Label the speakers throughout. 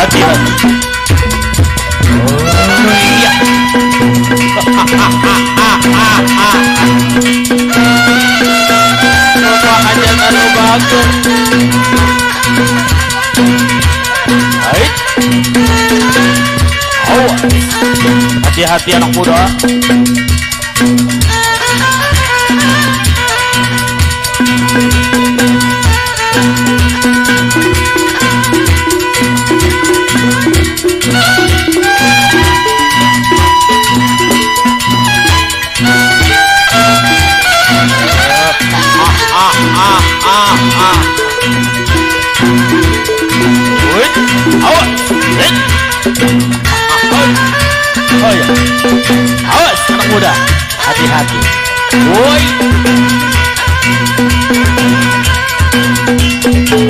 Speaker 1: hati-hati. Oh iya. Coba aja anu bagus. Baik. Awas. Hati-hati anak muda. Oh ya, awas anak muda, hati-hati. Woi,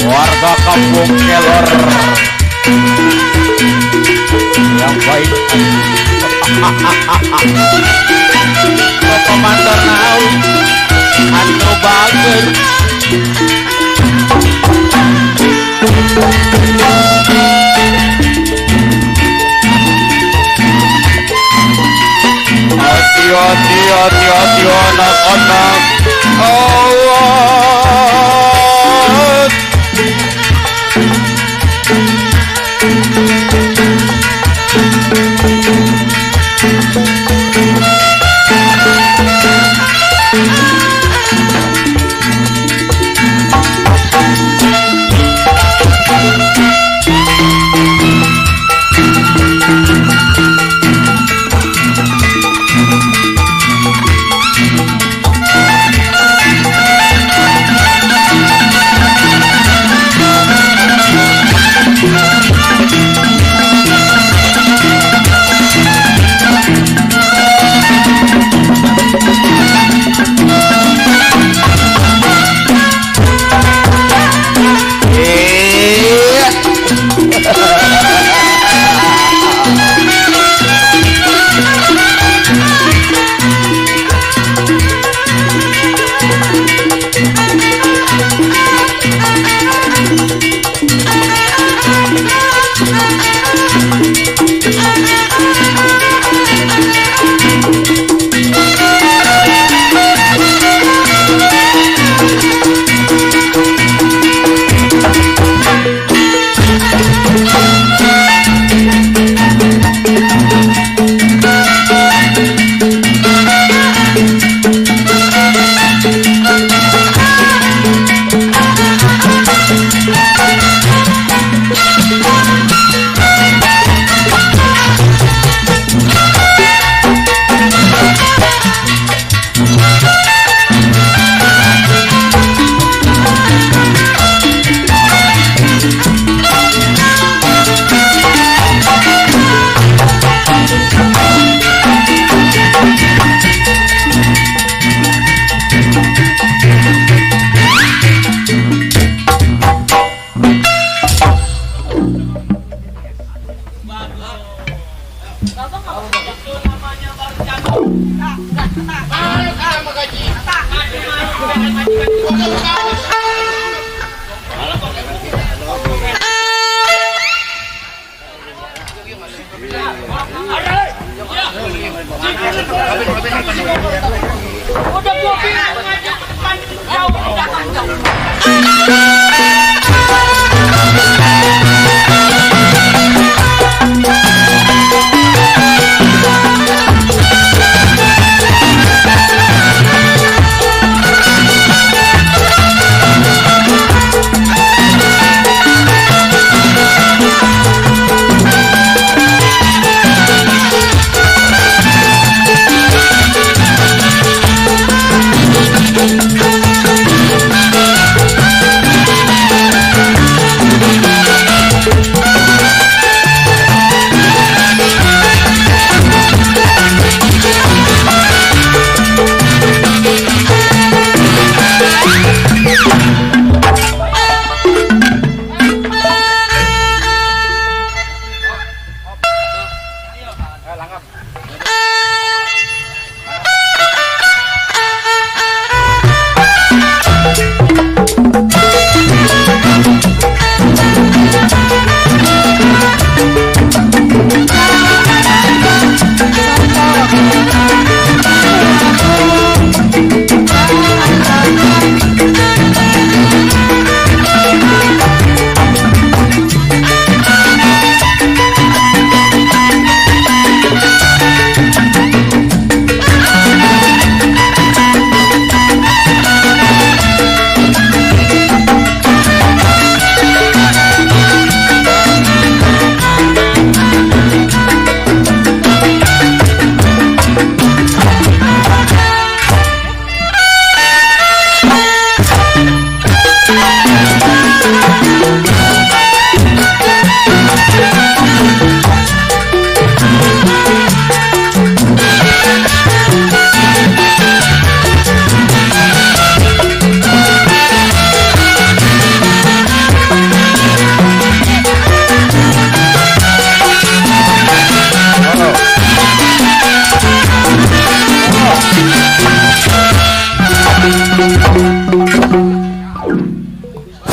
Speaker 1: warga kampung Kelor yang baik. Bapak Mandor nau, anu bager. Hati-hati anak-anak. Awas.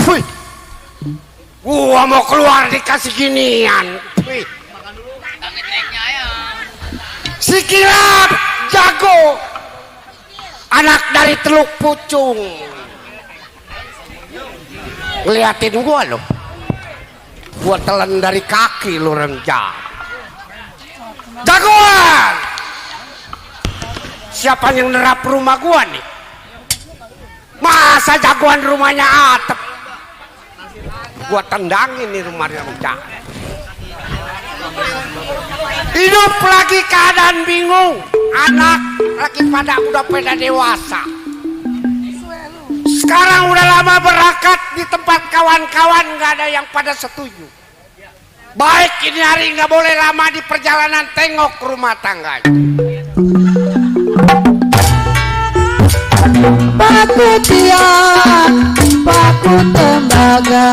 Speaker 2: Wih, gua mau keluar dikasih ginian. Wih. Si Kilap jago, anak dari Teluk Pucung. Ngeliatin gua loh, gua telan dari kaki lu renjang. Jagoan, siapa yang nerap rumah gua nih? Masa jagoan rumahnya atap, gua tendangin nih rumah renjang. Hidup lagi keadaan bingung, anak lagi udah pada dewasa. Sekarang udah lama berangkat di tempat kawan-kawan, nggak ada yang pada setuju. Baik ini hari nggak boleh lama di perjalanan, tengok rumah tangganya.
Speaker 3: Baku tiang, baku tembaga.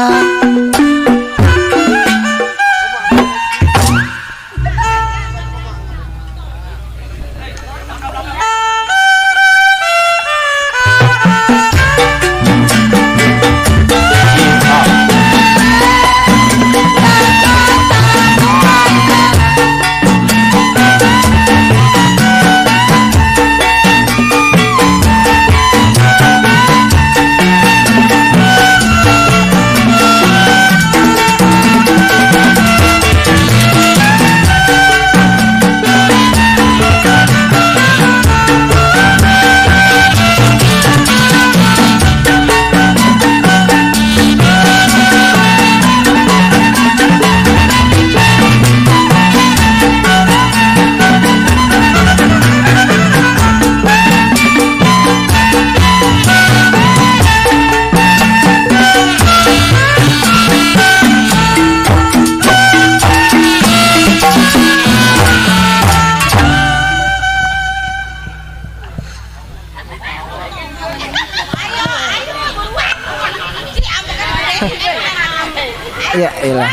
Speaker 3: Ya ilah,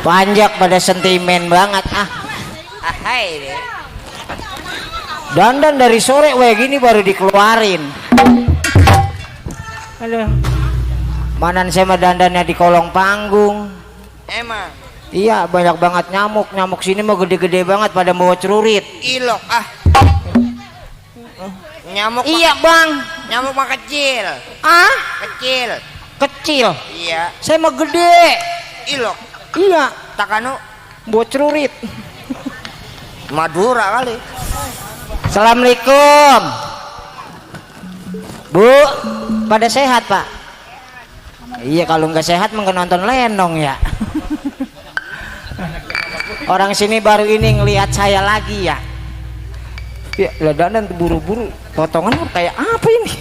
Speaker 3: panjak pada sentimen banget ah. Hai deh. Dandan dari sore kayak gini baru dikeluarin. Aduh, manan saya mah dandannya di kolong panggung.
Speaker 4: Emang
Speaker 3: Iya, banyak banget nyamuk. Nyamuk sini mah gede-gede banget pada bawa celurit.
Speaker 4: ilok ah. Nyamuk
Speaker 3: Iya bang.
Speaker 4: nyamuk mah kecil.
Speaker 3: Ah,
Speaker 4: Kecil.
Speaker 3: kecil.
Speaker 4: Iya.
Speaker 3: Saya mah gede.
Speaker 4: Ilok.
Speaker 3: Iya,
Speaker 4: Takanu
Speaker 3: bawa celurit.
Speaker 4: Madura kali.
Speaker 3: Assalamualaikum Bu, pada sehat Pak? Iya, kalau nggak sehat mah nggak nonton lenong ya. Orang sini baru ini ngelihat saya lagi ya. Ya, dandan buru-buru. Potongan kayak apa ini?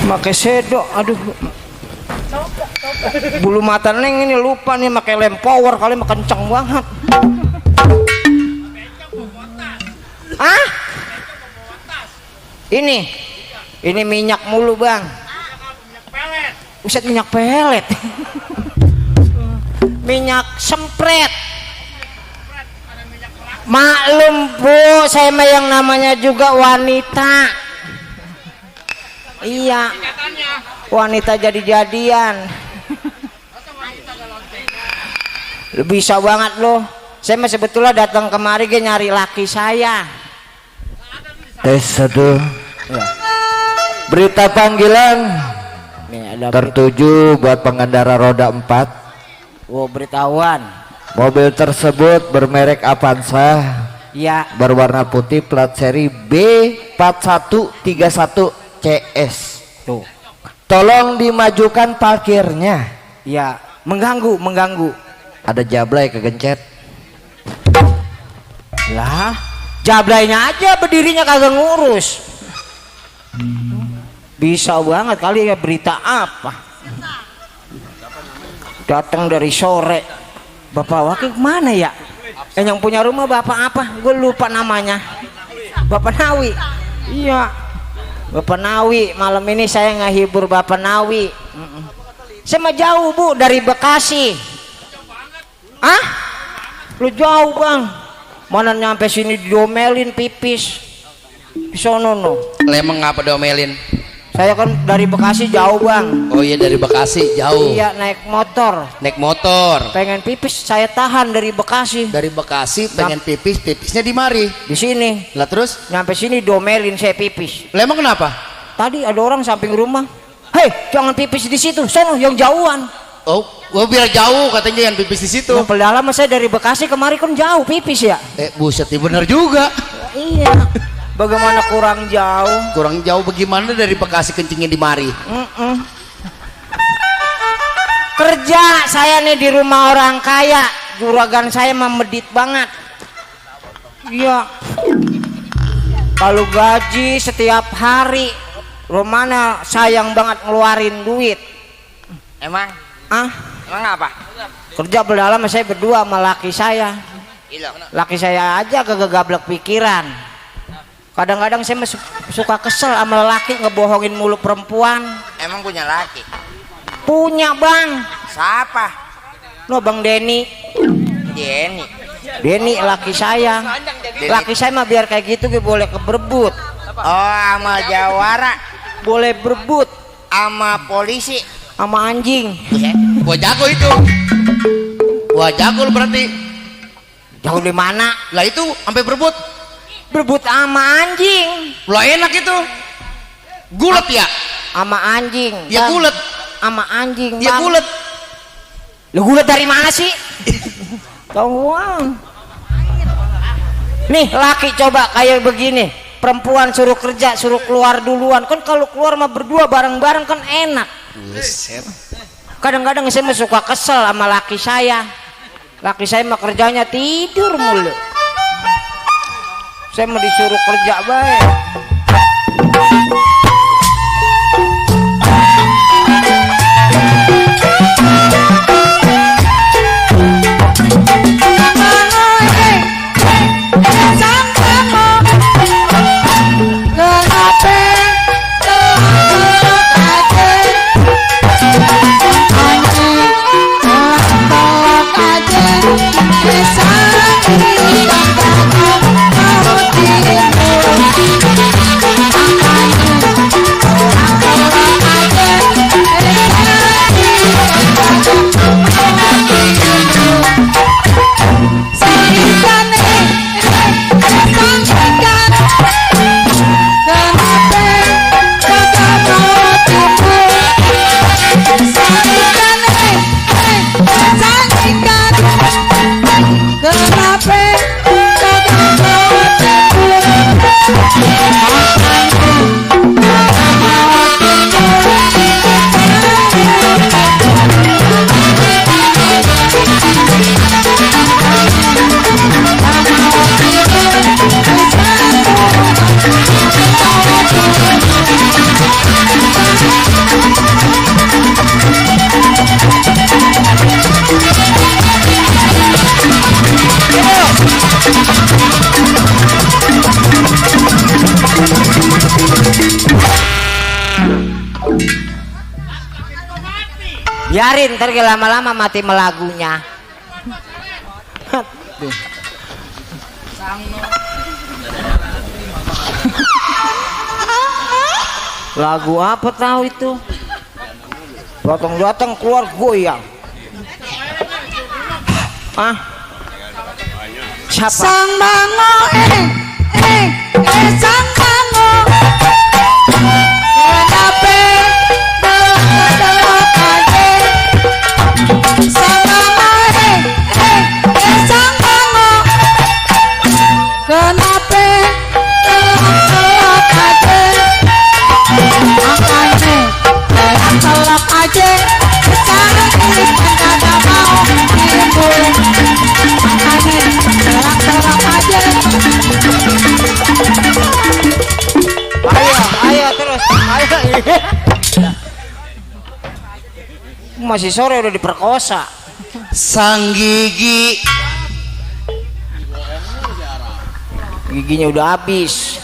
Speaker 3: Pakai sedok, aduh. Bulu mata neng ini lupa nih pakai lem power kali mah kenceng banget. Ah? Ini minyak mulu bang. Buset, minyak pelet. Minyak sempret. Maklum Bu, saya mah yang namanya juga wanita. Iya, wanita jadi-jadian. Bisa banget loh. Saya mah sebetulnya datang kemari nyari laki saya.
Speaker 5: Tes satu.
Speaker 3: Ya.
Speaker 5: Berita panggilan
Speaker 3: Nih ada
Speaker 5: tertuju buat pengendara roda 4.
Speaker 3: oh, beritahuan.
Speaker 5: Mobil tersebut bermerek Avanza,
Speaker 3: Ya,
Speaker 5: berwarna putih, plat seri B4131 CS.
Speaker 3: tuh.
Speaker 5: Tolong dimajukan parkirnya.
Speaker 3: Ya, mengganggu.
Speaker 5: Ada jablay kegencet.
Speaker 3: Lah, jablaynya aja berdirinya kagak ngurus. Bisa banget kali ya, berita apa? Datang dari sore. Bapak wakil mana ya? Yang punya rumah bapak apa? Gue lupa namanya. Bapak Nawi. Iya. Bapak Nawi, malam ini saya ngehibur Bapak Nawi. Saya mah jauh Bu, dari Bekasi. Ah? Lu jauh bang? Mana nyampe sini diomelin pipis. Di sono no.
Speaker 1: Lemeng ngapa diomelin?
Speaker 3: Saya kan dari Bekasi jauh bang.
Speaker 1: Oh iya dari Bekasi jauh.
Speaker 3: Iya naik motor.
Speaker 1: Naik motor.
Speaker 3: Pengen pipis saya tahan dari Bekasi.
Speaker 1: Dari Bekasi pengen pipis, pipisnya di mari.
Speaker 3: Di sini.
Speaker 1: Lah terus?
Speaker 3: Nyampe sini domelin saya pipis.
Speaker 1: Lemeng kenapa?
Speaker 3: Tadi ada orang samping rumah. Hei jangan pipis di situ. Sono yang jauhan.
Speaker 1: Oh, gua biar jauh katanya yang pipis di situ.
Speaker 3: Yang padahal saya dari Bekasi kemari kan jauh pipis ya.
Speaker 1: Buset, bener juga.
Speaker 3: Iya. Bagaimana kurang jauh?
Speaker 1: Kurang jauh bagaimana dari Bekasi kencingnya di mari?
Speaker 3: Kerja saya nih di rumah orang kaya, juragan saya memedit banget. Iya. Kalau gaji setiap hari, Romana sayang banget ngeluarin duit.
Speaker 4: Emang? Emang apa?
Speaker 3: Kerja berdalam saya berdua sama laki saya.
Speaker 4: Ilok.
Speaker 3: Laki saya aja kagak gablek pikiran. Kadang-kadang saya suka kesel sama laki ngebohongin mulu perempuan.
Speaker 4: Emang punya laki?
Speaker 3: Punya bang.
Speaker 4: Siapa?
Speaker 3: No bang Denny. Denny laki saya. Laki saya mah biar kayak gitu gue boleh keberebut.
Speaker 4: Oh sama jawara.
Speaker 3: Boleh berebut
Speaker 4: Sama polisi.
Speaker 3: sama anjing.
Speaker 1: Gua jago itu. Gua jago berarti.
Speaker 3: Jauh di mana?
Speaker 1: Lah itu sampai berebut.
Speaker 3: Berebut sama anjing.
Speaker 1: Lo enak itu. Gulet ya?
Speaker 3: Sama anjing.
Speaker 1: Ya gulet.
Speaker 3: Sama anjing.
Speaker 1: Ya gulet.
Speaker 3: Lu gulet dari mana sih? Tahuan. Nih laki coba kayak begini. Perempuan suruh kerja, suruh keluar duluan. Kan kalau keluar mah berdua bareng-bareng kan enak. Kadang-kadang saya suka kesel sama laki saya. Laki saya mah kerjanya tidur mulu. Saya mau disuruh kerja baik. Biarin ntar lama-lama mati melagunya. Lagu apa tahu itu? Datang-datang keluar goyang. Siapa?
Speaker 6: Sang Mango Sang Mango Kenapa delok aja Sang Mango Sang Mango Kenapa delok aja Makanya delok aja Sekarang ini kan gak mau timbul Makanya delok aja
Speaker 3: Ayo terus, ayo. Masih sore udah diperkosa.
Speaker 1: Sang gigi.
Speaker 3: Giginya udah habis.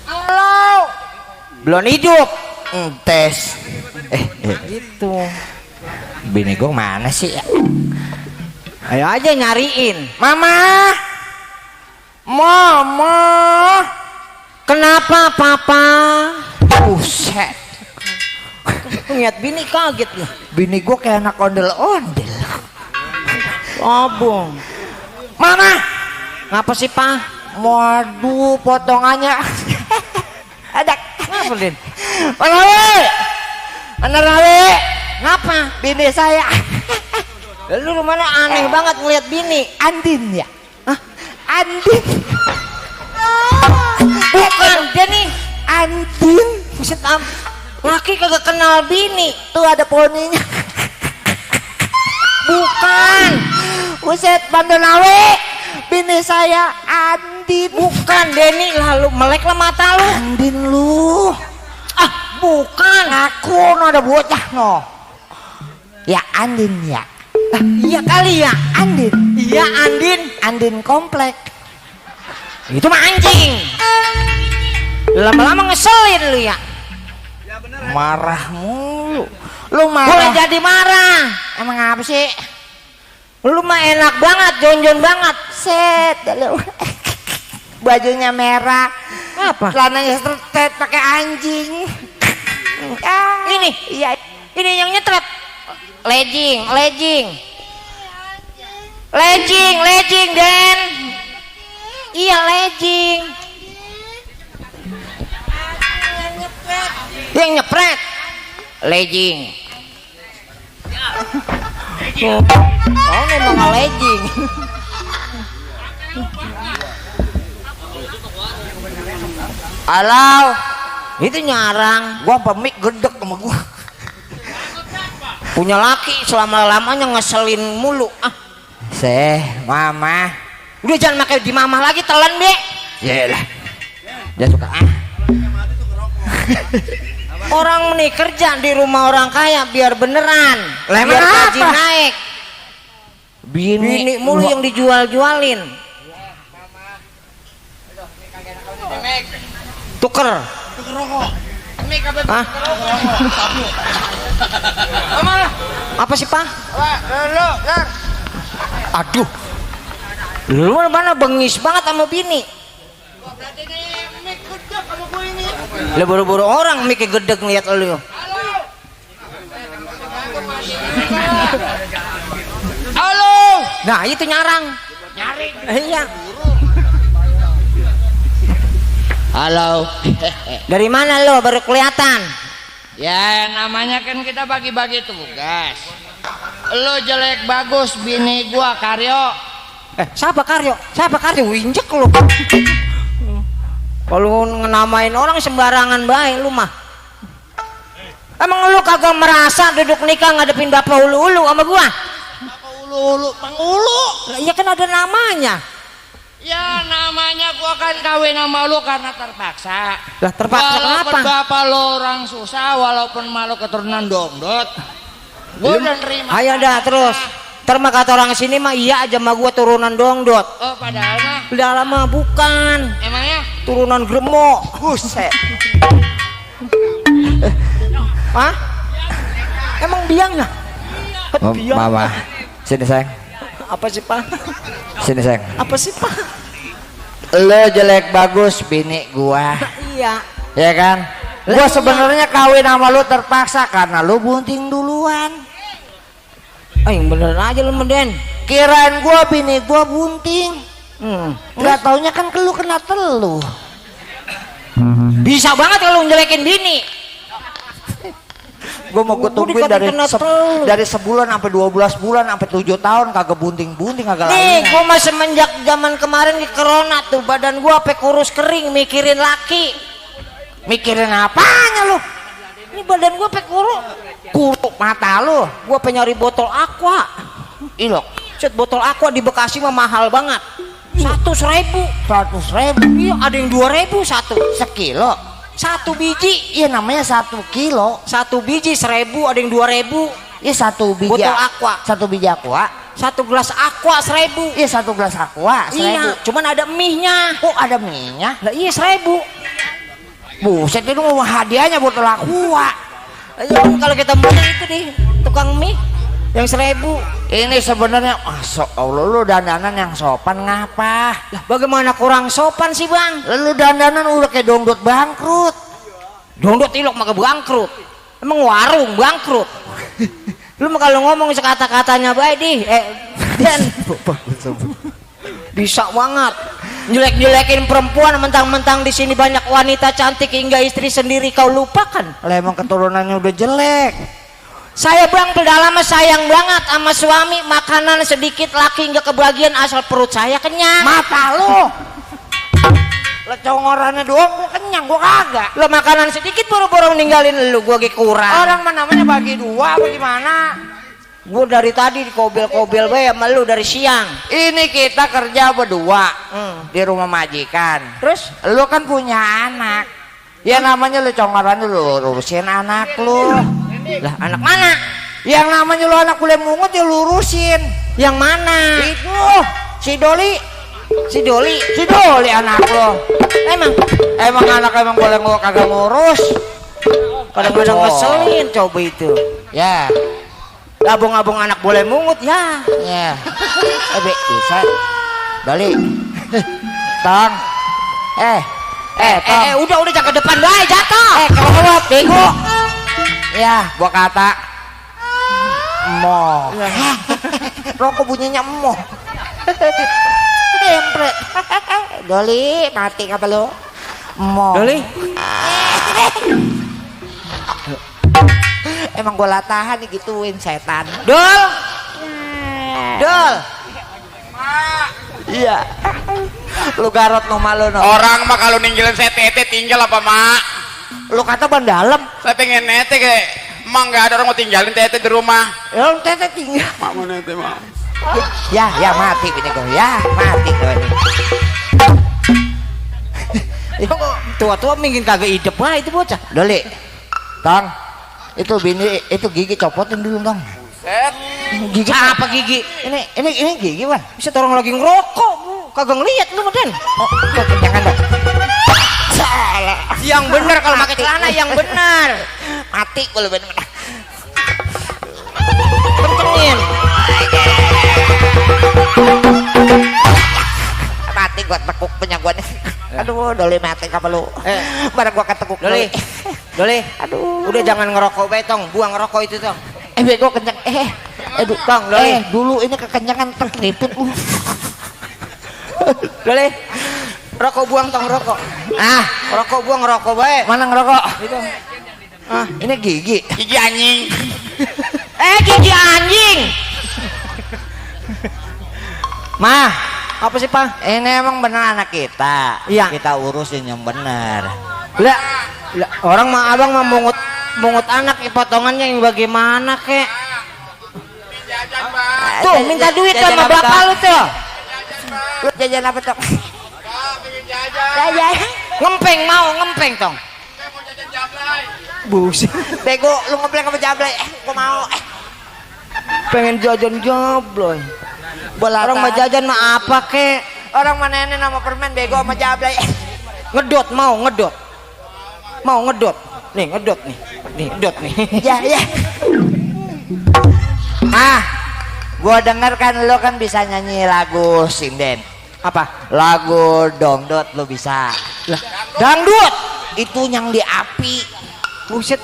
Speaker 3: Halo. Belum hidup.
Speaker 4: Tes.
Speaker 3: Itu.
Speaker 4: Bini gue mana sih ya?
Speaker 3: Ayo aja nyariin.
Speaker 4: Mama. Mama.
Speaker 3: Kenapa papa?
Speaker 4: Buset.
Speaker 3: Lihat bini kaget loh.
Speaker 4: Bini gua kayak anak ondel-ondel.
Speaker 3: Abang.
Speaker 4: Mama.
Speaker 3: Ngapa sih pak?
Speaker 4: Waduh, potongannya. Ada.
Speaker 3: Ngapa Din?
Speaker 4: Mana Rawi?
Speaker 3: Ngapa?
Speaker 4: Bini saya.
Speaker 3: Lu mana aneh banget ngeliat bini.
Speaker 4: Andin ya? Hah? Andin.
Speaker 3: Bukan dia nih.
Speaker 4: Andin.
Speaker 3: Buset laki kagak kenal bini.
Speaker 4: Tuh ada poninya.
Speaker 3: Bukan.
Speaker 4: Buset, Bandonawi. Bini saya Andin.
Speaker 3: Bukan Denny, lalu melek lah mata lu.
Speaker 4: Andin lu.
Speaker 3: Ah, bukan.
Speaker 4: Aku no ada bocah no. Ya Andin ya.
Speaker 3: Iya kali ya.
Speaker 4: Andin.
Speaker 3: Iya Andin.
Speaker 4: Andin komplek.
Speaker 3: Itu mah anjing. Lama-lama ngeselin lu ya.
Speaker 4: Marah mulu. Lu marah.
Speaker 3: Boleh jadi marah.
Speaker 4: Emang apa sih?
Speaker 3: Lu mah enak banget, jonjon banget.
Speaker 4: Set, lu. Bajunya merah.
Speaker 3: Apa?
Speaker 4: Celananya street pakai anjing. Ah,
Speaker 3: Ini,
Speaker 4: iya.
Speaker 3: ini yang nyetret. Legging, Den. Iya legging. Yang nyepret. Legging. Oh, memang legging.
Speaker 4: Halo.
Speaker 3: Itu nyarang.
Speaker 4: Gua pemik gedek sama gua.
Speaker 3: Punya laki selama-lamanya ngeselin mulu. Ah,
Speaker 4: Mama.
Speaker 3: udah jangan pakai di mamah lagi, telan deh.
Speaker 4: Yaelah. Dia suka
Speaker 3: Orang nih kerja di rumah orang kaya biar beneran.
Speaker 4: Lah,
Speaker 3: Biar
Speaker 4: emang
Speaker 3: gaji
Speaker 4: apa?
Speaker 3: naik. Bini mulu yang dijual-jualin. Tuker. Hah? Apa sih pak? Aduh, lu mana bengis banget sama bini. Lu buru-buru orang mikir gedeg ngeliat lu.
Speaker 4: Halo.
Speaker 3: Nah itu nyarang. Nyari. Iya.
Speaker 4: Halo.
Speaker 3: Dari mana lo baru kelihatan?
Speaker 4: Ya namanya kan kita bagi-bagi tugas. Lo jelek bagus, bini gua Karyo.
Speaker 3: Siapa Karyo? Siapa Karyo? Injek lu. Kalau ngenamain orang sembarangan baik lu mah. Emang lu kagak merasa duduk nikah ngadepin bapak ulu-ulu sama gua?
Speaker 4: Apa ulu-ulu, pangulu?
Speaker 3: Lah, iya kan ada namanya.
Speaker 4: Ya namanya gua kan kawin sama lu karena terpaksa.
Speaker 3: Lah terpaksa
Speaker 4: Walaupun
Speaker 3: kenapa?
Speaker 4: bapak lo orang susah, walaupun malu keturunan dongdot, gua udah nerima.
Speaker 3: Ayo dah terus. Terma kata orang sini mah iya aja sama gua turunan dongdot.
Speaker 4: Oh padahal mah.
Speaker 3: Udah lama bukan.
Speaker 4: Emangnya?
Speaker 3: Turunan gremok.
Speaker 4: Buset.
Speaker 3: Hah? Emang biangnya? Biang.
Speaker 5: Mama, sini sayang.
Speaker 3: Apa sih pak?
Speaker 5: Sini sayang.
Speaker 3: Apa sih pak?
Speaker 4: Lo jelek bagus, bini gua.
Speaker 3: Iya.
Speaker 4: Ya kan? Gua sebenarnya kawin sama lu terpaksa karena lu bunting duluan.
Speaker 3: Yang bener aja lu Menden.
Speaker 4: Kirain gua bini gua bunting. Nggak taunya kan lu kena telu.
Speaker 3: Bisa banget kalau ngejelekin bini.
Speaker 4: Gua mau gua tungguin dari sebulan sampai 12 bulan sampai 7 tahun kagak bunting-bunting kagak
Speaker 3: Nih,
Speaker 4: lain.
Speaker 3: gua mah semenjak zaman kemarin di corona tuh badan gua sampai kurus kering mikirin laki.
Speaker 4: Mikirin apanya lu?
Speaker 3: Ini badan gua sampai kurus.
Speaker 4: Kuruk mata lu.
Speaker 3: Gua pengen nyari botol aqua.
Speaker 4: Ilok.
Speaker 3: Set botol aqua di Bekasi mah mahal banget. 100.000.
Speaker 4: 100.000
Speaker 3: Iya, ada yang 2.000 satu.
Speaker 4: sekilo.
Speaker 3: Satu biji.
Speaker 4: Iya namanya 1 kilo.
Speaker 3: Satu biji 1.000, ada yang 2.000.
Speaker 4: Iya 1 biji.
Speaker 3: Botol aqua.
Speaker 4: 1 biji aqua.
Speaker 3: Satu gelas aqua 1.000.
Speaker 4: Iya 1 gelas aqua 1.000.
Speaker 3: Iya, cuman ada mie-nya.
Speaker 4: Kok ada minyak?
Speaker 3: Lah iya 1.000.
Speaker 4: Buset itu mau hadiahnya botol aqua.
Speaker 3: Ya, kalau kita punya itu di tukang mie yang 1.000.
Speaker 4: Ini sebenarnya masuk Allah lu dandanan yang sopan ngapa?
Speaker 3: Lah bagaimana kurang sopan sih bang?
Speaker 4: Lu dandanan udah kayak dongdot bangkrut.
Speaker 3: Dongdot ilok maka bangkrut. Emang warung bangkrut. Lu mah kalau ngomong sekata-katanya baik di dan bisa banget jelek-jelekin perempuan mentang-mentang di sini banyak wanita cantik hingga istri sendiri kau lupakan.
Speaker 4: Lah emang keturunannya udah jelek.
Speaker 3: Saya bang pedalama sayang banget sama suami, makanan sedikit laki nggak kebagian asal perut saya kenyang.
Speaker 4: Mata lu. Lah congorannya doang gua kenyang, gua kagak.
Speaker 3: Lo makanan sedikit buru-buru ninggalin lu, gua kurang.
Speaker 4: Orang mah namanya bagi dua apa gimana?
Speaker 3: Gua dari tadi di kobel-kobel bae sama lu dari siang.
Speaker 4: Ini kita kerja berdua di rumah majikan.
Speaker 3: Terus
Speaker 4: Lu kan punya anak. Ya namanya lu congoran lu urusin anak lu.
Speaker 3: lah anak mana?
Speaker 4: Yang namanya lu anak kuliah mungut ya lu urusin.
Speaker 3: Yang mana?
Speaker 4: Itu si Doli.
Speaker 3: Si Doli.
Speaker 4: Si Doli anak lu.
Speaker 3: Emang
Speaker 4: Anak emang boleh gua kagak ngurus.
Speaker 3: kadang-kadang ngeselin coba itu.
Speaker 4: Ya.
Speaker 3: Abang-abang anak boleh mungut ya.
Speaker 4: Ya. Bisa. Doli. Tong. Tong.
Speaker 3: Udah jangan ke depan bae jatuh.
Speaker 4: Kelewat bego. Ya, gua kata emoh. Rokok bunyinya emoh. Empret. Doli, mati apa lu? Emoh.
Speaker 3: Doli.
Speaker 4: Emang gua latahan digituin setan.
Speaker 3: Dol. Dol.
Speaker 4: Iya. Lu garot no malu no.
Speaker 2: Orang mah kalau ninggalin saya tete tinggal apa mak?
Speaker 4: Lu kata ban dalam.
Speaker 2: Saya pengen nete kayak emang nggak ada orang mau tinggalin tete di rumah.
Speaker 4: Ya lu tete tinggal.
Speaker 2: Mak mau nete mak.
Speaker 4: Ya mati bini gua. Ya mati gua ini.
Speaker 3: Tua-tua mungkin kagak hidup lah itu bocah.
Speaker 4: Doli. Tong. Itu bini itu gigi copotin dulu dong.
Speaker 3: Gigi apa gigi?
Speaker 4: Ini gigi Wan.
Speaker 3: Bisa orang lagi ngerokok bu. Kagak ngeliat lu Den.
Speaker 4: Oh, jangan dong.
Speaker 3: Salah. Yang benar kalau pakai celana yang benar.
Speaker 4: Mati kalau bener.
Speaker 3: Kencengin.
Speaker 4: Mati gua tekuk punya gua nih. Aduh, Doli mati apa lu? Barang gua ketekuk
Speaker 3: Doli. Doli.
Speaker 4: Aduh.
Speaker 3: Udah jangan ngerokok betong, buang ngerokok itu tong.
Speaker 4: Bego kenceng.
Speaker 3: Tong, Doli.
Speaker 4: Dulu ini kekenyangan terkeriput lu.
Speaker 3: Doli. Rokok buang tong rokok. Rokok buang ngerokok baik.
Speaker 4: Mana ngerokok?
Speaker 3: Itu.
Speaker 4: Ini gigi.
Speaker 2: Gigi anjing.
Speaker 3: Gigi anjing.
Speaker 4: Mah,
Speaker 3: Apa sih Pak?
Speaker 4: ini emang bener anak kita.
Speaker 3: Iya.
Speaker 4: Kita urusin yang bener.
Speaker 3: Lah, orang mah abang mah mungut anak potongannya yang bagaimana kek? Tuh minta duit sama bapak lu tuh.
Speaker 4: Lu jajan apa tuh?
Speaker 3: Jajan. Ngempeng tong. Buset.
Speaker 4: Bego, lu ngebleng apa jablay? Gua mau.
Speaker 3: Pengen jajan jabloy.
Speaker 4: Bola
Speaker 3: Orang mah jajan mah apa kek?
Speaker 4: Orang mana ini nama permen bego sama jablay.
Speaker 3: Ngedot mau ngedot. Mau ngedot. Nih ngedot nih. Nih ngedot nih.
Speaker 4: Ya. Gua denger kan lu kan bisa nyanyi lagu sinden.
Speaker 3: Apa?
Speaker 4: Lagu dongdot lu bisa.
Speaker 3: Lah, dangdut.
Speaker 4: Itu yang di api.
Speaker 3: Buset.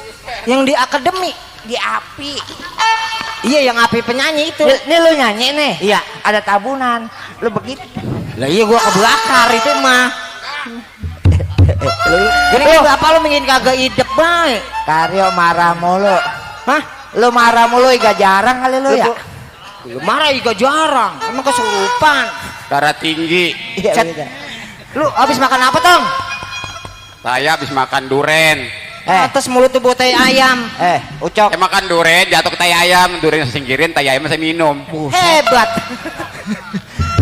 Speaker 3: Yang di akademi.
Speaker 4: Di api.
Speaker 3: Iya yang api penyanyi itu.
Speaker 4: Ini lu nyanyi nih.
Speaker 3: Iya.
Speaker 4: Ada tabunan. Lu begitu.
Speaker 3: Lah iya gua kebakar itu mah. Jadi apa lu ingin kagak hidup baik?
Speaker 4: Karyo marah mulu.
Speaker 3: Hah?
Speaker 4: Lu marah mulu gak jarang kali lu ya?
Speaker 3: Lu marah juga jarang. Emang kesurupan.
Speaker 2: Darah tinggi.
Speaker 4: Iya,
Speaker 3: Cet.
Speaker 4: beda.
Speaker 3: Lu habis makan apa tong?
Speaker 2: Saya habis makan duren.
Speaker 3: Atas mulut tuh buat tai ayam.
Speaker 4: Ucok.
Speaker 2: Saya makan duren, jatuh ke tai ayam. Duren saya singkirin, tai ayam saya minum.
Speaker 3: Hebat.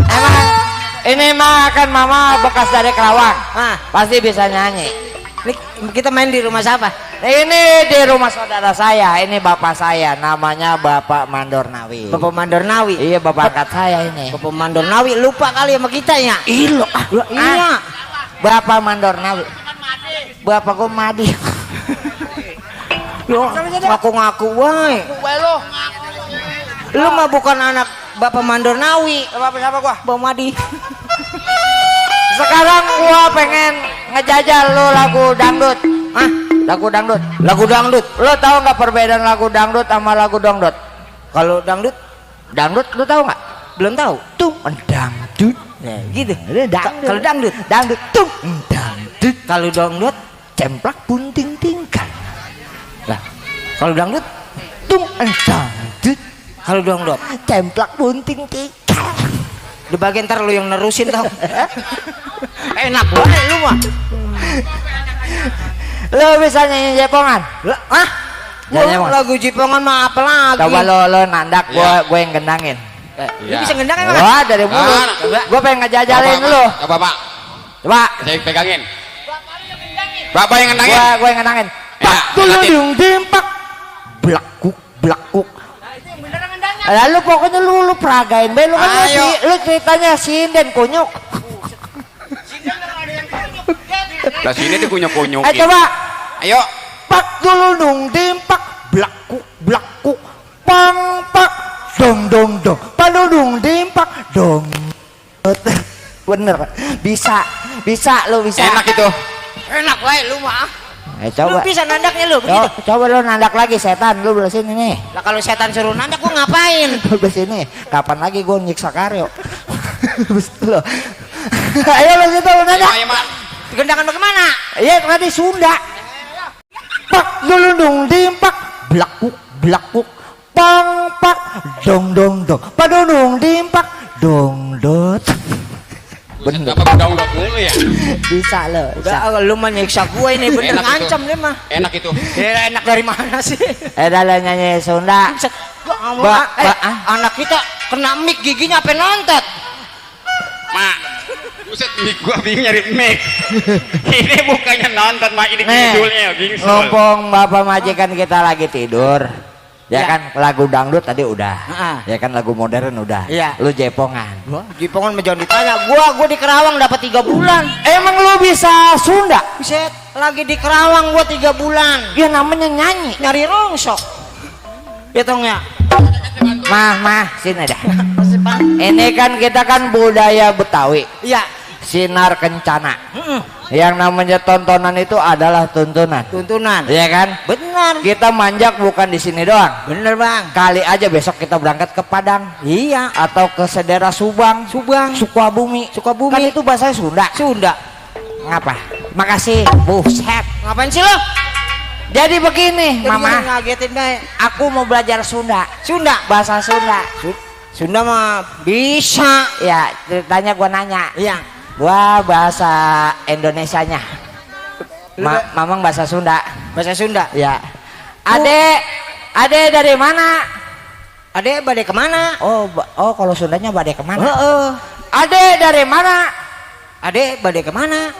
Speaker 4: Emang ini mah kan mama bekas dari Kerawang. Pasti bisa nyanyi.
Speaker 3: Ini kita main di rumah siapa?
Speaker 4: Ini di rumah saudara saya. Ini bapak saya. Namanya Bapak Mandor Nawi.
Speaker 3: Bapak Mandor Nawi.
Speaker 4: Iya, bapak angkat saya ini.
Speaker 3: Bapak Mandor Nawi lupa kali sama kita ya.
Speaker 4: Ilo.
Speaker 3: Iya.
Speaker 4: Bapak Mandor Nawi. Bapak gua Madi.
Speaker 3: Yo, ngaku-ngaku wae. Lu mah bukan anak Bapak Mandor Nawi.
Speaker 4: Bapak siapa gua?
Speaker 3: Bang Madi.
Speaker 4: Sekarang gua pengen ngejajal lu lagu dangdut.
Speaker 3: Hah?
Speaker 4: Lagu dangdut.
Speaker 3: Lagu dangdut.
Speaker 4: Lu tahu nggak perbedaan lagu dangdut sama lagu dangdut?
Speaker 3: Kalau dangdut
Speaker 4: Dangdut lu tahu nggak?
Speaker 3: belum tahu.
Speaker 4: Tung dangdut.
Speaker 3: Ya, gitu.
Speaker 4: Dangdut.
Speaker 3: Kalau dangdut,
Speaker 4: Dangdut tung dangdut.
Speaker 3: kalau dangdut,
Speaker 4: Cemplak bunting tingkan.
Speaker 3: lah. Kalau dangdut,
Speaker 4: Tung dangdut.
Speaker 3: kalau dangdut.
Speaker 4: Cemplak bunting tingkan.
Speaker 3: Di bagian ntar lu yang nerusin tau. Enak banget lu mah.
Speaker 4: Lu bisa nyanyi jepongan?
Speaker 3: Ah?
Speaker 4: Nyanyi
Speaker 3: Gua
Speaker 4: apa?
Speaker 3: lagu Jipongan mah apa lagi?
Speaker 4: Coba lo nandak, gue yang gendangin.
Speaker 3: Lu bisa ngendang kan?
Speaker 4: Wah dari mulut. Gue pengen ngejajalin lu.
Speaker 1: Coba Pak,
Speaker 4: Coba.
Speaker 1: saya pegangin. Bapak yang ngendangin.
Speaker 4: Gue yang ngendangin.
Speaker 1: Ya,
Speaker 4: Tulung dimpak. Blakuk blakuk. Lalu pokoknya lu peragain be lu kan
Speaker 1: Ayo.
Speaker 4: lu ceritanya sinden kunyuk.
Speaker 1: Lah sini tuh kunyuk-kunyuk.
Speaker 4: Coba.
Speaker 1: Ayo.
Speaker 4: Pak dulu dimpak. Blakuk blakuk. Pang pak. Dong dong dong. Padudung dimpak. Dong. Bener. Bisa lu bisa.
Speaker 1: Enak itu.
Speaker 3: Enak wae lu mah.
Speaker 4: Lu
Speaker 3: Lu
Speaker 4: coba.
Speaker 3: bisa nandaknya lu begitu.
Speaker 4: Coba lu nandak lagi setan lu belah sini nih.
Speaker 3: Lah kalau setan suruh nandak gua ngapain?
Speaker 4: Lu belah sini. Kapan lagi gua nyiksa Karyo? Lu. Ayo lu situ lu nandak.
Speaker 1: Ayo, Mak.
Speaker 3: Gendangan bagaimana?
Speaker 4: Iya tadi Sunda. Pak dulu dong dimpak. Blakuk blakuk. Pang pak. Dong dong dong. Padudung dimpak. Dong dot. Bener.
Speaker 1: Bapak udah mulu ya.
Speaker 4: Bisa lo. Bisa.
Speaker 3: Udah lu mah nyiksa gua ini bener
Speaker 1: Enak itu.
Speaker 3: ngancam dia mah.
Speaker 1: Enak itu.
Speaker 3: Ya, enak dari mana sih?
Speaker 4: Dah lo nyanyi Sunda.
Speaker 3: Set. Gua nggak mau,
Speaker 4: Ba-
Speaker 3: ah.
Speaker 4: ba- ah.
Speaker 3: Anak kita kena mic giginya apa nontet?
Speaker 1: Mak. Buset, gua bingung nyari mic. Ini bukannya nonton, Mak, ini
Speaker 4: Nih,
Speaker 1: judulnya bingsul.
Speaker 4: ngomong bapak majikan kita lagi tidur. Ya kan lagu dangdut tadi udah.
Speaker 3: Heeh.
Speaker 4: Ya kan lagu modern udah.
Speaker 3: Iya.
Speaker 4: Lu jepongan.
Speaker 3: Jipongan mah jangan ditanya. Gua di Kerawang dapat 3 bulan.
Speaker 4: Emang lu bisa Sunda?
Speaker 3: Buset, lagi di Kerawang gua 3 bulan.
Speaker 4: Ya namanya nyanyi.
Speaker 3: Nyari rongsok. Ya tong ya.
Speaker 4: Mah, sini dah. Ini kan kita kan budaya Betawi.
Speaker 3: Iya.
Speaker 4: Sinar kencana.
Speaker 3: Heeh.
Speaker 4: Yang namanya tontonan itu adalah tuntunan.
Speaker 3: Tuntunan.
Speaker 4: Iya kan?
Speaker 3: Benar.
Speaker 4: Kita manjak bukan di sini doang.
Speaker 3: Bener, Bang.
Speaker 4: Kali aja besok kita berangkat ke Padang.
Speaker 3: Iya.
Speaker 4: Atau ke daerah Subang, Sukabumi.
Speaker 3: Sukabumi.
Speaker 4: Kan itu bahasa Sunda.
Speaker 3: Sunda.
Speaker 4: Ngapa? Makasih. Buset.
Speaker 3: Ngapain sih lo?
Speaker 4: Jadi begini, Mama.
Speaker 3: Ngagetin bae.
Speaker 4: Aku mau belajar Sunda.
Speaker 3: Sunda.
Speaker 4: Bahasa Sunda.
Speaker 3: Sunda mah bisa.
Speaker 4: Ya, ceritanya gua nanya.
Speaker 3: Iya.
Speaker 4: Gua bahasa Indonesianya. Mamang bahasa Sunda.
Speaker 3: Bahasa Sunda.
Speaker 4: Ya. Ade dari mana?
Speaker 3: Ade bade kemana?
Speaker 4: Oh, kalau Sundanya bade kemana?
Speaker 3: Heeh.
Speaker 4: Ade dari mana?
Speaker 3: Ade bade kemana?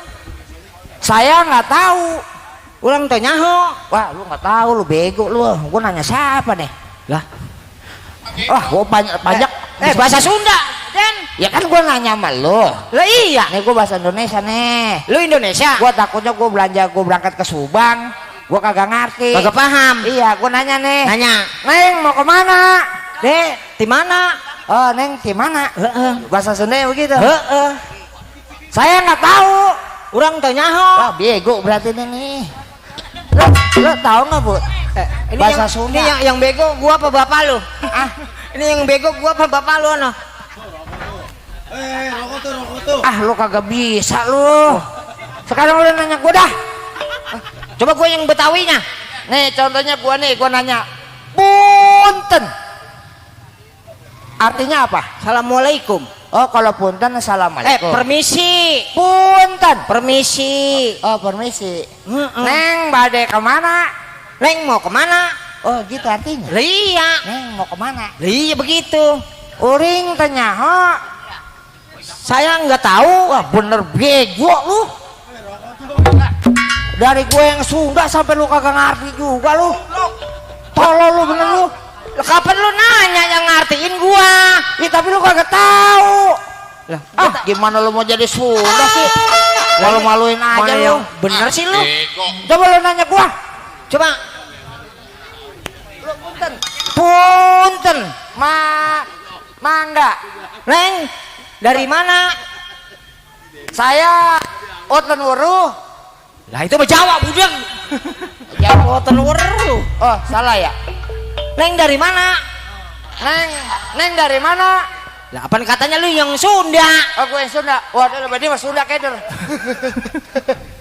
Speaker 4: Saya nggak tahu.
Speaker 3: Ulang tanya ho.
Speaker 4: Wah, lu nggak tahu, lu bego lu. Gua nanya siapa nih?
Speaker 3: Lah.
Speaker 4: Wah, gua banyak.
Speaker 3: Bahasa Sunda, Den.
Speaker 4: Ya kan gua nanya sama lu.
Speaker 3: Lah iya.
Speaker 4: Nih gua bahasa Indonesia nih.
Speaker 3: Lu Indonesia.
Speaker 4: Gua takutnya gua berangkat ke Subang, gua kagak ngerti.
Speaker 3: Kagak paham.
Speaker 4: Iya, gua nanya nih.
Speaker 3: Nanya.
Speaker 4: Neng mau kemana?
Speaker 3: Dek, di mana?
Speaker 4: Oh, Neng di mana?
Speaker 3: Heeh.
Speaker 4: Bahasa Sunda begitu.
Speaker 3: Heeh.
Speaker 4: Saya nggak tahu.
Speaker 3: Urang tanya ho.
Speaker 4: Wah, bego berarti ini nih. Lo tahu nggak, Bu? Bahasa
Speaker 3: yang,
Speaker 4: Sunda.
Speaker 3: Ini yang bego gua apa bapak lu? Ini yang bego gua apa bapak lu ano?
Speaker 4: Ah, lu kagak bisa lu. Sekarang lu nanya gua dah.
Speaker 3: Coba gua yang Betawinya.
Speaker 4: Nih, contohnya gua nanya. Punten. Artinya apa?
Speaker 3: Assalamualaikum.
Speaker 4: Oh, kalau punten assalamualaikum.
Speaker 3: Permisi.
Speaker 4: Punten.
Speaker 3: Permisi.
Speaker 4: Oh, permisi.
Speaker 3: Heeh.
Speaker 4: Neng bade kemana?
Speaker 3: Neng mau kemana?
Speaker 4: Oh, gitu artinya.
Speaker 3: Lah iya.
Speaker 4: Neng mau kemana?
Speaker 3: Lah iya begitu.
Speaker 4: Uring tanya, ho.
Speaker 3: Saya nggak tahu.
Speaker 4: Wah, bener bego lu. Dari gue yang Sunda sampai lu kagak ngerti juga lu. Tolol lu bener lu.
Speaker 3: Lah, kapan lu nanya yang ngartiin gua?
Speaker 4: Ya tapi lu kagak tahu. Lah, gimana lu mau jadi Sunda sih? Malu-maluin aja
Speaker 3: Mana
Speaker 4: lu.
Speaker 3: yang bener sih lu?
Speaker 1: Bego.
Speaker 4: Coba lu nanya gua.
Speaker 3: Coba.
Speaker 4: Punten. Mangga.
Speaker 3: Neng, dari mana?
Speaker 4: Saya Oten Wuru.
Speaker 3: Lah itu Jawa budeng. Jawa Tenuru.
Speaker 4: Oh, salah ya.
Speaker 3: Neng dari mana?
Speaker 4: Neng dari mana?
Speaker 3: Lah apa katanya lu yang Sunda?
Speaker 4: Aku yang Sunda. Waduh, berarti mas Sunda keder.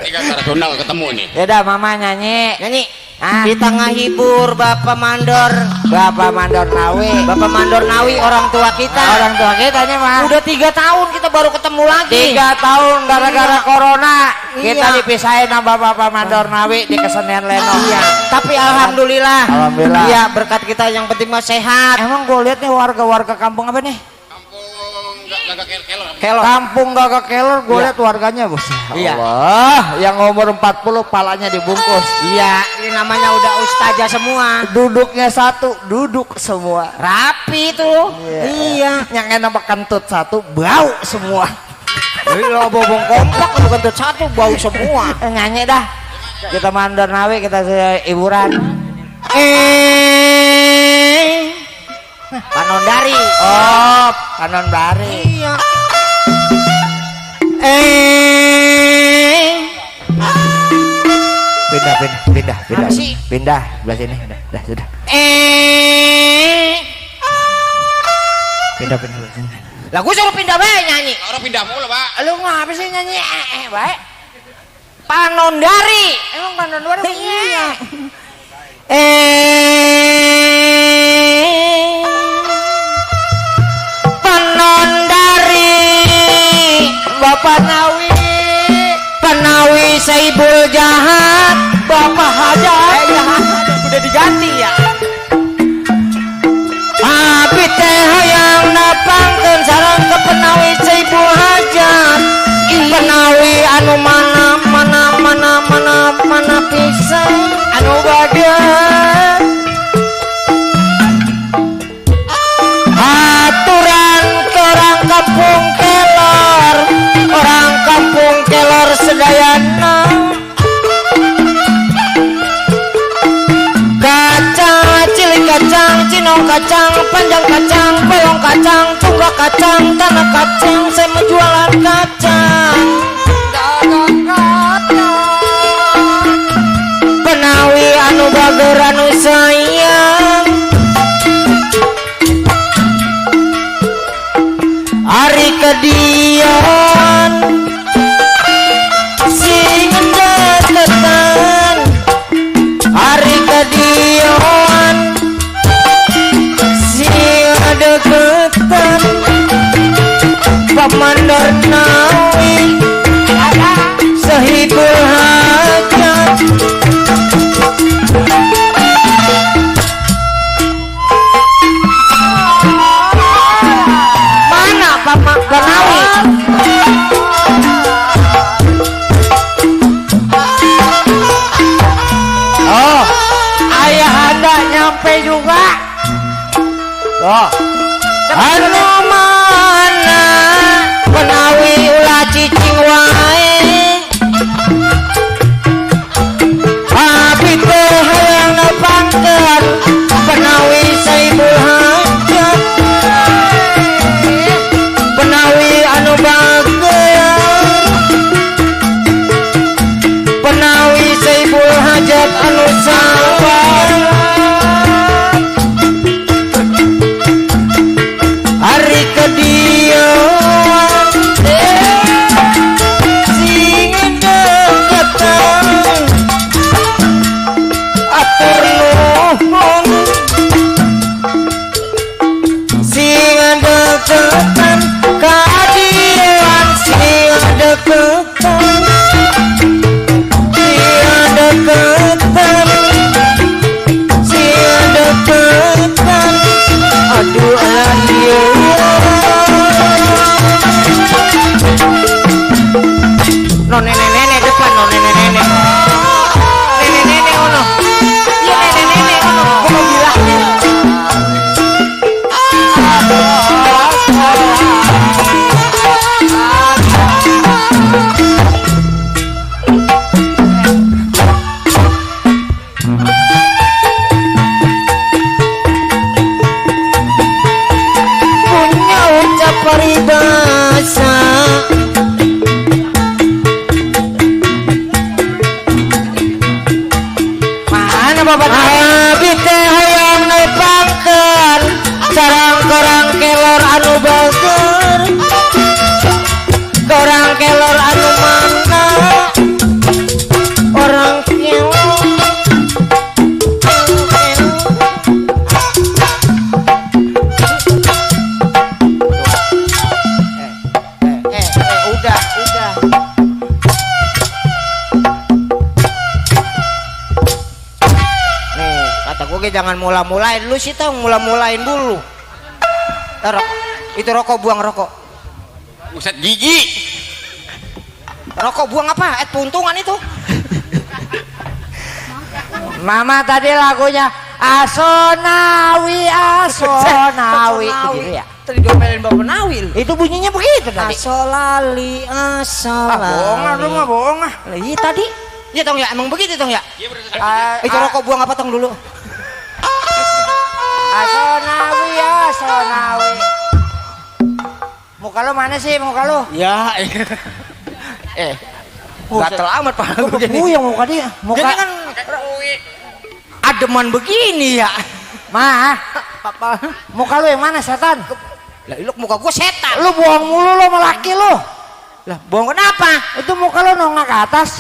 Speaker 1: Tiga tradisional ketemu nih.
Speaker 4: Ya udah, mama nyanyi.
Speaker 3: Nyanyi. Kita ngahibur Bapak Mandor.
Speaker 4: Bapak Mandor Nawi.
Speaker 3: Bapak Mandor Nawi orang tua kita.
Speaker 4: Orang tua kita nih mah.
Speaker 3: Udah 3 tahun kita baru ketemu lagi.
Speaker 4: 3 tahun gara-gara
Speaker 3: Iya.
Speaker 4: corona. Kita
Speaker 3: Iya.
Speaker 4: dipisahin sama Bapak Mandor Nawi di kesenian Leno.
Speaker 3: Iya. Tapi alhamdulillah.
Speaker 4: Alhamdulillah.
Speaker 3: Iya, berkat kita yang penting mah sehat.
Speaker 4: Emang gue lihat nih warga-warga kampung apa nih?
Speaker 1: Kampung gagak kelor.
Speaker 3: Kelor.
Speaker 4: Kampung Gagak Kelor, gue
Speaker 3: Iya.
Speaker 4: lihat warganya, bos.
Speaker 3: Iya.
Speaker 4: Allah, yang umur 40 palanya dibungkus.
Speaker 3: Iya, ini namanya udah ustazah semua.
Speaker 4: Duduknya satu, duduk semua.
Speaker 3: Rapi tuh. Iya.
Speaker 4: Yang enak kentut satu, bau semua.
Speaker 3: Lo bobong kompak lu kentut satu bau semua.
Speaker 4: Nyanyi dah. Kita Mandor Nawi, kita hiburan.
Speaker 3: Panondari.
Speaker 4: Oh, Panon Bari.
Speaker 3: Iya.
Speaker 4: Pindah.
Speaker 3: Apa sih?
Speaker 4: Pindah, belah sini. Dah, sudah. Pindah belah sini.
Speaker 3: Lah gue suruh pindah bae nyanyi.
Speaker 1: Orang pindah mulu, Pak.
Speaker 3: Lu ngapa sih nyanyi bae? Panondari.
Speaker 4: Emang Panon Bari?
Speaker 3: Iya. Panondari Bapak Nawi, Penawi Saibul Jahat, Bapak Hajat. Udah diganti ya. Abi teh hayang napangkeun sareng ke Penawi Saibul Hajat. Penawi anu mana pisan anu badan. Aturan ke orang kampung Kelor, orang kampung Kelor sedayana. Kacang cilik kacang, cinong kacang, panjang kacang, pelong kacang, tunggak kacang, tanah kacang, saya menjualan kacang. Penawi anu bager anu sayang, Ari kedian sing deketan, Ari kedian sing deketan, Pamandor Nawi Sahibul Hajat. Mana Pak Nawi?
Speaker 4: Oh, ayah anda nyampe juga. Oh,
Speaker 3: Anu mana Penawi ulah cicing wae. Abi teh hayang nepangkeun Penawi Saibul Hajat. Penawi anu bagean, Penawi Saibul Hajat anu sabar. Hari kedian sing deketan, atur nuhun sing deketan, keadilan sing deketan, sing deketan, sing deketan. Aduh ayo no nenek depan, no nenek ono, ya nenek ono, gua mau bilangin.
Speaker 4: mana bapak?
Speaker 3: Abi teh hayang nepangkeun sareng korang kelor anu bager. Korang kelor anu mana? Orang kelor. Udah. Nih, kata gue jangan mula-mulain lu sih tau mula-mulain dulu. Itu rokok, buang rokok.
Speaker 1: Buset gigi.
Speaker 3: Rokok buang apa? Puntungan itu.
Speaker 4: Mama tadi lagunya Asonawi begitu ya.
Speaker 3: Tadi diomelin Bapak Nawi lu.
Speaker 4: Itu bunyinya begitu tadi.
Speaker 3: Asolali.
Speaker 4: Bohong lu mah bohong ah.
Speaker 3: Iya tadi. Iya tong ya, emang begitu tong ya.
Speaker 1: Iya bener.
Speaker 3: Itu rokok buang apa tong dulu?
Speaker 4: Asonawi. Muka lu mana sih muka lu?
Speaker 3: Ya. Gatel amat Pak.
Speaker 4: Buyang muka dia. Muka
Speaker 3: Jadi kan ademan begini ya.
Speaker 4: mah. Muka lu yang mana setan?
Speaker 3: Lah iluk muka gua setan.
Speaker 4: Lu buang mulu lu sama laki lu.
Speaker 3: Lah buang kenapa?
Speaker 4: Itu muka lu nongak ke atas.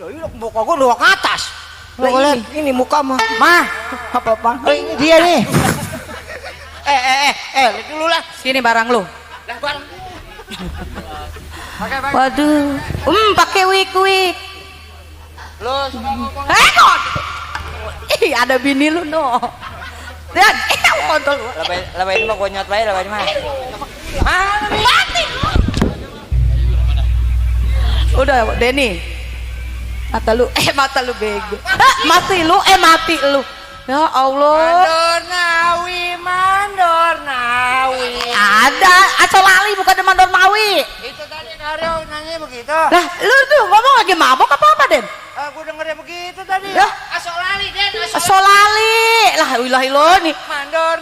Speaker 3: Lah iluk muka gua doang ke atas.
Speaker 4: Lu
Speaker 3: Lah
Speaker 4: lihat.
Speaker 3: ini muka mah.
Speaker 4: Mah,
Speaker 3: Apa?
Speaker 4: ini dia nih.
Speaker 3: Lihat dulu lah. Sini barang lu. Lah barang.
Speaker 6: Waduh. Pakai wik.
Speaker 3: Lu
Speaker 6: Rekod. Ih, ada bini lu no. Lihat, kontol.
Speaker 3: Labain mah gua nyot bae labain mah.
Speaker 6: Mati. Udah, Denny. Mata lu bego. Mati lu. Ya Allah.
Speaker 4: Mandor Nawi.
Speaker 6: Ada Asolali bukan Mandor Nawi.
Speaker 4: Itu tadi Nario nanya begitu.
Speaker 6: Lah, lu tuh ngomong lagi mabok apa deDen?
Speaker 4: Aku dengernya begitu tadi.
Speaker 6: Ya,
Speaker 4: Asolali Den.
Speaker 6: Asolali. Lah, ilahi nih.
Speaker 4: Mandor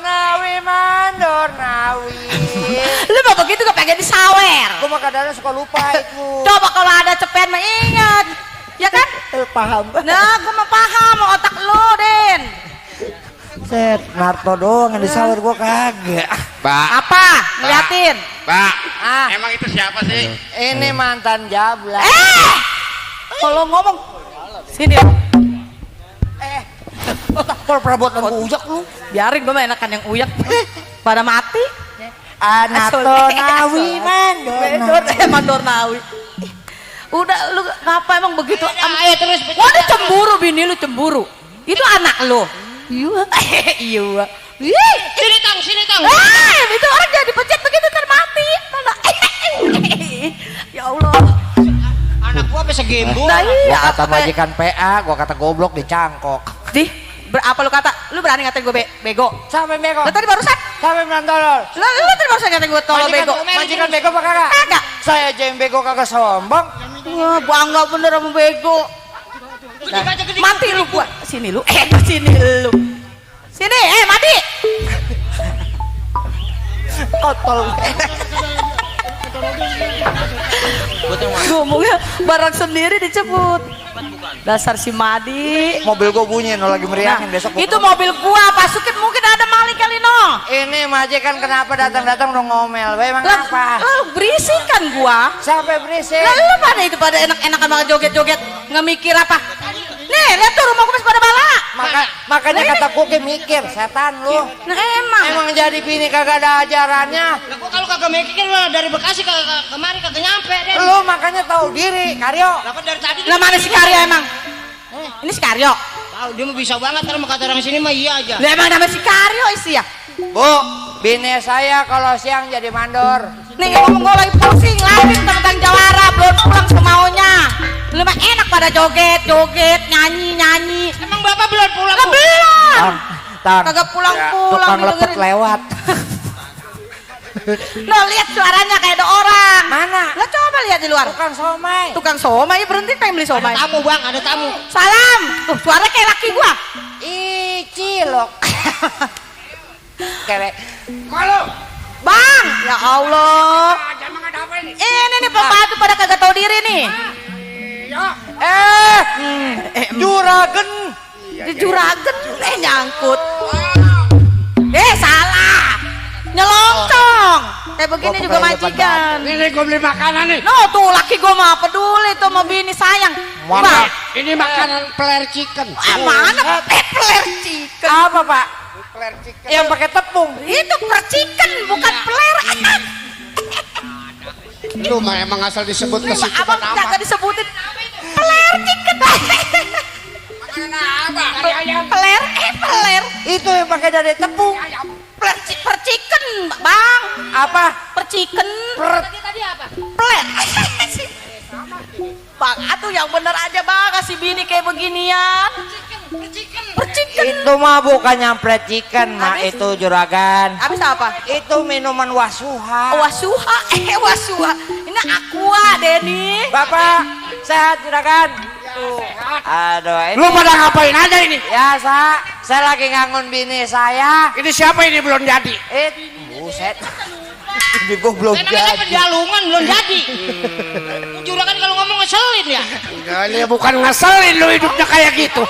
Speaker 4: Nawi.
Speaker 6: Lu mau begitu gak pengen disawer.
Speaker 4: Gua mah kadang suka lupa itu.
Speaker 6: Coba kalau ada cepen mah ingat. Ya kan?
Speaker 4: Paham.
Speaker 6: Nah, gua mah paham otak lu, Den.
Speaker 4: Set, Narto doang yang disawer gua kagak.
Speaker 1: Pak.
Speaker 6: Apa? Ngeliatin.
Speaker 1: Pak.
Speaker 4: Ah.
Speaker 1: Emang itu siapa sih?
Speaker 4: Ini mantan jabla.
Speaker 6: Kalau ngomong sini.
Speaker 4: Kalau perabotan gua ujak lu.
Speaker 6: Biarin gua mah enakan yang uyak. Pada mati.
Speaker 4: Narto Nawi
Speaker 6: Mandor Nawi. Udah lu ngapa emang begitu? Ayo terus. Wah, dia cemburu bini lu cemburu. Itu anak lu. Iya. Iya. Sini tang. Itu orang jadi pencet begitu kan mati. Ya Allah.
Speaker 3: anak gua sampai segembung.
Speaker 6: Nah,
Speaker 4: Gua
Speaker 6: iya.
Speaker 4: kata majikan PA, gua kata goblok dicangkok.
Speaker 6: Apa lu kata? Lu berani ngatain gue bego?
Speaker 4: Sampai bego.
Speaker 6: Lu tadi barusan?
Speaker 4: Sampai mentolol.
Speaker 6: Lu tadi barusan ngatain gue tolol bego?
Speaker 4: Majikan bego apa kagak?
Speaker 6: Kagak.
Speaker 4: Saya aja yang bego kagak sombong.
Speaker 6: Wah, bangga bener sama bego. Nah, mati lu gua. Sini lu. Sini lu. Sini, mati.
Speaker 4: Kotol.
Speaker 6: Ngomongnya barang sendiri dicebut. Dasar si Madi.
Speaker 4: Mobil gua bunyi no lagi meriahin besok.
Speaker 6: Itu mobil gua, pasukin mungkin ada maling kali no.
Speaker 4: Ini majikan kenapa datang-datang udah ngomel? Emang apa?
Speaker 6: Berisik kan gua.
Speaker 4: Sampai berisik.
Speaker 6: Lah lu pada itu pada enak-enakan banget joget-joget, nggak mikir apa. Nih, lihat tuh rumah gua masih pada bala.
Speaker 4: Makanya kata gua mikir, setan lu.
Speaker 6: Nah emang.
Speaker 4: Emang jadi bini kagak ada ajarannya.
Speaker 7: Lah kok kalau kagak mikir mah dari Bekasi kemari kagak nyampe deh.
Speaker 4: Lu makanya tahu diri, Karyo.
Speaker 7: Lah kan dari tadi
Speaker 6: Lah mana si Karyo emang? Ini si Karyo.
Speaker 7: tahu dia mah bisa banget kalau kata orang sini mah iya aja.
Speaker 6: Lah emang namanya si Karyo isi ya.
Speaker 4: Bu, bini saya kalau siang jadi mandor.
Speaker 6: Nih ngomong gue lagi pusing lagi tentang jawara belum pulang semaunya. Lu mah enak pada joget, nyanyi.
Speaker 7: Emang bapak belum pulang?
Speaker 6: Lah
Speaker 7: Bu?
Speaker 6: belum.
Speaker 4: Tang,
Speaker 6: Kagak pulang-pulang
Speaker 4: tukang lepet
Speaker 6: dengerin.
Speaker 4: lewat.
Speaker 6: Lo lihat suaranya kayak ada orang.
Speaker 4: Mana?
Speaker 6: Lo coba lihat di luar.
Speaker 4: Tukang somai.
Speaker 6: Tukang somai berhenti pengen beli somai.
Speaker 7: Ada tamu bang, ada tamu.
Speaker 6: Salam. Tuh suara kayak laki gua.
Speaker 4: Ih, cilok. Kere.
Speaker 6: Bang, ya Allah. Ini nih pembantu pada kagak tahu diri nih.
Speaker 4: Juragan.
Speaker 6: juragan nyangkut. Salah. Nyelongcong. Kayak begini juga majikan.
Speaker 2: Ini gue beli makanan nih.
Speaker 6: No, tuh laki gue mah peduli tuh sama bini sayang. Bang,
Speaker 2: Ini makanan player chicken.
Speaker 6: mana peler chicken?
Speaker 4: Apa pak?
Speaker 2: Player chicken.
Speaker 4: Yang pakai tepung.
Speaker 6: Itu percikan bukan peler.
Speaker 2: Lu mah emang asal disebut ke situ
Speaker 6: Abang jangan disebutin peler chicken. Peler, peler.
Speaker 4: Itu yang pakai dari tepung.
Speaker 6: Percikan, bang.
Speaker 4: Apa?
Speaker 6: Percikan. Tadi apa? Peler. Bang, atuh yang bener aja bang, kasih bini kayak beginian. Percikan.
Speaker 4: Itu mah bukan nyampe chicken, mak.
Speaker 6: Habis?
Speaker 4: Itu juragan.
Speaker 6: Habis apa?
Speaker 4: Itu minuman wasuha.
Speaker 6: Wasuha, wasuha. Ini aqua, Denny.
Speaker 4: Bapak, sehat juragan? Aduh, ini.
Speaker 2: Lu pada ngapain aja ini?
Speaker 4: Ya, saya lagi ngangun bini saya.
Speaker 2: Ini siapa ini belum jadi?
Speaker 4: Buset. Bini gua belum
Speaker 7: Enak aja
Speaker 4: jadi.
Speaker 7: pendalungan belum jadi. Juragan kalau ngomong ngeselin ya.
Speaker 2: Enggak, ini bukan ngeselin lu hidupnya kayak gitu.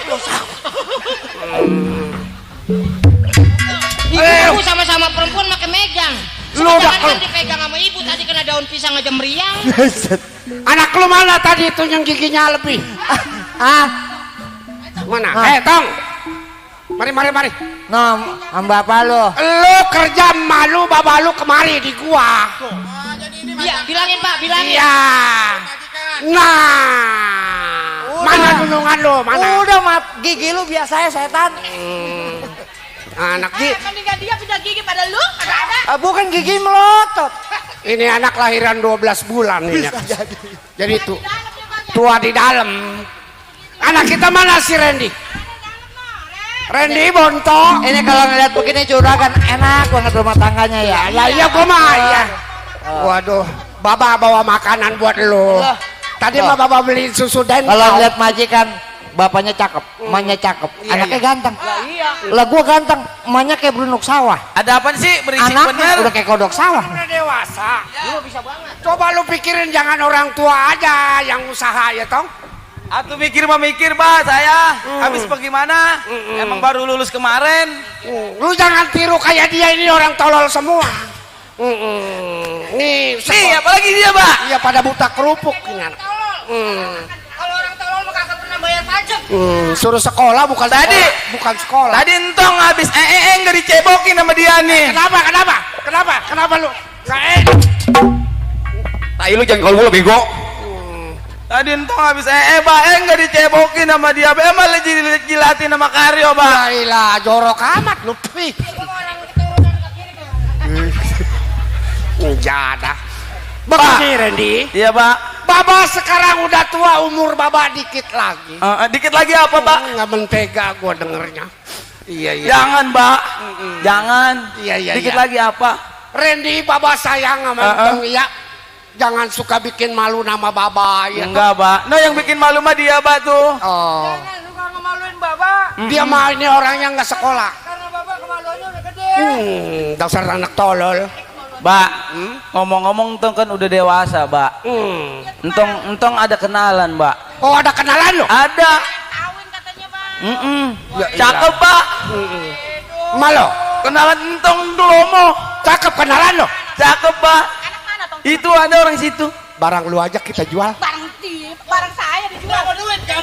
Speaker 7: Ibu sama-sama perempuan pakai megang.
Speaker 2: Lu udah
Speaker 7: Jangan dipegang sama ibu tadi kena daun pisang aja meriang.
Speaker 2: Anak lu mana tadi itu yang giginya lebih? Mana? Tong. Mari.
Speaker 4: Nah, hamba apa lu?
Speaker 2: Lu kerja malu bapak lu kemari di gua.
Speaker 7: Iya, bilangin Pak, bilangin.
Speaker 2: Iya. Nah. Mana dulungan lu? Mana?
Speaker 4: Udah, mat. Gigi lu biasa ya setan.
Speaker 2: Anak
Speaker 6: Mendingan dia pindah gigi pada lu, kagak ada.
Speaker 4: Bukan gigi melotot.
Speaker 2: ini anak lahiran 12 bulan ini. Jadi tuh tua di dalam. Anak kita mana si Randy? Randy Bonto.
Speaker 4: Ini kalau ngeliat begini juragan enak banget rumah tangganya ya.
Speaker 2: Lah iya gua mah ya. Waduh, Baba bawa makanan buat lu. Tadi mah Baba beli susu dan
Speaker 4: Kalau ngeliat majikan, bapaknya cakep, emaknya cakep, anaknya ganteng. Lah gua ganteng, emaknya kayak berunuk sawah.
Speaker 8: Ada apa sih berisik
Speaker 4: Anaknya
Speaker 8: bener?
Speaker 4: udah kayak kodok sawah.
Speaker 2: udah dewasa. Lu bisa banget. Coba lu pikirin jangan orang tua aja yang usaha ya, Tong.
Speaker 8: Aku mikir bah saya. Habis bagaimana? Emang baru lulus kemarin.
Speaker 2: Lu jangan tiru kayak dia, ini orang tolol semua. Nih,
Speaker 8: Nih, apalagi dia, Pak?
Speaker 2: iya pada buta kerupuk ini anak.
Speaker 7: Kalau orang tolol mah kagak pernah bayar pajak.
Speaker 2: Suruh sekolah bukan
Speaker 8: Tadi.
Speaker 2: sekolah. Bukan sekolah.
Speaker 8: Tadi entong habis nggak dicebokin sama dia nih.
Speaker 2: Kenapa lu?
Speaker 1: Tai lu jangan kalau lu bego.
Speaker 8: Tadi entong habis nggak dicebokin sama dia. Malah jilatin sama Karyo, Pak.
Speaker 2: Baiklah, jorok amat lu. Pih. Jadah. Begini Randy.
Speaker 8: Iya, Pak.
Speaker 2: Baba sekarang udah tua, umur Baba dikit lagi.
Speaker 8: Dikit lagi apa, Pak?
Speaker 2: Nggak mentega gua dengernya. Iya.
Speaker 8: Jangan, Pak. Jangan.
Speaker 2: Iya.
Speaker 8: Dikit lagi apa?
Speaker 2: Randy, Baba sayang sama Entong, ya. Jangan suka bikin malu nama Baba ya.
Speaker 8: Enggak, Pak. No, yang bikin malu mah dia, Pak tuh.
Speaker 2: Oh.
Speaker 6: Jangan suka ngemaluin Bapak,
Speaker 2: Dia mah ini orangnya nggak sekolah.
Speaker 6: karena Bapak kemaluannya udah gede.
Speaker 2: Dasar anak tolol.
Speaker 8: Mbak, ngomong-ngomong entong kan udah dewasa, Mbak. Entong ada kenalan, Mbak.
Speaker 2: Oh, ada kenalan lo?
Speaker 8: Ada.
Speaker 6: Kawin katanya Bang.
Speaker 8: Cakep, Pak.
Speaker 2: Malo,
Speaker 8: Kenalan entong dulu mau.
Speaker 2: cakep kenalan lo.
Speaker 8: Cakep, Pak.
Speaker 6: Anak mana Tong?
Speaker 8: Itu ada orang situ.
Speaker 2: Barang lu aja kita jual.
Speaker 6: Barang saya dijual. Mau duit kan?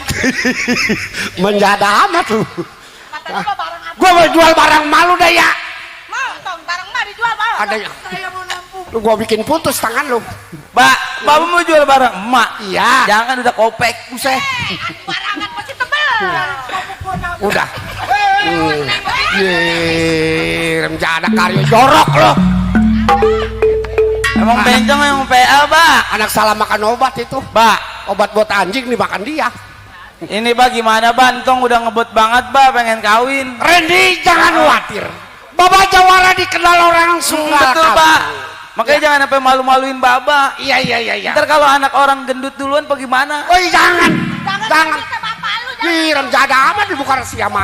Speaker 2: Menjada amat lu.
Speaker 6: Katanya Pak barang apa?
Speaker 2: Gua mau jual barang malu dah ya.
Speaker 6: Mau Tong, barang mah dijual Bang.
Speaker 2: Ada yang
Speaker 6: Saya mau nampung.
Speaker 2: lu gua bikin putus tangan lu.
Speaker 8: Mbak, Bapak mau jual barang emak.
Speaker 2: Iya.
Speaker 8: Jangan udah kopek. Buset.
Speaker 6: Barangan pasti tebel.
Speaker 2: Udah. Menjada Karyo jorok lo.
Speaker 8: Emang bencong yang PL, Pak.
Speaker 2: Anak salah makan obat itu.
Speaker 8: Pak,
Speaker 2: Obat buat anjing dimakan dia.
Speaker 8: ini Pak gimana, Pak? Entong udah ngebut banget, Pak, pengen kawin.
Speaker 2: Randy, jangan khawatir. Baba Jawara dikenal orang Sunda.
Speaker 8: Betul, Pak. Makanya jangan sampai malu-maluin Bapak.
Speaker 2: Iya.
Speaker 8: Ntar kalau anak orang gendut duluan apa gimana?
Speaker 2: Oi, jangan. Jangan.
Speaker 6: Kita bapak lu jangan.
Speaker 2: Ih, remjada amat lu bukan siapa.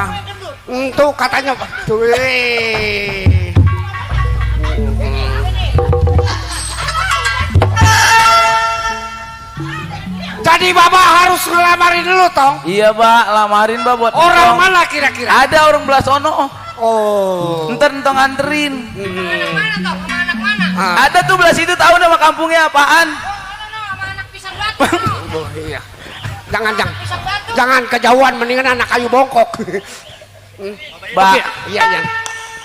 Speaker 2: Tuh katanya tuh. Jadi bapak harus ngelamarin dulu tong.
Speaker 8: Iya Pak, lamarin Pak buat
Speaker 2: Orang
Speaker 8: entong.
Speaker 2: mana kira-kira?
Speaker 8: Ada orang belah sono.
Speaker 2: Oh.
Speaker 8: Ntar entong anterin.
Speaker 7: Mana toh? Sama anak mana?
Speaker 2: Ah.
Speaker 8: Ada tuh belah situ tahu nama kampungnya apaan?
Speaker 7: Sama anak pisang batu.
Speaker 2: Oh, iya. Jangan kejauhan, mendingan anak kayu bongkok.
Speaker 8: Mbak,
Speaker 2: Iya, iya.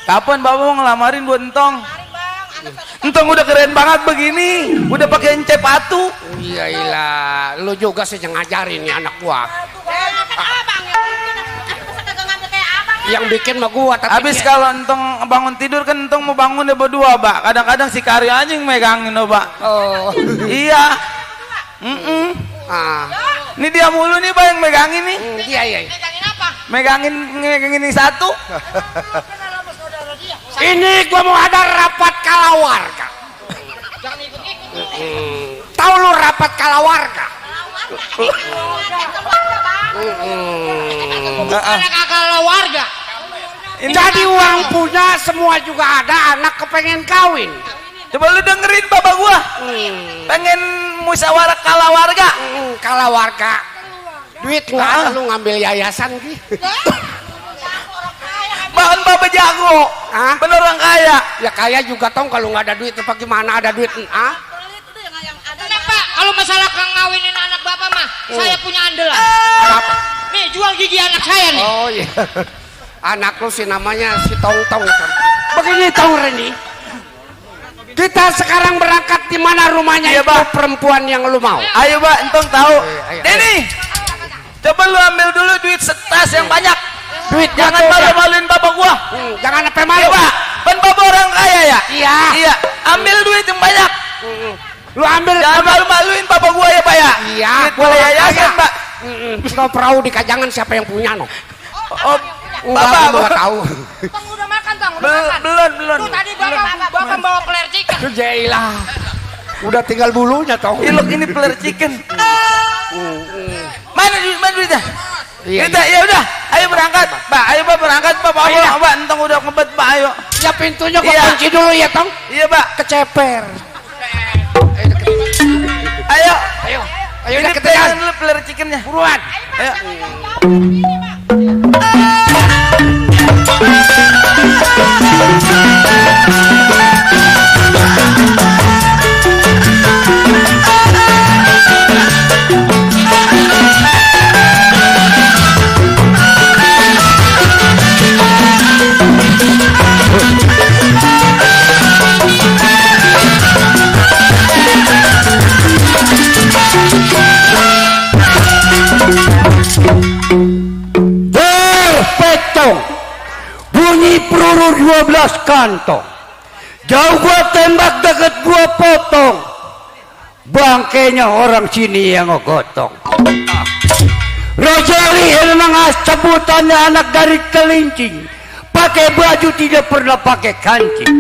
Speaker 8: kapan Bapak mau ngelamarin buat entong? Entong udah keren banget begini, udah pakai cepatu.
Speaker 2: Iya, iya. Lu juga sih yang ngajarin nih anak gua. Yang bikin mah gua tapi
Speaker 8: Habis kalau entong bangun tidur kan entong mau bangun ya berdua, Pak. Kadang-kadang si Karyo aja yang megangin, loh, Pak.
Speaker 2: oh.
Speaker 8: Iya.
Speaker 2: Ah.
Speaker 8: Ini dia mulu nih, Pak, yang megangin nih.
Speaker 2: Iya, iya.
Speaker 8: Megangin ini satu.
Speaker 2: Ini gua mau ada rapat kalawarga. Tahu lu rapat kalawarga?
Speaker 7: Anak kakak warga.
Speaker 2: Jadi uang punya semua juga ada, anak kepengen kawin.
Speaker 8: Coba lu dengerin bapak gua. Pengen musyawarah kala warga.
Speaker 2: Kalawarga. Duit nggak ada, lu ngambil yayasan gitu.
Speaker 8: Bahkan bapak jago.
Speaker 2: Hah?
Speaker 8: Bener orang kaya.
Speaker 2: Ya kaya juga tong kalau nggak ada duit, apa gimana ada duit? Ah?
Speaker 7: Kenapa? Kalau masalah ngawinin anak bapak mah, saya punya andalan.
Speaker 2: Apa?
Speaker 7: Nih jual gigi anak saya nih.
Speaker 2: Oh iya. Anak lu sih namanya si Tong Tong. Begini Tong Reni. Kita sekarang berangkat di mana rumahnya
Speaker 8: Iya,
Speaker 2: itu
Speaker 8: Pak.
Speaker 2: perempuan yang lu mau.
Speaker 8: Ayo, Pak, entong tahu.
Speaker 2: ayo.
Speaker 8: Denny. Coba lu ambil dulu duit setas yang banyak.
Speaker 2: Duit
Speaker 8: Jangan malu-maluin bapak gua.
Speaker 2: Jangan apa
Speaker 8: Iya,
Speaker 2: malu.
Speaker 8: Pak. Kan bapak orang kaya ya?
Speaker 2: Iya.
Speaker 8: Iya. Ambil duit yang banyak.
Speaker 2: Lu ambil.
Speaker 8: Jangan malu-maluin bapak gua ya, Pak ya.
Speaker 2: Iya.
Speaker 8: Duit gua yayasan, Pak.
Speaker 2: Kalau perahu di Kajangan siapa yang punya no?
Speaker 8: Oh,
Speaker 2: Bapak
Speaker 8: bapak.
Speaker 2: gua nggak tahu.
Speaker 7: Bang udah makan bang, udah makan.
Speaker 8: Belum.
Speaker 7: Tuh tadi bapak bawa peler chicken.
Speaker 2: Jailah. Udah tinggal bulunya tau.
Speaker 8: Ilok ini peler chicken. Mana duitnya?
Speaker 2: Iya,
Speaker 8: Kita ya udah, ayo berangkat, Pak. Ayo Pak berangkat, Pak. Bawa,
Speaker 2: iya.
Speaker 8: Pak. Entong udah ngebet, Pak. Ayo.
Speaker 2: Ya pintunya gua
Speaker 8: Iya.
Speaker 2: kunci dulu ya Tong.
Speaker 8: Iya, Pak.
Speaker 2: Keceper.
Speaker 8: Ayo.
Speaker 2: Ayo. Ayo
Speaker 8: Ini
Speaker 2: udah
Speaker 8: pegang
Speaker 2: ketekan.
Speaker 8: dulu peler chickennya.
Speaker 2: Buruan.
Speaker 8: Ayo.
Speaker 2: Petong. Bunyi peluru 12 kantong. Jauh gua tembak, deket gua potong. Bangkainya orang sini yang ngegotong. Rojali memang sebutannya anak dari Kelincing. Pakai baju tidak pernah pakai kancing.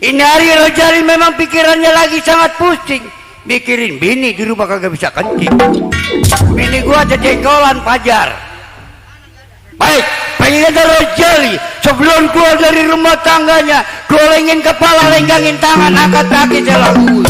Speaker 2: Ini hari Rojali memang pikirannya lagi sangat pusing. Mikirin bini di rumah kagak bisa kencing. Bini gua ada jenggolan Fajar. Baik, pengen ada Rojali. Sebelum keluar dari rumah tangganya, golengin kepala, lenggangin tangan, angkat kaki selalu.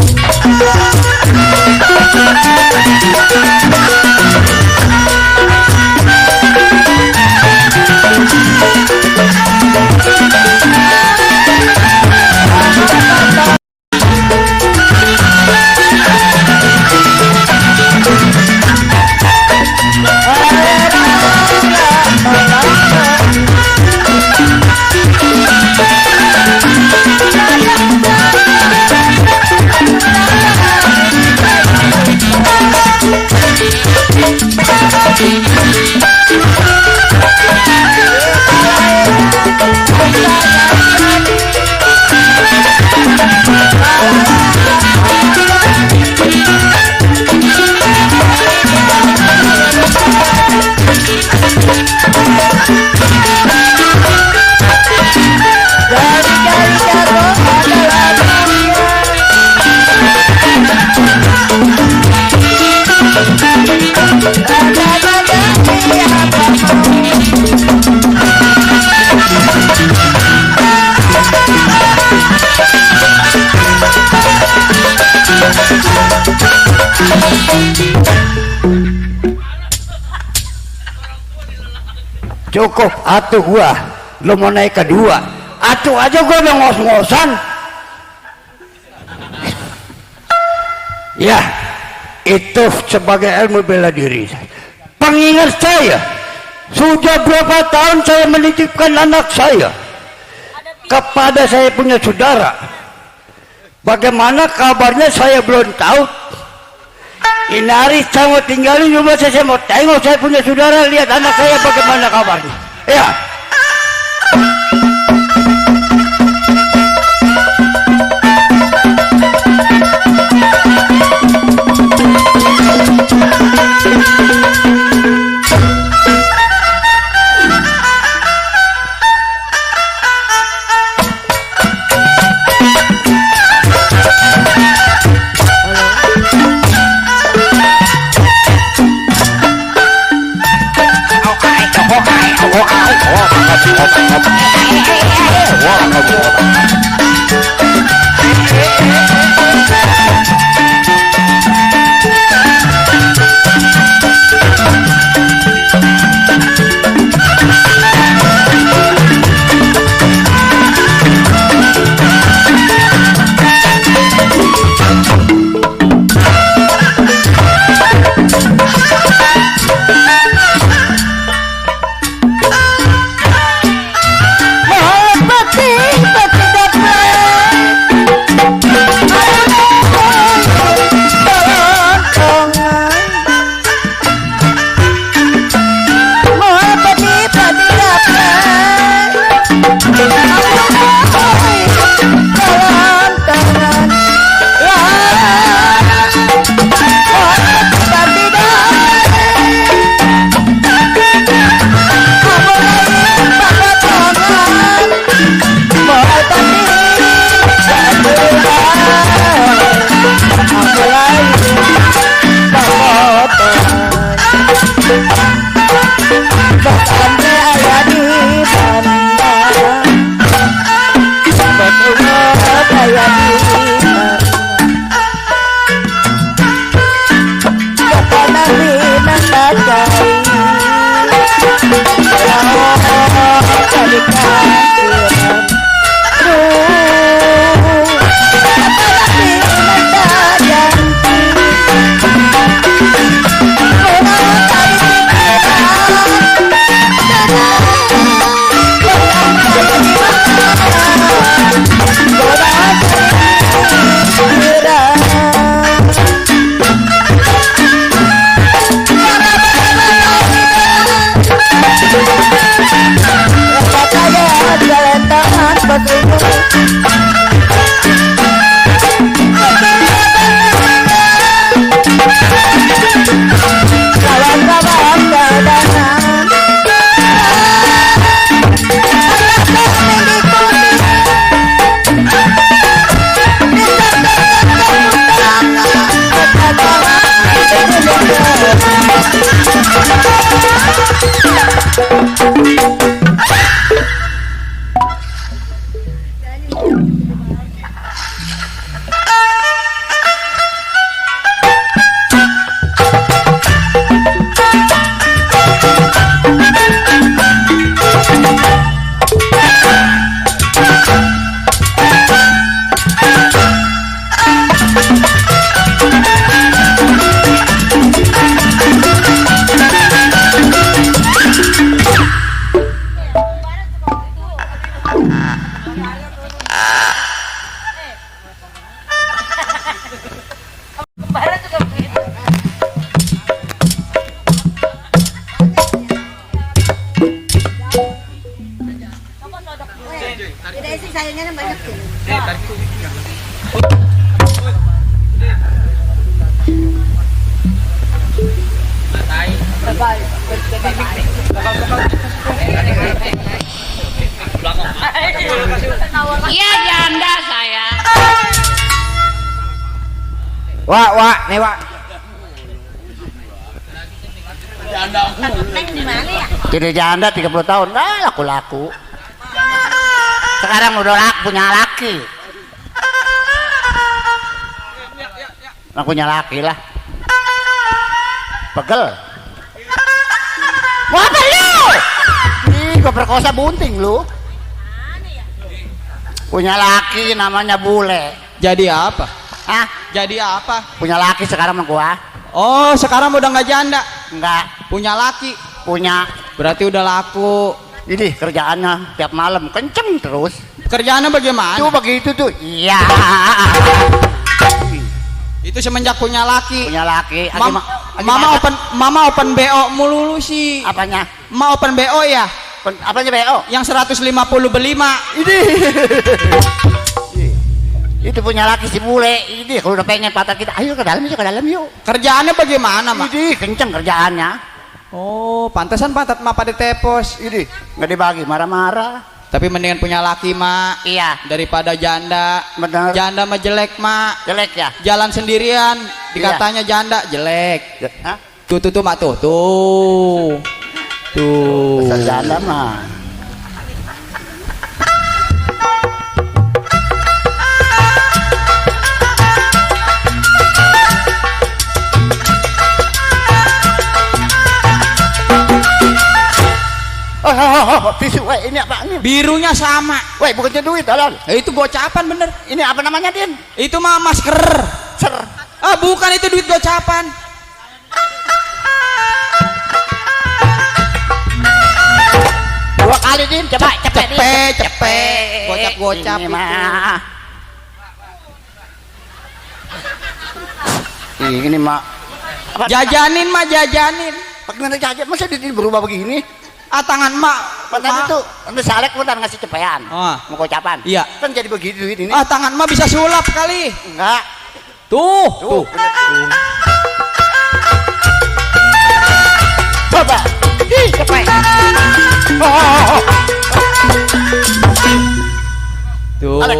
Speaker 2: Cukup atuh gua, lu mau naik kedua, atuh aja gua udah ngos-ngosan. Ya, itu sebagai ilmu bela diri. Pengingat saya, sudah berapa tahun saya menitipkan anak saya kepada saya punya saudara. Bagaimana kabarnya saya belum tahu. Ini hari saya mau tinggalin rumah saya mau tengok saya punya saudara, lihat anak saya bagaimana kabarnya. Ya.
Speaker 7: Iya janda saya.
Speaker 3: Wak, nih Wak.
Speaker 6: Neng di mana ya?
Speaker 2: Jadi janda 30 tahun, laku-laku. Sekarang udah punya laki. Punya laki lah. Pegel. Mau apa lu? gua perkosa bunting lu. Punya laki namanya Bule.
Speaker 8: Jadi apa?
Speaker 2: Hah?
Speaker 8: Jadi apa?
Speaker 2: Punya laki sekarang sama gua?
Speaker 8: Oh, sekarang udah nggak janda.
Speaker 2: Enggak.
Speaker 8: Punya laki.
Speaker 2: Punya.
Speaker 8: Berarti udah laku.
Speaker 2: Ini kerjaannya tiap malam kenceng terus.
Speaker 8: Kerjaannya bagaimana?
Speaker 2: Tuh begitu tuh. Iya.
Speaker 8: Itu semenjak punya laki.
Speaker 2: Punya laki.
Speaker 8: Mama open BO mulu sih.
Speaker 2: Apanya?
Speaker 8: Ma open BO ya?
Speaker 2: Apanya BO?
Speaker 8: Yang 150 beli mak.
Speaker 2: Ini. Itu punya laki si Bule. Ini kalau udah pengen patah kita, ayo ke dalam yuk.
Speaker 8: Kerjaannya bagaimana mak?
Speaker 2: Ini kenceng kerjaannya.
Speaker 8: Oh, pantesan pantat mak pada tepos.
Speaker 2: Ini nggak dibagi, marah-marah.
Speaker 8: Tapi mendingan punya laki mak.
Speaker 2: Iya.
Speaker 8: Daripada janda.
Speaker 2: Bener.
Speaker 8: Janda mah jelek mak.
Speaker 2: Jelek ya?
Speaker 8: Jalan sendirian. Dikatanya janda jelek.
Speaker 2: Hah?
Speaker 8: Tuh mak tuh. Tuh.
Speaker 2: Besar janda mah. Tisu, ini apa ini?
Speaker 8: Birunya sama.
Speaker 2: Woi, bukannya duit, tolong.
Speaker 8: Itu gocapan bener.
Speaker 2: Ini apa namanya, Din?
Speaker 8: Itu mah masker.
Speaker 2: Ser.
Speaker 8: Ah, bukan itu duit gocapan.
Speaker 2: Dua kali, Din, coba cepet.
Speaker 8: Gocap-gocap
Speaker 2: ini
Speaker 8: itu.
Speaker 2: mah. Ini mah. Apa?
Speaker 8: Jajanin mah jajanin.
Speaker 2: Bagaimana jajan? Masa Din berubah begini?
Speaker 8: Ah, tangan mak.
Speaker 2: Bentar itu, nanti salek bentar ngasih cepean.
Speaker 8: Ah.
Speaker 2: Mau gocapan.
Speaker 8: Iya.
Speaker 2: Kan jadi begitu ini.
Speaker 8: Ah, tangan mah bisa sulap kali.
Speaker 2: Enggak.
Speaker 8: Tuh.
Speaker 2: Coba. Ih, cepet.
Speaker 8: Tuh.
Speaker 2: Alek.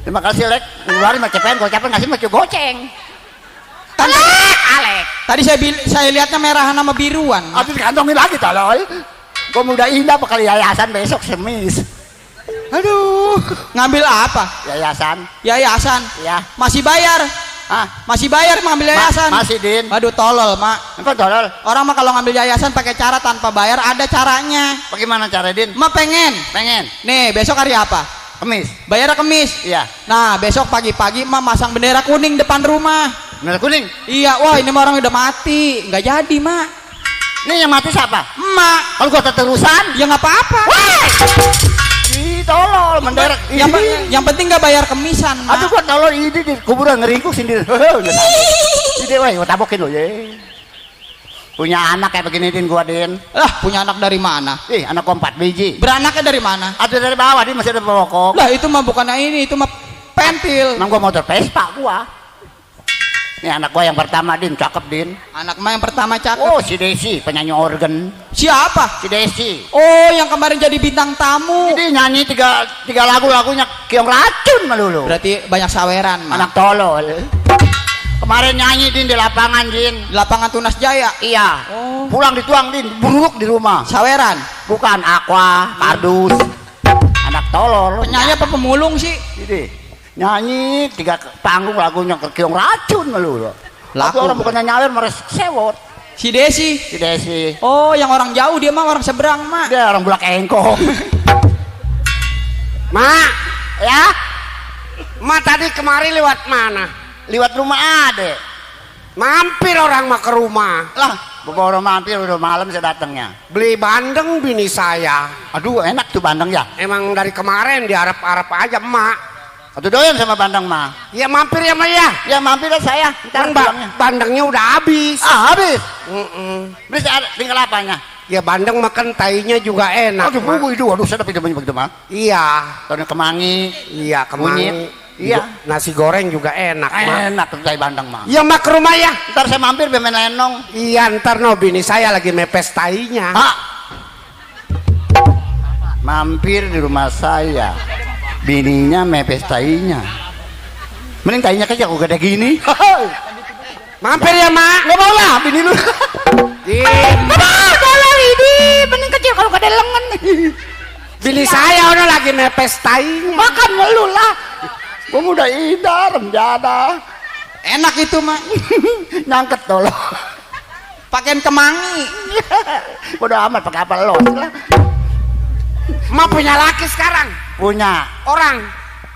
Speaker 2: Terima kasih, Lek. Ngeluarin mah cepean, gocapan ngasih mah goceng.
Speaker 8: Kan
Speaker 2: Alek.
Speaker 8: tadi saya lihatnya merahan sama biruan.
Speaker 2: Habis kantongin lagi tolol. Gua udah indah bakal yayasan besok semis. Aduh.
Speaker 8: Ngambil apa?
Speaker 2: Yayasan.
Speaker 8: Yayasan.
Speaker 2: Ya.
Speaker 8: Masih bayar.
Speaker 2: Ah,
Speaker 8: Masih bayar ngambil yayasan.
Speaker 2: masih, Din.
Speaker 8: Aduh tolol, mak.
Speaker 2: Apa tolol?
Speaker 8: Orang mah kalau ngambil yayasan pakai cara tanpa bayar ada caranya.
Speaker 2: Bagaimana cara, Din?
Speaker 8: Mak pengen.
Speaker 2: Pengen.
Speaker 8: Nih, besok hari apa?
Speaker 2: Kemis.
Speaker 8: Bayar Kemis.
Speaker 2: Iya.
Speaker 8: Nah, besok pagi-pagi mah masang bendera kuning depan rumah.
Speaker 2: Merah kuning.
Speaker 8: Iya, wah ini mah orang udah mati. Nggak jadi, mak.
Speaker 2: Ini yang mati siapa?
Speaker 8: Emak.
Speaker 2: Kalau gua terusan.
Speaker 8: Ya nggak apa-apa.
Speaker 2: Ih, tolol mendarat.
Speaker 8: Yang penting nggak bayar kemisan, mak.
Speaker 2: Aduh, gua tolol ini di kuburan ngeringkuk sendiri. Ini weh, gua tabokin lo ye. Punya anak kayak begini, Din, gua, Din.
Speaker 8: Lah, punya anak dari mana?
Speaker 2: Anak gua 4 biji.
Speaker 8: Beranaknya dari mana?
Speaker 2: Ada dari bawah, Din, masih ada pokok.
Speaker 8: Lah, itu mah bukan ini, itu mah pentil.
Speaker 2: Emang gua motor Vespa gua. Ini anak gua yang pertama, Din, cakep, Din.
Speaker 8: Anak mah yang pertama cakep.
Speaker 2: Oh, si Desi, penyanyi organ.
Speaker 8: Siapa?
Speaker 2: Si Desi.
Speaker 8: Oh, yang kemarin jadi bintang tamu.
Speaker 2: Jadi nyanyi tiga lagunya Kiong Racun melulu.
Speaker 8: Berarti banyak saweran, mak.
Speaker 2: Anak tolol. Kemarin nyanyi, Din, di lapangan, Din.
Speaker 8: Di lapangan Tunas Jaya.
Speaker 2: Iya.
Speaker 8: Oh.
Speaker 2: Pulang dituang, Din, buruk di rumah.
Speaker 8: Saweran.
Speaker 2: Bukan aqua, kardus. Anak tolol.
Speaker 8: Penyanyi apa pemulung sih?
Speaker 2: Jadi nyanyi 3 panggung lagunya Kiong Racun melulu.
Speaker 8: Laku.
Speaker 2: Tapi orang bukannya nyawer malah sewot.
Speaker 8: Si Desi.
Speaker 2: Si Desi.
Speaker 8: Oh, yang orang jauh, dia mah orang seberang, mak.
Speaker 2: Dia orang Bulak Engkong. Mak, ya?
Speaker 9: Ma tadi kemari lewat mana?
Speaker 2: Lewat rumah Ade.
Speaker 9: Mampir orang mah ke rumah.
Speaker 2: Lah, bawa orang mampir udah malam saya datangnya.
Speaker 9: Beli bandeng bini saya.
Speaker 2: Aduh, enak tuh bandeng ya.
Speaker 9: Emang dari kemarin diharap-harap aja emak.
Speaker 2: Atau doyan sama bandeng mah.
Speaker 9: Ya mampir ya Mak ya.
Speaker 2: Ya mampir lah saya.
Speaker 9: Kan
Speaker 2: Ntar pulangnya.
Speaker 9: bandengnya udah habis.
Speaker 2: Ah, habis.
Speaker 9: Beli
Speaker 2: Tinggal apanya?
Speaker 9: Ya bandeng makan tainya juga enak.
Speaker 2: Aduh,
Speaker 9: Mak.
Speaker 2: bumbu itu. Aduh, sedap itu begitu mah.
Speaker 9: Iya.
Speaker 2: Tahun kemangi.
Speaker 9: Iya kemarin.
Speaker 2: Iya.
Speaker 9: Nasi goreng juga enak Mak.
Speaker 2: Enak tuh tai bandeng mah.
Speaker 9: Ya Mak ke rumah ya.
Speaker 2: Ntar saya mampir bemen lenong.
Speaker 9: Iya ntar no bini saya lagi mepes tainya.
Speaker 2: Ah. Mampir di rumah saya. Bininya mepes tainya. Mending tainya kecil aku gede gini.
Speaker 9: Mampir ya Mak.
Speaker 2: Nggak mau lah, bini lu.
Speaker 9: Kalau ini mending kecil kalau gede lengan. Bini saya udah lagi mepes tainya.
Speaker 2: Makan melu lah. Gua udah indah, remjada.
Speaker 8: Enak itu, mak.
Speaker 2: Nyangket tolong.
Speaker 8: Pakaian kemangi.
Speaker 2: Bodoh amat pakai apa los lah.
Speaker 9: Mak punya laki sekarang.
Speaker 2: Punya.
Speaker 9: Orang.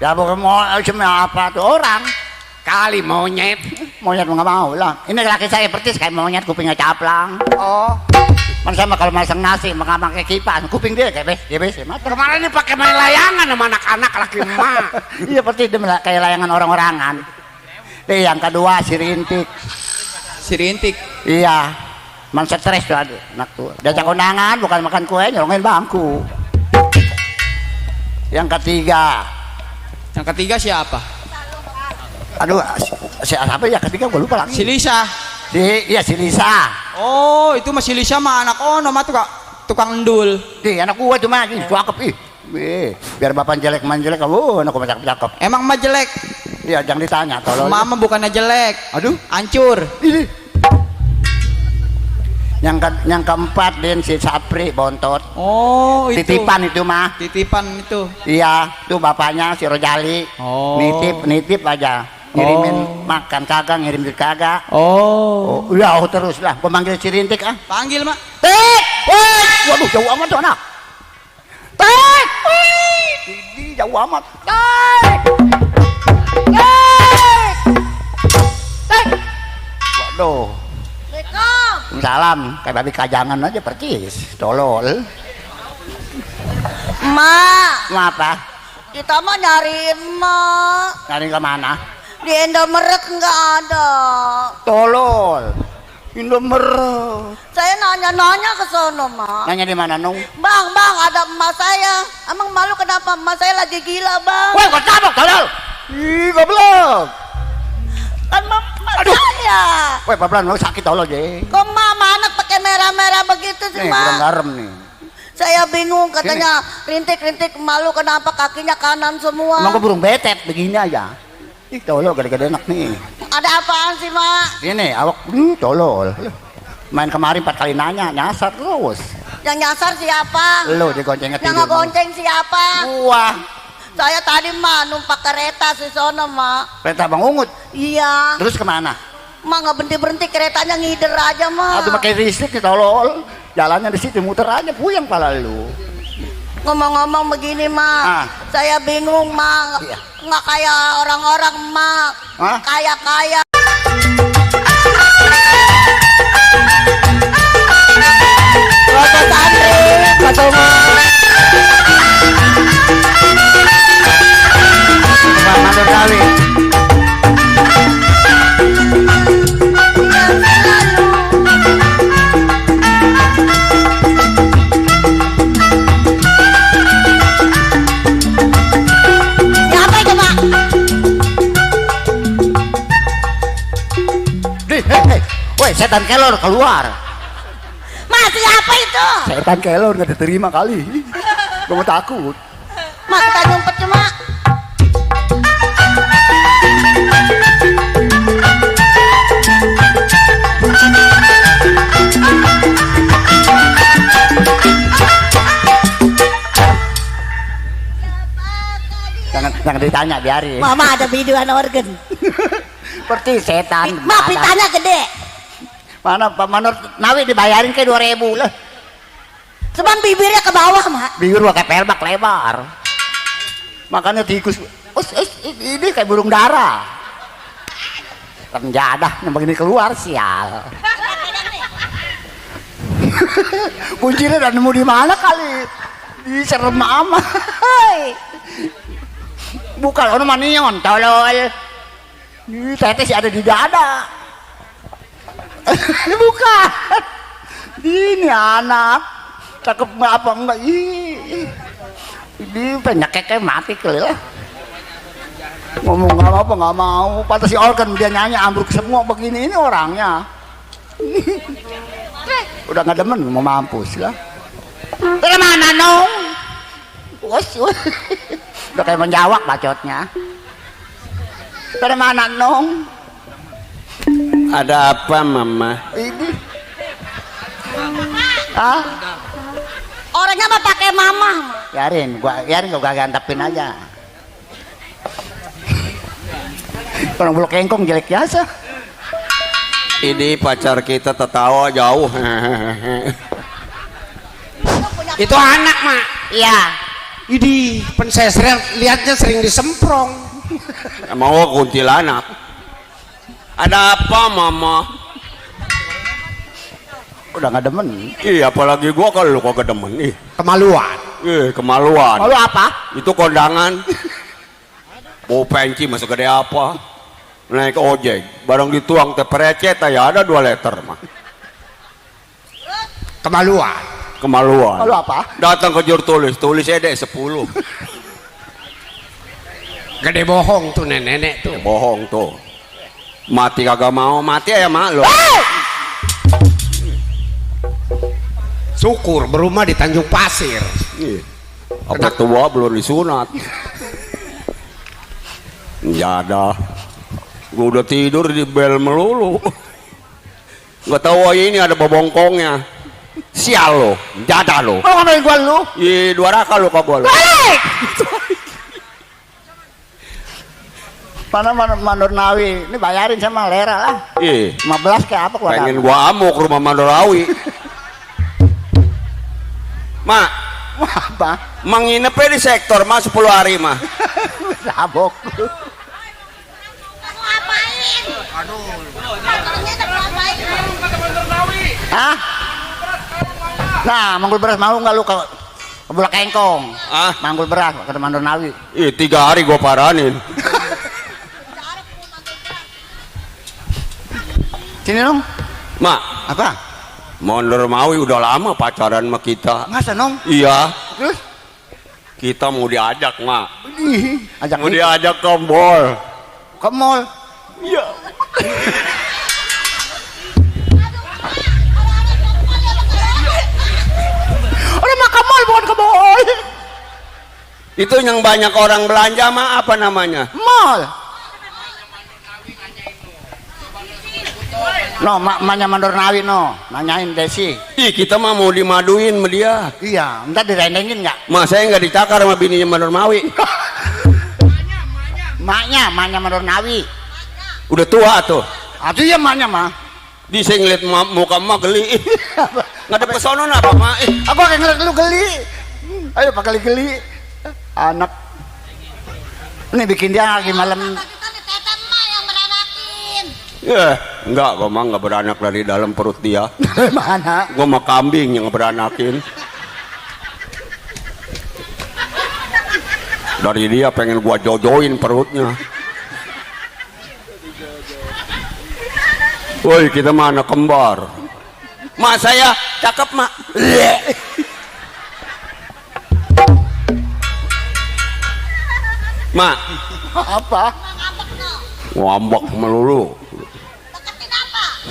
Speaker 2: Ya bukan mau cuma apa tuh orang.
Speaker 9: Kali monyet.
Speaker 2: Monyet nggak mau lah. Ini laki saya persis kayak monyet, kupingnya caplang.
Speaker 9: Oh.
Speaker 2: Man sama kalau masang nasi pakai kipas, kuping dia kayak bes.
Speaker 9: Kemarin ini pakai main layangan sama anak-anak laki emak.
Speaker 2: Iya persis dia kayak layangan orang-orangan. Yang kedua si Rintik.
Speaker 8: Si Rintik.
Speaker 2: Iya. Man stres tuh anak tuh. Diajak kondangan bukan makan kue, nyolongin bangku. Yang ketiga.
Speaker 8: Yang ketiga siapa?
Speaker 2: Aduh, siapa ya ketiga gue lupa lagi.
Speaker 8: Si Lisa.
Speaker 2: Iya si Lisa.
Speaker 8: Oh, itu masih Lisa mah anak mah tukang endul.
Speaker 2: Anak gua cuma ini cakep ih. Biar bapak jelek jelek kamu, anak gua cakep.
Speaker 8: Emang mah jelek?
Speaker 2: Iya, jangan ditanya tolong.
Speaker 8: Mama bukannya jelek.
Speaker 2: Aduh,
Speaker 8: hancur.
Speaker 2: Ini. Yang keempat Den si Sapri bontot.
Speaker 8: Oh, itu.
Speaker 2: Titipan itu mah.
Speaker 8: Titipan itu.
Speaker 2: Iya, tuh bapaknya si Rojali.
Speaker 8: Oh.
Speaker 2: Nitip aja. Ngirimin makan kagak, ngirim duit kagak.
Speaker 8: Oh.
Speaker 2: Ya terus lah. Pemanggil si Rintik ah.
Speaker 8: Panggil mak.
Speaker 2: Tek! Waduh jauh amat tuh anak. Tek! Ini jauh amat. Tek! Tek! Waduh. Salam, kayak babi kajangan aja percis. Tolol.
Speaker 6: Mak,
Speaker 2: Mau apa?
Speaker 6: kita mau nyariin mak.
Speaker 2: Nyari kemana?
Speaker 6: Di Indomaret nggak ada.
Speaker 2: Tolol. Indomaret.
Speaker 6: Saya nanya-nanya ke sono, mak.
Speaker 2: Nanya di mana, Nung?
Speaker 6: Bang, ada emak saya. Emang malu kenapa emak saya lagi gila, bang?
Speaker 2: Woi, kok tabok, tolol. Ih, goblok.
Speaker 6: Kan emak saya.
Speaker 2: Woi, pelan lu sakit tolol, Je.
Speaker 6: Kok mama anak pakai merah-merah begitu sih,
Speaker 2: Nih,
Speaker 6: mak?
Speaker 2: kurang garam nih.
Speaker 6: Saya bingung, katanya rintik-rintik malu kenapa kakinya kanan semua.
Speaker 2: Emang gua burung betet begini aja. Ih, tolol gede-gede enak nih.
Speaker 6: Ada apaan sih, mak?
Speaker 2: Ini awak tolol. Main kemarin 4 kali nanya, nyasar terus.
Speaker 6: Yang nyasar siapa?
Speaker 2: Lu digoncengnya
Speaker 6: Yang ngegonceng siapa?
Speaker 2: Wah,
Speaker 6: Saya tadi mah numpak kereta si sono, mak.
Speaker 2: kereta Bang Ungut.
Speaker 6: Iya.
Speaker 2: Terus kemana?
Speaker 6: Mak nggak berhenti keretanya ngider aja, mak.
Speaker 2: Aduh pakai listrik nih tolol. Jalannya di situ muter aja puyeng pala lu.
Speaker 6: Ngomong-ngomong begini, mak.
Speaker 2: Ah.
Speaker 6: Saya bingung, mak.
Speaker 2: Iya.
Speaker 6: Nggak kayak orang-orang, mak.
Speaker 2: Hah?
Speaker 6: Kaya-kaya.
Speaker 2: Bapak Santri, Pak Thomas. Pak Mandur Kali.
Speaker 6: Siapa itu, mak?
Speaker 2: Woi, setan kelor keluar.
Speaker 6: Mak, siapa itu?
Speaker 2: Setan kelor nggak diterima kali. Kamu takut?
Speaker 6: Mak, kita nyumpet cuma.
Speaker 2: Jangan ditanya, biarin.
Speaker 6: Mama ada biduan organ.
Speaker 2: Seperti setan.
Speaker 6: Mak, pitanya gede.
Speaker 2: Mana Pak Manor Nawi dibayarin kayak 2.000 lah.
Speaker 6: Cuman bibirnya ke bawah, mak.
Speaker 2: Bibir pakai pelbak lebar. Makanya tikus. Ini kayak burung dara. Penjadah yang begini keluar sial. Kuncinya udah nemu di mana kali? Di serem amat. Bukan orang manion, tolol. Ini tetes ada di dada. Bukan. Ini anak. Cakep apa enggak? Ini penyakit kayak mati kali lah. Ngomong nggak mau. Patah si organ dia nyanyi ambruk semua begini ini orangnya. Udah nggak demen mau mampus lah. Dari mana nong? Udah kayak menjawab bacotnya. Dari mana nong?
Speaker 1: Ada apa mama?
Speaker 2: Ini. Ah?
Speaker 6: Orangnya mah pakai mama.
Speaker 2: Biarin gua gantapin aja. Orang bulu kengkong jelek biasa.
Speaker 1: Ini pacar kita tertawa jauh.
Speaker 9: Itu anak, mak.
Speaker 6: Iya.
Speaker 9: Idi, pensesret lihatnya sering disemprong.
Speaker 1: Emang gua kuntilanak. Ada apa mama?
Speaker 4: Udah nggak demen.
Speaker 1: Iya apalagi gua kalau lu kagak demen nih.
Speaker 9: Kemaluan.
Speaker 1: Kemaluan.
Speaker 6: Lalu apa?
Speaker 1: Itu kondangan. Bau penci masa gede apa? Naik ojek, barang dituang teh perecet ya ada 2 liter mah.
Speaker 9: Kemaluan.
Speaker 1: Kemaluan.
Speaker 4: Lalu apa?
Speaker 1: Datang ke juru tulis ede 10.
Speaker 9: Gede bohong tuh nenek tuh.
Speaker 1: Bohong tuh. Mati kagak mau, mati ya mak lo.
Speaker 9: Syukur berumah di Tanjung Pasir.
Speaker 1: Apa tua belum disunat. Ya ada. Gue udah tidur di bel melulu. Gak tahu ini ada bobongkongnya. Sial lo, jadah lo.
Speaker 4: Mau ngapain gua lu?
Speaker 1: Iya 2 raka lo kak gua lo.
Speaker 4: Mana Mandor Nawi? Ini bayarin sama Lera lah.
Speaker 1: Iya.
Speaker 4: 15 kayak apa gua?
Speaker 1: Pengen gua amuk rumah Mandorawi. Mak,
Speaker 4: Apa?
Speaker 1: menginepnya di sektor mah 10 hari mah.
Speaker 4: Sabok. Hah? Nah, manggul beras mau nggak lu ke Bulak Engkong?
Speaker 1: Ah,
Speaker 4: Manggul beras ke Mandor Nawi.
Speaker 1: iya 3 hari gua paranin.
Speaker 4: Sini dong.
Speaker 1: Mak,
Speaker 4: Apa?
Speaker 1: Mandor Mawi udah lama pacaran sama kita.
Speaker 4: Masa nong?
Speaker 1: Iya,
Speaker 4: Terus?
Speaker 1: kita mau diajak mak.
Speaker 4: Ih, ajak
Speaker 1: Mau
Speaker 4: nih.
Speaker 1: diajak ke mall.
Speaker 4: Ke mall.
Speaker 1: Iya.
Speaker 4: Udah mah ke mall bukan ke mall.
Speaker 1: Itu yang banyak orang belanja mah apa namanya?
Speaker 4: Mall. No, maknya Mandor Nawi no, nanyain Desi.
Speaker 1: Ih, kita mah mau dimaduin sama dia.
Speaker 4: Iya, ntar direndengin nggak?
Speaker 1: Mas saya nggak dicakar sama bininya Mandor Mawi.
Speaker 4: Maknya Mandor Nawi.
Speaker 1: Udah tua tuh.
Speaker 4: Aduh ya maknya mah.
Speaker 1: Di saya ngeliat muka emak geli. Nggak ada pesonon apa mak?
Speaker 4: Aku akan ngeliat lu geli. Ayo pakai geli. Anak. Ini bikin dia lagi malam.
Speaker 1: Ya, enggak, gua mah nggak beranak dari dalam perut dia.
Speaker 4: Mana?
Speaker 1: Gua mah kambing yang beranakin. Dari dia pengen gua jojoin perutnya. Woi, kita mah anak kembar. Mak saya cakep mak. Mak,
Speaker 4: Apa?
Speaker 1: ngambek melulu.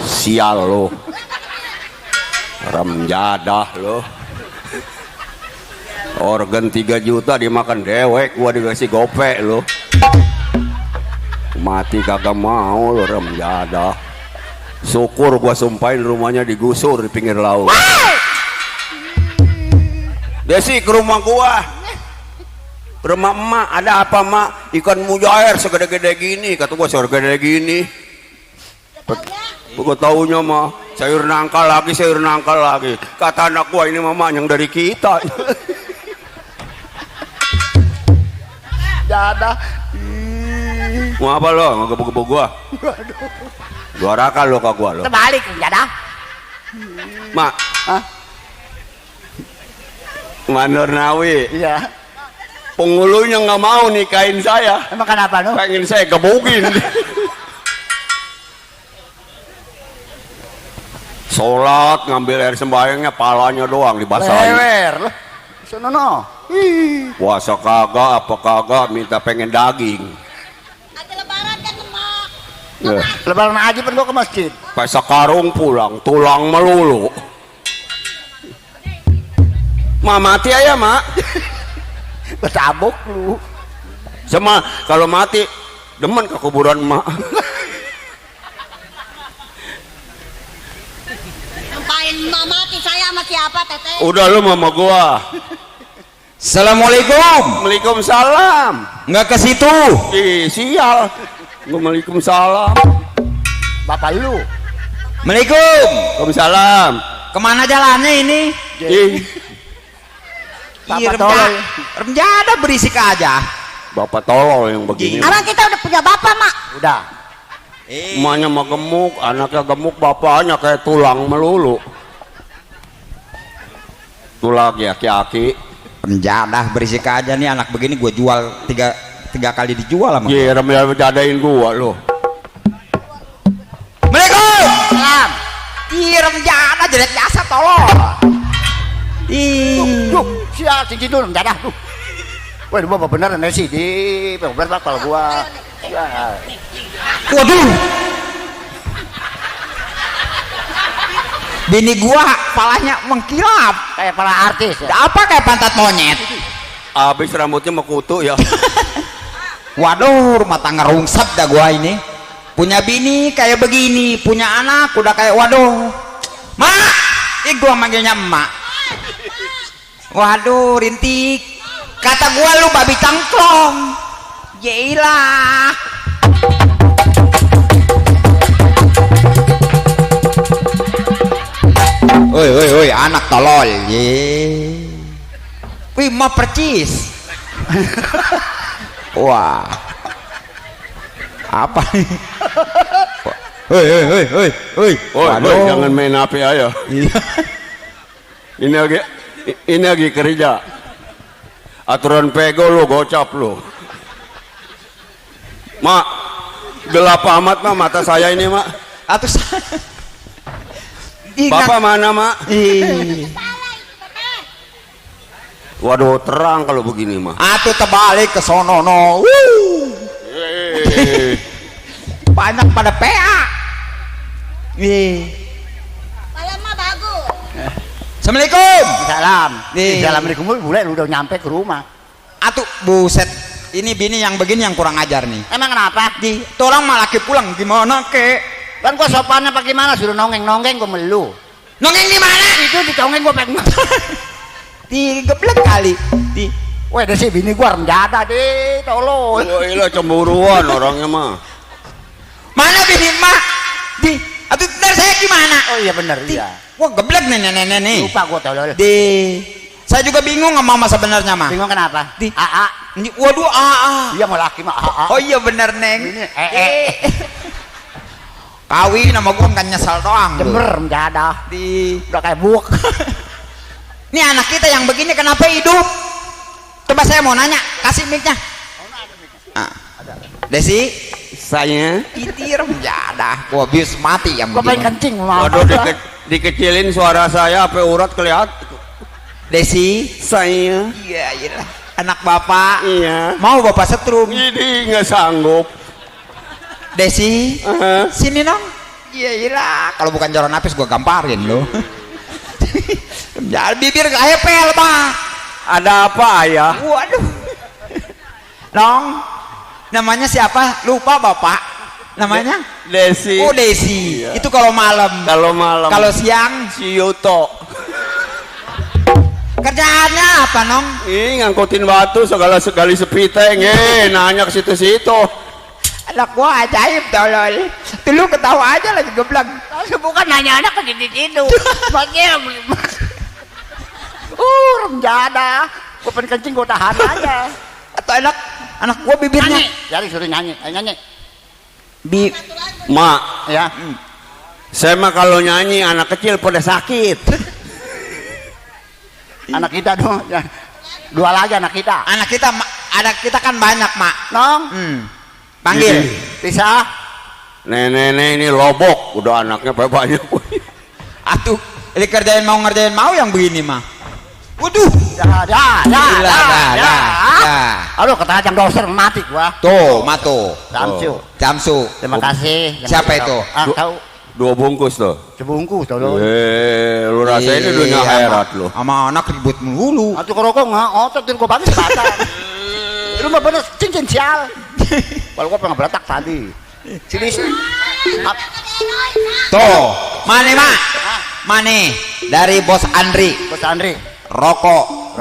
Speaker 1: Sial lo. Rem jadah lo. Organ 3 juta dimakan dewek, gua dikasih gopek lo. Mati kagak mau lo rem jadah. Syukur gua sumpahin rumahnya digusur di pinggir laut. Desi ke rumah gua. Ke rumah emak, ada apa mak? Ikan mujair segede-gede gini, kata gua segede gini. Gua taunya mah sayur nangka lagi. Kata anak gua ini mama yang dari kita.
Speaker 4: Jadah.
Speaker 1: Mau apa lo? Mau gebuk-gebuk gua? Gua raka lo ke gua lo.
Speaker 6: Terbalik jadah.
Speaker 1: Mak,
Speaker 4: Hah?
Speaker 1: Mandor Nawi,
Speaker 4: Iya.
Speaker 1: penghulunya nggak mau nikahin saya.
Speaker 4: Emang kenapa no?
Speaker 1: Pengen saya gebukin. Sholat ngambil air sembahyangnya palanya doang dibasahin.
Speaker 4: Lewer loh. Sono no. Ih.
Speaker 1: Puasa kagak apa kagak minta pengen daging. Ya,
Speaker 4: Lebaran aja pun gua ke masjid.
Speaker 1: pas sekarung pulang tulang melulu. Ma mati aja mak.
Speaker 4: Betabok lu.
Speaker 1: Sama kalau mati demen ke kuburan mak.
Speaker 10: Ngapain mati saya sama siapa teteh?
Speaker 1: Udah lu mama gua.
Speaker 5: Assalamualaikum.
Speaker 1: Waalaikumsalam.
Speaker 5: Nggak ke situ.
Speaker 1: Ih sial. Waalaikumsalam.
Speaker 4: Bapak lu.
Speaker 5: Assalamualaikum.
Speaker 1: Waalaikumsalam.
Speaker 5: Kemana jalannya ini?
Speaker 1: Ih.
Speaker 3: Ih, remjada berisik aja.
Speaker 1: Bapak tolol yang begini.
Speaker 10: Abang kita udah punya bapak, Mak.
Speaker 2: Udah.
Speaker 1: Emaknya mah gemuk, anaknya gemuk, bapaknya kayak tulang melulu. Tulang ya aki-aki.
Speaker 3: Remjada berisik aja nih anak begini gue jual tiga kali dijual sama.
Speaker 1: Iya, remjadain gua lo.
Speaker 3: Assalamualaikum. Salam. Ih, remjada jadi biasa tolol. Ih.
Speaker 2: Duh, sial cincin dulu mendadak tuh. Wah, gua bener nih sih di bener kalau gua. Ya.
Speaker 3: Waduh. Bini gua palanya mengkilap
Speaker 2: Kayak para artis ya.
Speaker 3: apa kayak pantat monyet.
Speaker 1: Abis rambutnya mekutu ya.
Speaker 3: Waduh, rumah tangga rungsep dah gua ini. Punya bini kayak begini, punya anak udah kayak waduh. Mak, gua manggilnya emak. Waduh, rintik. Kata gua lu babi cangklong. Yelah. Oi, anak tolol. Ye. Wih, mau percis. Wah. Apa nih? Oi.
Speaker 1: Waduh, jangan main HP aja. Ini lagi kerja. Aturan pego lu, gocap lu. Mak, gelap amat mah mata saya ini, Mak.
Speaker 3: Atus.
Speaker 1: Bapak mana, Mak? Waduh, terang kalau begini, Mak.
Speaker 3: Atuh terbalik ke sono no. Banyak pada PA.
Speaker 10: Kalau mah bagus.
Speaker 3: Assalamualaikum.
Speaker 2: Salam.
Speaker 3: Nih.
Speaker 2: Assalamualaikum boleh lu udah nyampe ke rumah.
Speaker 3: Atuh buset. Ini bini yang begini yang kurang ajar nih.
Speaker 2: Emang kenapa?
Speaker 3: Di tolong malah laki pulang gimana kek?
Speaker 2: Kan gua sopannya pakai mana suruh nongeng gua melu.
Speaker 3: Nongeng di mana?
Speaker 2: Itu ditongeng gua pengen.
Speaker 3: Digeblek kali.
Speaker 2: Wah, ada sih bini gua remjada deh, tolol.
Speaker 1: Oh, iya cemburuan orangnya mah.
Speaker 3: Mana bini mak? Atuh ntar saya gimana?
Speaker 2: Oh iya bener iya.
Speaker 3: Wah geblek nenek nih.
Speaker 2: Lupa gua tolol.
Speaker 3: Saya juga bingung sama mama sebenarnya mah.
Speaker 2: Bingung kenapa? AA.
Speaker 3: Waduh AA.
Speaker 2: Iya mau laki mah AA.
Speaker 3: Oh iya bener neng.
Speaker 2: Ini
Speaker 3: Kawin sama gua kan nyesal doang.
Speaker 2: Jember mendadak. Udah kayak buuk.
Speaker 3: Ini anak kita yang begini kenapa hidup? Coba saya mau nanya, kasih mic-nya. Desi,
Speaker 1: Saya
Speaker 3: titir menjadah. Gua bius mati yang
Speaker 2: Gua pengen
Speaker 3: begini.
Speaker 2: kencing mau.
Speaker 1: waduh dikecilin suara saya sampai urat kelihatan.
Speaker 3: Desi,
Speaker 1: Saya
Speaker 3: iya. Anak bapak.
Speaker 1: iya.
Speaker 3: Mau bapak setrum.
Speaker 1: Ini nggak sanggup.
Speaker 3: Desi, sini dong. Iya. Kalau bukan jalan napis gua gamparin lo. Jangan bibir gepel pak.
Speaker 1: Ada apa ayah?
Speaker 3: Waduh. Nong, namanya siapa? Lupa bapak. Namanya?
Speaker 1: Desi.
Speaker 3: Oh Desi.
Speaker 1: Iya.
Speaker 3: Itu kalau malam.
Speaker 1: Kalau malam.
Speaker 3: Kalau siang,
Speaker 1: si Yuto.
Speaker 3: kerjaannya apa nong?
Speaker 1: Ih ngangkutin batu segala-sekali sepiteng. Nanya ke situ-situ.
Speaker 3: Anak gua ajaib tolol. Dulu ketawa aja lagi geblak.
Speaker 2: Bukan nanya anak ke situ. Makanya remjada. Gua pengen kencing gua tahan aja.
Speaker 3: Atau anak gua bibirnya.
Speaker 2: Jadi suruh nyanyi. Nyanyi.
Speaker 1: Mak,
Speaker 2: Ya.
Speaker 1: saya mah kalau nyanyi anak kecil pada sakit.
Speaker 2: Anak kita dong. Ya. Dua lagi anak kita.
Speaker 3: Anak kita kan banyak mak.
Speaker 2: Nong.
Speaker 3: Panggil.
Speaker 2: Bisa.
Speaker 1: Nenek ini lobok, udah anaknya banyak.
Speaker 3: Atuh, ini ngerjain mau yang begini mah. Waduh.
Speaker 2: Ya. Aduh, kata jam doser mati gua.
Speaker 3: Tuh, mato.
Speaker 2: Jamsu. Terima
Speaker 3: Oh.
Speaker 2: kasih.
Speaker 3: Siapa itu?
Speaker 2: Tahu.
Speaker 1: 2 bungkus tuh.
Speaker 2: Sebungkus tolong.
Speaker 1: Lu rasain ini dunia akhirat lu.
Speaker 3: Sama anak ribut melulu.
Speaker 2: Atuh kerokok nggak? Otot gua banget batang. Lu mah bener cincin sial. Kalau gua pengen beletak tadi. Sini.
Speaker 3: Tuh, mana mak? Mana? Dari bos Andri.
Speaker 2: Bos Andri.
Speaker 3: Rokok.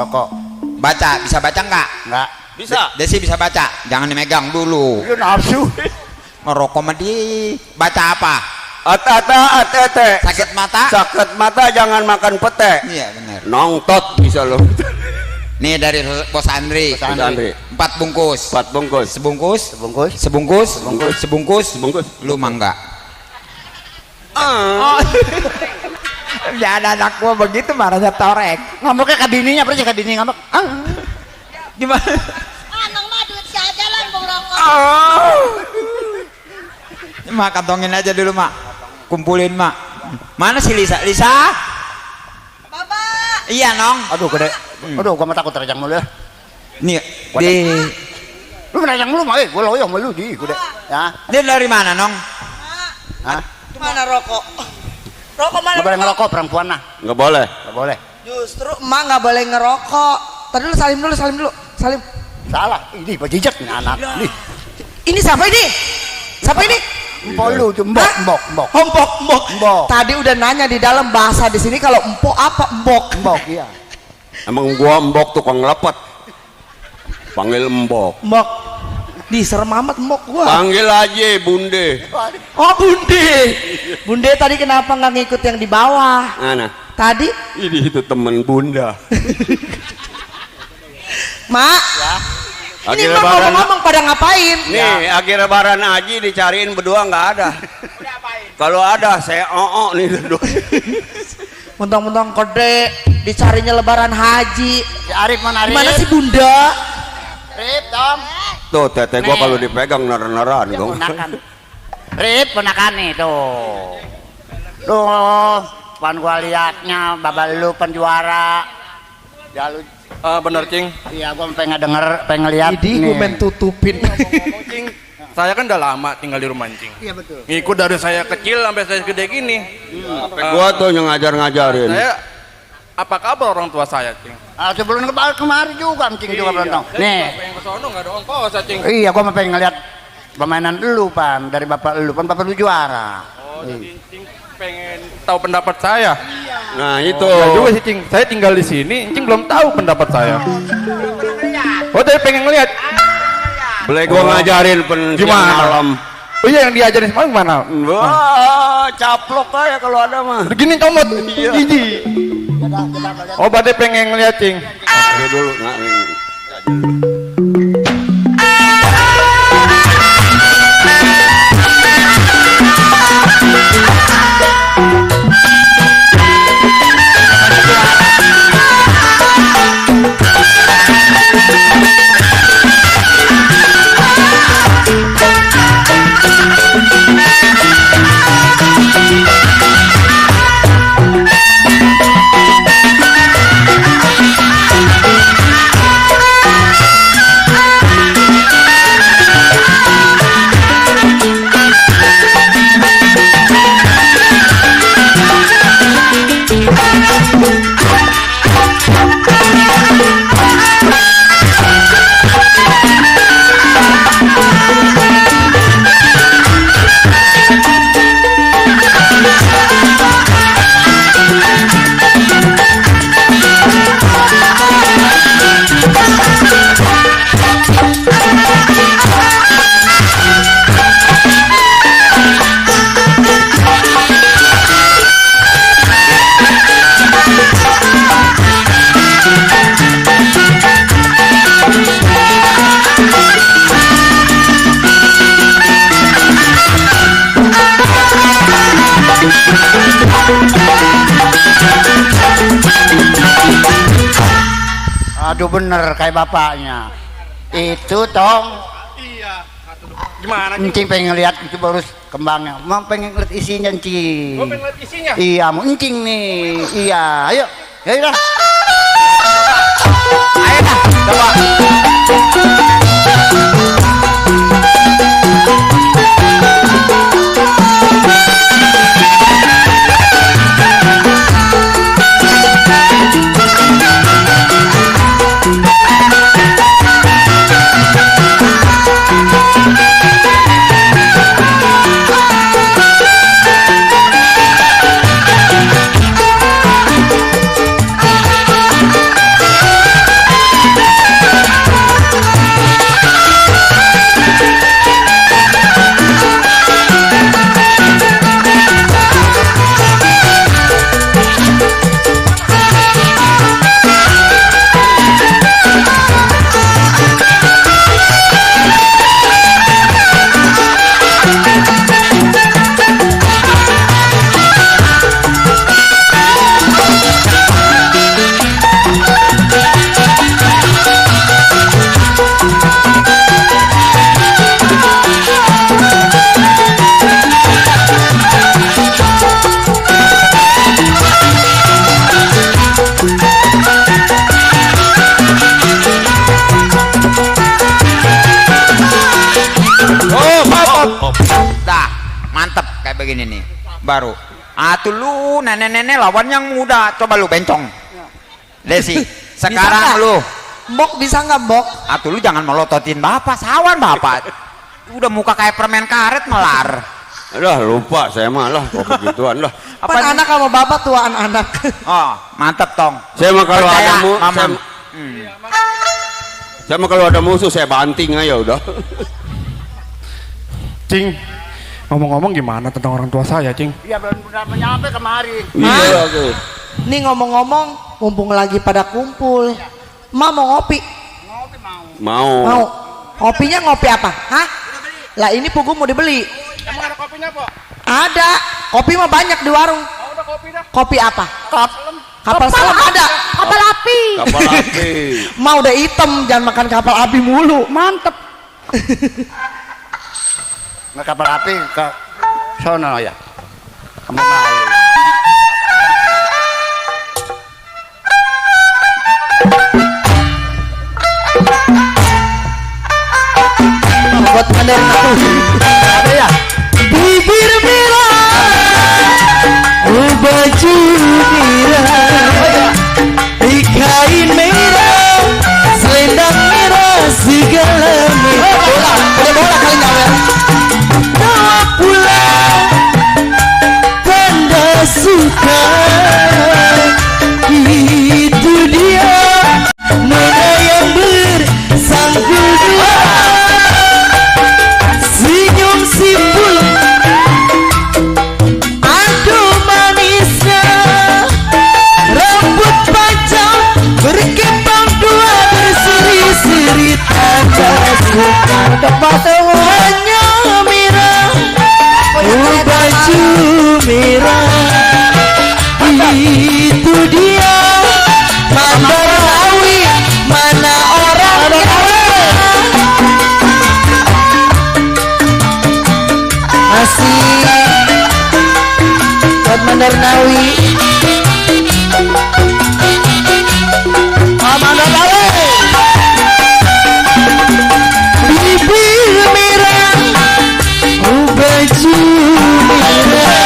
Speaker 2: Baca.
Speaker 3: Bisa baca nggak?
Speaker 2: Enggak.
Speaker 1: Bisa.
Speaker 3: Desi bisa baca. Jangan dimegang dulu.
Speaker 2: Lu nafsu.
Speaker 3: Ngerokok mah baca apa?
Speaker 1: Ate.
Speaker 3: Sakit mata?
Speaker 1: Sakit mata jangan makan pete.
Speaker 3: Iya benar.
Speaker 1: Nongtot bisa lo.
Speaker 11: Nih dari Bos Andri.
Speaker 1: Bos Andri.
Speaker 11: 4 bungkus.
Speaker 1: 4 bungkus.
Speaker 11: Sebungkus.
Speaker 4: Bungkus.
Speaker 11: Sebungkus.
Speaker 1: Sebungkus.
Speaker 11: Sebungkus.
Speaker 1: Sebungkus.
Speaker 11: Lu mangga.
Speaker 3: Ya anak gua begitu marahnya torek.
Speaker 4: Ngambeknya ke bininya, pergi ke bini ngambek.
Speaker 11: Gimana?
Speaker 10: Anang mah duit jalan bong rokok.
Speaker 11: Mak kantongin aja dulu mak. Kumpulin mak. Mana si Lisa? Lisa?
Speaker 10: Bapak.
Speaker 11: Iya nong.
Speaker 4: Aduh gede. Aduh gua mah takut terjang mulu ya.
Speaker 11: Nih di.
Speaker 4: Lu terjang mulu mah, gua loyong mulu di gede. Ya.
Speaker 11: Dia dari mana nong?
Speaker 4: Hah?
Speaker 6: Mana rokok? Rokok mana?
Speaker 4: Nggak boleh ngerokok perempuan nah.
Speaker 1: Nggak boleh.
Speaker 4: Nggak boleh.
Speaker 6: Justru emak nggak boleh ngerokok. Tadi dulu salim dulu, salim dulu. Salim.
Speaker 4: Salah. Ini bajijak nih anak. Nih.
Speaker 6: Ini siapa ini? Siapa ini?
Speaker 4: Empok lu tuh mbok.
Speaker 6: Empok, mbok. Tadi udah nanya di dalam bahasa di sini kalau empok apa mbok.
Speaker 4: Mbok iya.
Speaker 1: Emang gua mbok tukang lepet. Panggil mbok.
Speaker 6: Mbok. Di serem amat mbok gua.
Speaker 1: Panggil aja bunde.
Speaker 6: Oh bunde. Bunde tadi kenapa nggak ngikut yang di bawah?
Speaker 1: Mana?
Speaker 6: Tadi?
Speaker 1: Ini itu temen bunda.
Speaker 6: Mak.
Speaker 1: Ya.
Speaker 6: Ini mak ngomong-ngomong pada ngapain?
Speaker 1: Nih, akhir lebaran haji dicariin berdua nggak ada. Kalau ada saya nih berdua.
Speaker 6: Mentang-mentang kode dicarinya lebaran haji.
Speaker 4: Si Arif mana Arif?
Speaker 6: Gimana sih bunda?
Speaker 4: Rip dong.
Speaker 1: Tuh tete gua kalau dipegang ner-neran dong.
Speaker 4: Rip ponakan nih tuh. Tuh, pan gua liatnya babal lu penjuara. Ya lu
Speaker 8: Bener Cing.
Speaker 4: iya gua pengen denger, pengen lihat.
Speaker 6: Jadi gua main tutupin.
Speaker 8: Ngomong Cing, saya kan udah lama tinggal di rumah Cing.
Speaker 4: Iya betul.
Speaker 8: Ngikut dari saya kecil sampai saya gede gini.
Speaker 1: Gua tuh yang ngajar-ngajarin.
Speaker 8: Saya apa kabar orang tua saya Cing?
Speaker 4: Sebelum kemarin juga Cing juga belum. Nih.
Speaker 8: Pengen ke sono enggak ada ongkos Cing.
Speaker 4: Iya, gua mau pengen ngeliat permainan lu pan dari bapak lu lu juara.
Speaker 8: Oh, jadi Cing pengen tahu pendapat saya.
Speaker 1: Nah itu.
Speaker 8: Ya juga sih Cing, saya tinggal di sini, Cing belum tahu pendapat saya. Oh, tadi pengen ngeliat.
Speaker 1: Boleh gua ngajarin
Speaker 8: Gimana?
Speaker 1: malam.
Speaker 8: Oh iya yang diajarin semalam gimana?
Speaker 1: Wah, caplok aja kalau ada mah.
Speaker 8: Begini comot, gigi. Oh, berarti pengen ngeliat Cing.
Speaker 1: Oke dulu. Nah,
Speaker 4: Aduh bener kayak bapaknya. Itu tong.
Speaker 8: Iya. Gimana?
Speaker 4: Encing pengen lihat itu baru kembangnya. Mau pengen lihat isinya Encing.
Speaker 8: Gua pengen lihat isinya.
Speaker 4: Iya, mau Encing nih. Iya, ayo. Ayo dah.
Speaker 11: Ayo dah, coba. begini nih baru. Atuh lu nenek-nenek lawan yang muda, coba lu bencong. Desi, sekarang lu
Speaker 4: Mbok bisa nggak Mbok?
Speaker 11: atuh lu jangan melototin bapak, sawan bapak. Udah muka kayak permen karet melar.
Speaker 1: Alah lupa saya mah lah kok begituan lah.
Speaker 4: Apa anak sama bapak tuaan anak?
Speaker 11: Oh, mantep tong.
Speaker 1: Saya mah kalau
Speaker 11: Percaya,
Speaker 1: ada
Speaker 11: Mamang.
Speaker 1: saya mah kalau ada musuh saya banting aja udah.
Speaker 12: Cing, ngomong-ngomong gimana tentang orang tua saya, Cing?
Speaker 2: Iya belum nyampe kemari.
Speaker 1: Iya tuh.
Speaker 4: Nih ngomong-ngomong, mumpung lagi pada kumpul, Ma mau ngopi?
Speaker 1: Mau.
Speaker 4: Mau. Kopinya ngopi apa? Hah? Lah ini Pugu mau dibeli.
Speaker 12: Emang ada kopinya, Pak?
Speaker 4: Ada. Kopi mah banyak di warung.
Speaker 12: Udah kopi dah.
Speaker 4: Kopi apa? Kapal selam ada.
Speaker 6: Kapal api.
Speaker 1: Kapal api.
Speaker 4: Ma udah hitam, jangan makan kapal api mulu.
Speaker 2: Mantep. Nggak kapal api ke sono ya. Kamu
Speaker 4: Buat mandar
Speaker 2: ada ya?
Speaker 4: bibir merah, baju merah, kain merah, selendang merah, segala merah. Bola kali nyawer. Bawa pulang tanda suka, itu dia mana yang bersangkut dua. Senyum simpul, aduh manisnya, rambut panjang berkembang dua, berseri-seri tanda suka. Hanya merah, baju merah, itu dia Mandarawi, mana orangnya? Masih buat Mandarnawi. Mandarnawi. Bibir merah, baju merah,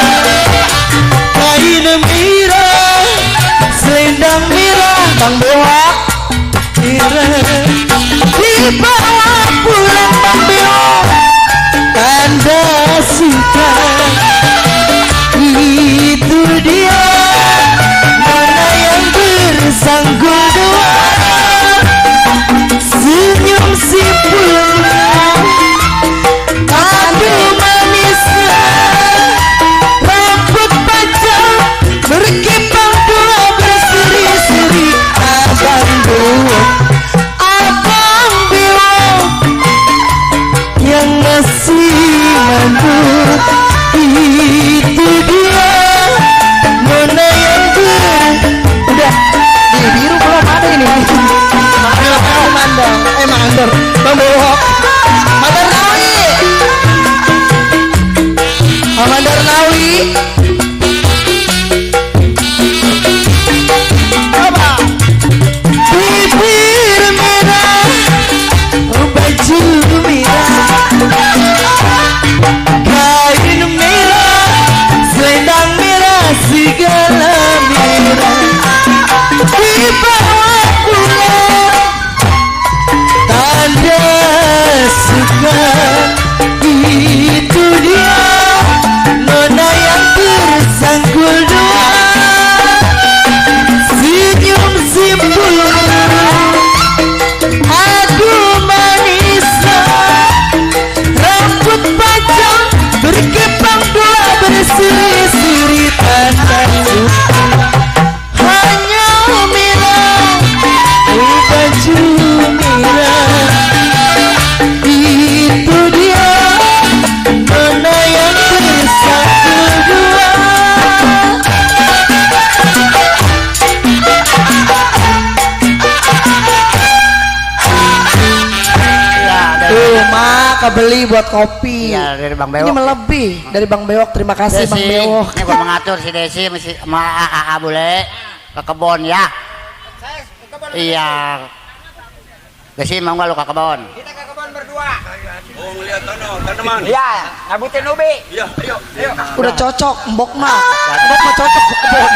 Speaker 4: kain merah, selendang merah, Bang Bewak merah, dibawa pulang Bang Bewak tanda suka. Itu dia mana yang bersanggul dua. Senyum simpul, aduh manisnya, rambut panjang berkembang dua, berseri-seri abang bewok, abang bewok yang masih mampu. Itu dia mana yang udah di biru belum ada ini. Mandor Bang Bewok, Mandarnawi, Mandarnawi. Bibir merah, baju merah, kain merah, selendang merah, segala merah, dibawa pulang tanda suka. Itu dia nona yang tersanggul dua. Senyum simpul, aduh manisnya, rambut panjang berkembang dua, berseri-seri tanda suka. Hanya merah, baju merah, itu dia mana yang bersatu dua. Tuh Ma, kebeli buat kopi.
Speaker 2: Iya dari Bang
Speaker 4: Ini
Speaker 2: Bewok.
Speaker 4: melebih dari Bang Bewok. Terima kasih Bang Bewok.
Speaker 2: Ini gua mengatur si Desi sama AA boleh ke kebon ya. Iya. Desi mau nggak lu ke kebon?
Speaker 11: Kita ke kebun berdua. Iya, ngabutin ubi.
Speaker 1: Iya, ayo, ayo.
Speaker 4: Udah cocok, mbok mah cocok ke kebun.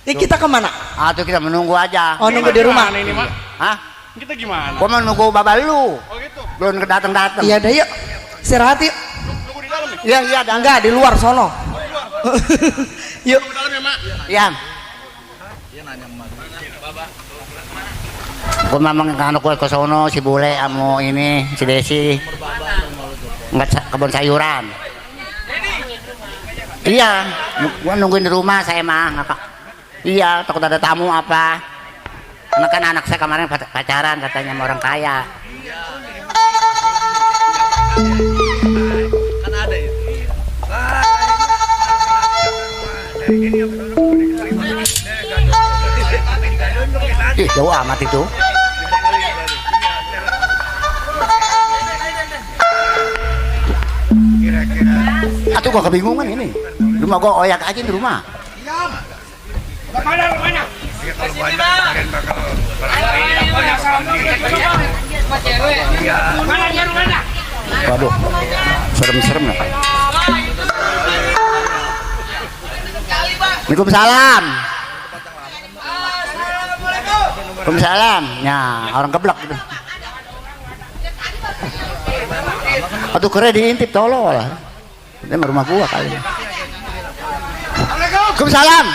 Speaker 4: Ini kita kemana?
Speaker 2: Tuh kita menunggu aja.
Speaker 4: Oh, nunggu di rumah.
Speaker 12: Ini mah.
Speaker 2: Hah?
Speaker 12: Kita gimana?
Speaker 2: Gua mau nunggu baba lu.
Speaker 12: Oh gitu.
Speaker 2: Belum datang-datang.
Speaker 4: Iya deh, yuk. Istirahat yuk.
Speaker 12: Tunggu di dalam nih.
Speaker 4: Iya, iya, enggak di luar sono. Yuk.
Speaker 12: Di dalam ya, Mak.
Speaker 2: Iya. Gue memang anak gue ke sono si Bule amu ini si Desi nggak kebun sayuran. Iya, gue nungguin di rumah saya mah. Iya, takut ada tamu apa. Karena kan anak saya kemarin pacaran katanya sama orang kaya.
Speaker 8: Kan ada ya.
Speaker 2: Ih, jauh amat itu. Atuh gua kebingungan ini. Rumah gua oyak aja di rumah.
Speaker 9: Mana rumahnya? Mana dia rumahnya?
Speaker 2: Waduh, serem-serem ya. Waalaikumsalam. Waalaikumsalam. Ya, orang geblek gitu. Aduh keren diintip tolol lah. Ini rumah gua kali. Waalaikumsalam.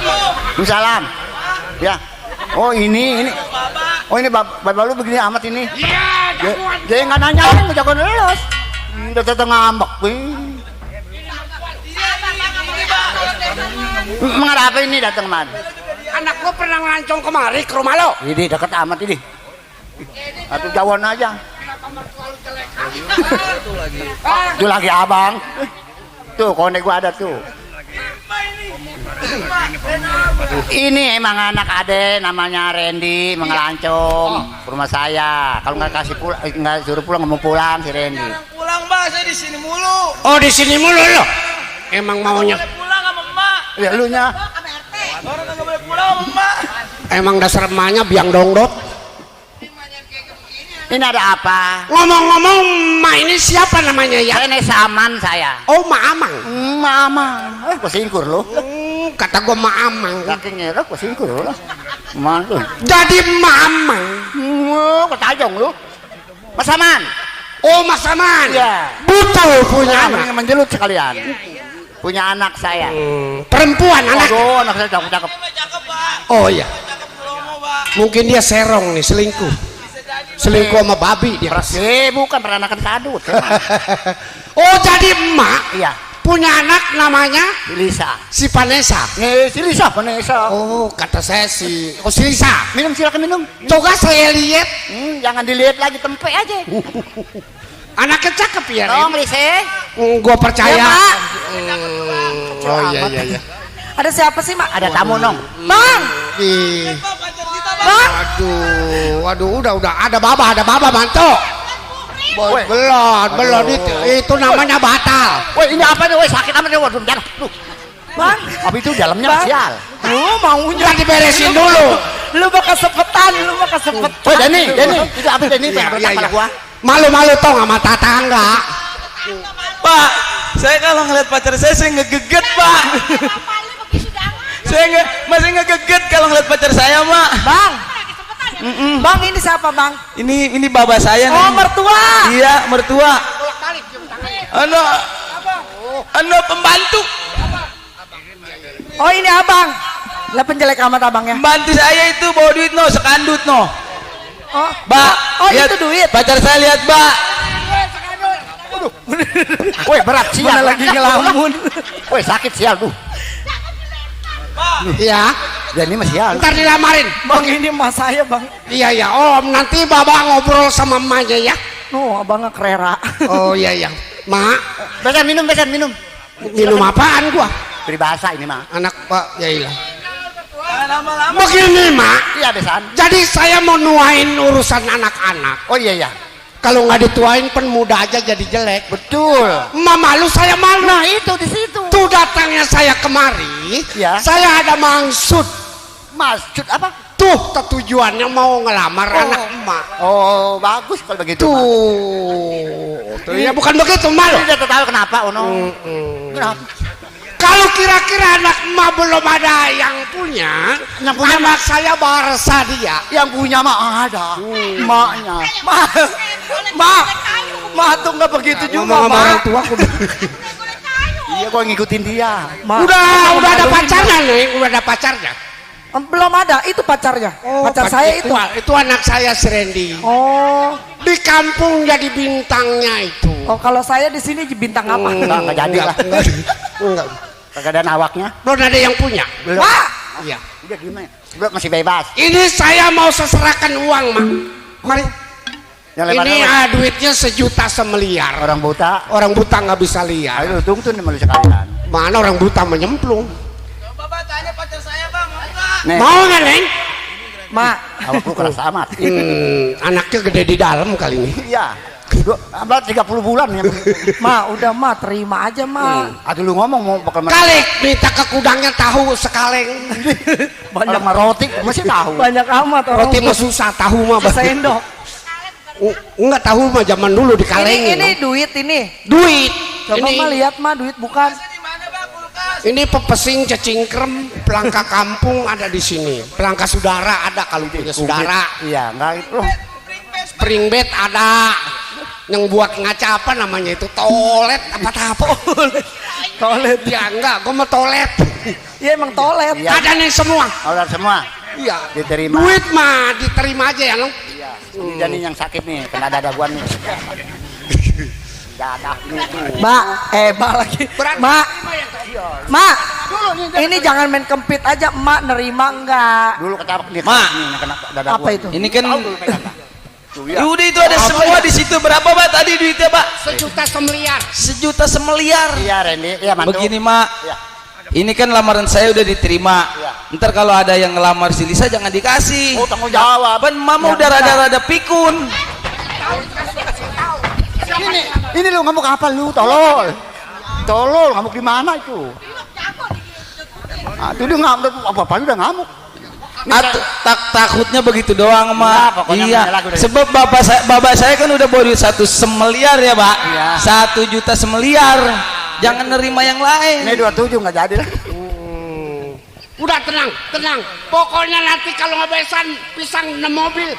Speaker 2: Waalaikumsalam. Ya. Oh ini. Oh ini bapak lu begini amat ini.
Speaker 9: Iya,
Speaker 2: Dia nggak nanya, nggak jago lulus. Udah datang ngambek. Mengapa ini datang man?
Speaker 9: anak lo pernah ngelancong kemari ke rumah lo?
Speaker 2: Ini deket amat ini. Atau jauhan aja. Itu lagi abang. Tuh konek gua ada tuh. Ini emang anak ade namanya Randy mengelancong ke rumah saya. Kalau nggak kasih pulang, nggak suruh pulang nggak mau pulang si Randy.
Speaker 8: Pulang Mbak, saya di sini mulu.
Speaker 9: Oh di sini mulu lo? Emang maunya?
Speaker 8: Pulang sama Emak.
Speaker 2: Ya lu nya.
Speaker 8: Orang nggak boleh pulang sama Emak.
Speaker 9: Emang dasar emaknya biang dongdok?
Speaker 2: Ini ada apa?
Speaker 9: Ngomong-ngomong, Ma ini siapa namanya ya?
Speaker 2: Ini saman saya.
Speaker 9: Oh, Ma Amang.
Speaker 2: Ma Amang. Gua singkur lo.
Speaker 9: Kata gua Ma Amang.
Speaker 2: Kakinya lo, gua singkur lo. Mantu.
Speaker 9: Jadi Ma Amang.
Speaker 2: Ketajong lo. Mas Saman.
Speaker 9: Oh, Mas Saman.
Speaker 2: Iya.
Speaker 9: Betul punya anak.
Speaker 2: Yang menjelut sekalian. Punya anak saya.
Speaker 9: Perempuan anak.
Speaker 2: Oh, anak saya cakep-cakep.
Speaker 9: Oh iya. Mungkin dia serong nih, selingkuh. Selingkuh sama babi dia.
Speaker 2: Bukan peranakan kadut.
Speaker 9: Oh jadi emak
Speaker 2: Iya.
Speaker 9: punya anak namanya
Speaker 2: Lisa.
Speaker 9: si Vanessa.
Speaker 2: Si Lisa Vanessa.
Speaker 9: Oh kata saya si Lisa.
Speaker 2: Minum silakan minum.
Speaker 9: Coba saya lihat.
Speaker 2: Jangan dilihat lagi, tempe aja.
Speaker 9: Anaknya cakep ya.
Speaker 2: Dong Lisa.
Speaker 9: Gua percaya.
Speaker 2: Ya, Pak.
Speaker 9: Oh iya.
Speaker 6: Ada siapa sih, Mak?
Speaker 2: Ada tamu nong.
Speaker 6: Bang! Bang!
Speaker 9: Waduh, udah ada baba mantu. Belum itu namanya batal.
Speaker 2: Woi, ini apa nih? Woi, sakit amat nih, waduh, jangan.
Speaker 6: Bang!
Speaker 2: Apa itu dalamnya sial?
Speaker 6: Lu maunya
Speaker 9: Kan diberesin dulu.
Speaker 6: Lu mah kesepetan,
Speaker 2: Woi, Dani, itu apa Dani? Iya. Gua.
Speaker 9: Malu-malu tong sama tetangga.
Speaker 8: Pak, saya kalau ngeliat pacar saya ngegeget Pak. Saya masih ngegeget kalau ngeliat pacar saya Mak.
Speaker 6: Bang! Bang ini siapa Bang?
Speaker 8: Ini baba saya nih.
Speaker 6: Oh mertua!
Speaker 8: Iya mertua. Ano pembantu.
Speaker 6: Oh ini abang. Lah penjelek amat abangnya.
Speaker 8: Pembantu saya itu bawa duit no, sekandut no.
Speaker 6: Oh,
Speaker 8: Mbak,
Speaker 6: oh
Speaker 8: lihat,
Speaker 6: itu duit.
Speaker 8: pacar saya lihat Mbak.
Speaker 2: Woi, berat sial.
Speaker 6: Mana lagi ngelamun.
Speaker 2: Woi, sakit sial tuh.
Speaker 9: Iya.
Speaker 2: Dan ini masih sial.
Speaker 9: Ntar dilamarin.
Speaker 6: Bang ini mas saya bang.
Speaker 9: Iya. Om nanti Baba ngobrol sama emaknya ya.
Speaker 6: No abangnya kerera.
Speaker 9: Oh iya. Mak.
Speaker 2: Besan minum.
Speaker 9: Minum apaan gua?
Speaker 2: Peribahasa ini mah.
Speaker 9: Anak Pak ya ilah. Begini Mak.
Speaker 2: Iya besan.
Speaker 9: Jadi saya mau nuain urusan anak-anak.
Speaker 2: Oh iya.
Speaker 9: Kalau nggak dituain muda aja jadi jelek.
Speaker 2: Betul.
Speaker 9: Malu saya malu.
Speaker 2: Nah itu di situ.
Speaker 9: Tuh datangnya saya kemari.
Speaker 2: Ya.
Speaker 9: Saya ada maksud
Speaker 4: Maksud apa?
Speaker 9: Tuh tujuannya mau ngelamar anak emak.
Speaker 4: Oh, bagus kalau begitu.
Speaker 9: Tuh ya bukan begitu malu.
Speaker 4: Tidak tahu kenapa, Ono. Kenapa?
Speaker 9: Kalau kira-kira anak emak belum ada yang punya anak saya barsa dia.
Speaker 4: Yang punya mah ada. Maknya. Ma tuh nggak begitu juga,
Speaker 9: Ngomong sama orang tua aku.
Speaker 4: Iya, gua ngikutin dia.
Speaker 9: Udah ada pacarnya nih, udah ada pacarnya.
Speaker 6: Belum ada, itu pacarnya. Pacar saya itu.
Speaker 9: Itu anak saya si Randy.
Speaker 6: Oh.
Speaker 9: Di kampung jadi bintangnya itu.
Speaker 6: Oh, kalau saya di sini bintang apa?
Speaker 4: Enggak jadi lah.
Speaker 9: Enggak.
Speaker 4: Kagak ada nawaknya.
Speaker 9: Belum ada yang punya.
Speaker 4: Belum.
Speaker 9: Wah. Iya.
Speaker 4: Udah gimana? Belum, masih bebas.
Speaker 9: Ini saya mau seserahkan uang, Mak. Mari. Ini duitnya 1 juta semiliar.
Speaker 4: Orang buta.
Speaker 9: Orang buta nggak bisa lihat.
Speaker 4: Ayo tunggu nih malu sekalian.
Speaker 9: Mana orang buta menyemplung.
Speaker 8: Coba Pak tanya pacar saya Bang, mau nggak?
Speaker 4: Nih.
Speaker 9: Mau nggak, Neng?
Speaker 6: Mak,
Speaker 4: Awak lu keras amat.
Speaker 9: Anaknya gede di dalam kali ini.
Speaker 4: Iya. 30 bulan ya.
Speaker 6: Ma, udah ma, terima aja ma.
Speaker 4: Aduh lu ngomong mau bakal
Speaker 9: Kalik minta ke kudangnya tahu sekaleng.
Speaker 4: banyak mah roti masih tahu.
Speaker 6: Banyak amat orang.
Speaker 9: Roti mah susah, tahu mah
Speaker 6: sendok.
Speaker 9: Enggak tahu mah zaman dulu dikalengin.
Speaker 6: Ini duit ini.
Speaker 9: Duit.
Speaker 6: Coba mah lihat mah duit bukan.
Speaker 9: Ini pepesing cacingkrem, pelangka kampung ada di sini. Pelangka saudara ada kalau punya saudara.
Speaker 4: Iya, enggak itu.
Speaker 9: Spring bed ada. Yang buat ngaca apa namanya itu? Toilet apa toilet ya enggak, gua mau toilet.
Speaker 6: Iya emang toilet.
Speaker 4: Ya.
Speaker 9: Ada nih semua.
Speaker 4: Ada semua.
Speaker 9: Iya.
Speaker 4: Diterima.
Speaker 9: Duit mah diterima aja ya, Long.
Speaker 4: Iya. Ini jadi yang sakit nih, kena dada gua nih. Dadah gitu.
Speaker 6: Mak, Mak lagi. Mak, ini jangan main kempit aja, Mak nerima enggak?
Speaker 4: Dulu ketabrak nih.
Speaker 11: Mak.
Speaker 4: Nih kena dada
Speaker 6: Apa
Speaker 4: gua.
Speaker 6: itu?
Speaker 11: Ini kan
Speaker 8: Ya udah itu ada semua di situ. Berapa Pak tadi duitnya Pak?
Speaker 9: 1 juta semiliar.
Speaker 8: 1 juta semiliar.
Speaker 4: Iya Randy, iya mantu.
Speaker 11: begini Mak.
Speaker 4: Iya.
Speaker 11: Ini kan lamaran saya udah diterima. Ntar kalau ada yang ngelamar si Lisa jangan dikasih.
Speaker 4: Oh, tanggung jawab.
Speaker 11: Ban mama udah rada-rada pikun.
Speaker 4: Ini lu ngamuk apa lu, tolol. Tolol, ngamuk di mana itu? Ah, itu dia ngamuk apa-apa udah ngamuk.
Speaker 11: Takutnya begitu doang
Speaker 4: Nah,
Speaker 11: Mak.
Speaker 4: pokoknya
Speaker 11: Iya.
Speaker 4: mengelak udah.
Speaker 11: Sebab bapak saya kan udah bawa duit 1 semiliar ya Pak.
Speaker 4: Iya.
Speaker 11: 1 juta semiliar. Jangan nerima yang lain.
Speaker 4: Ini 27 nggak jadi lah.
Speaker 9: Udah tenang. Pokoknya nanti kalau ngebesan pisang 6 mobil.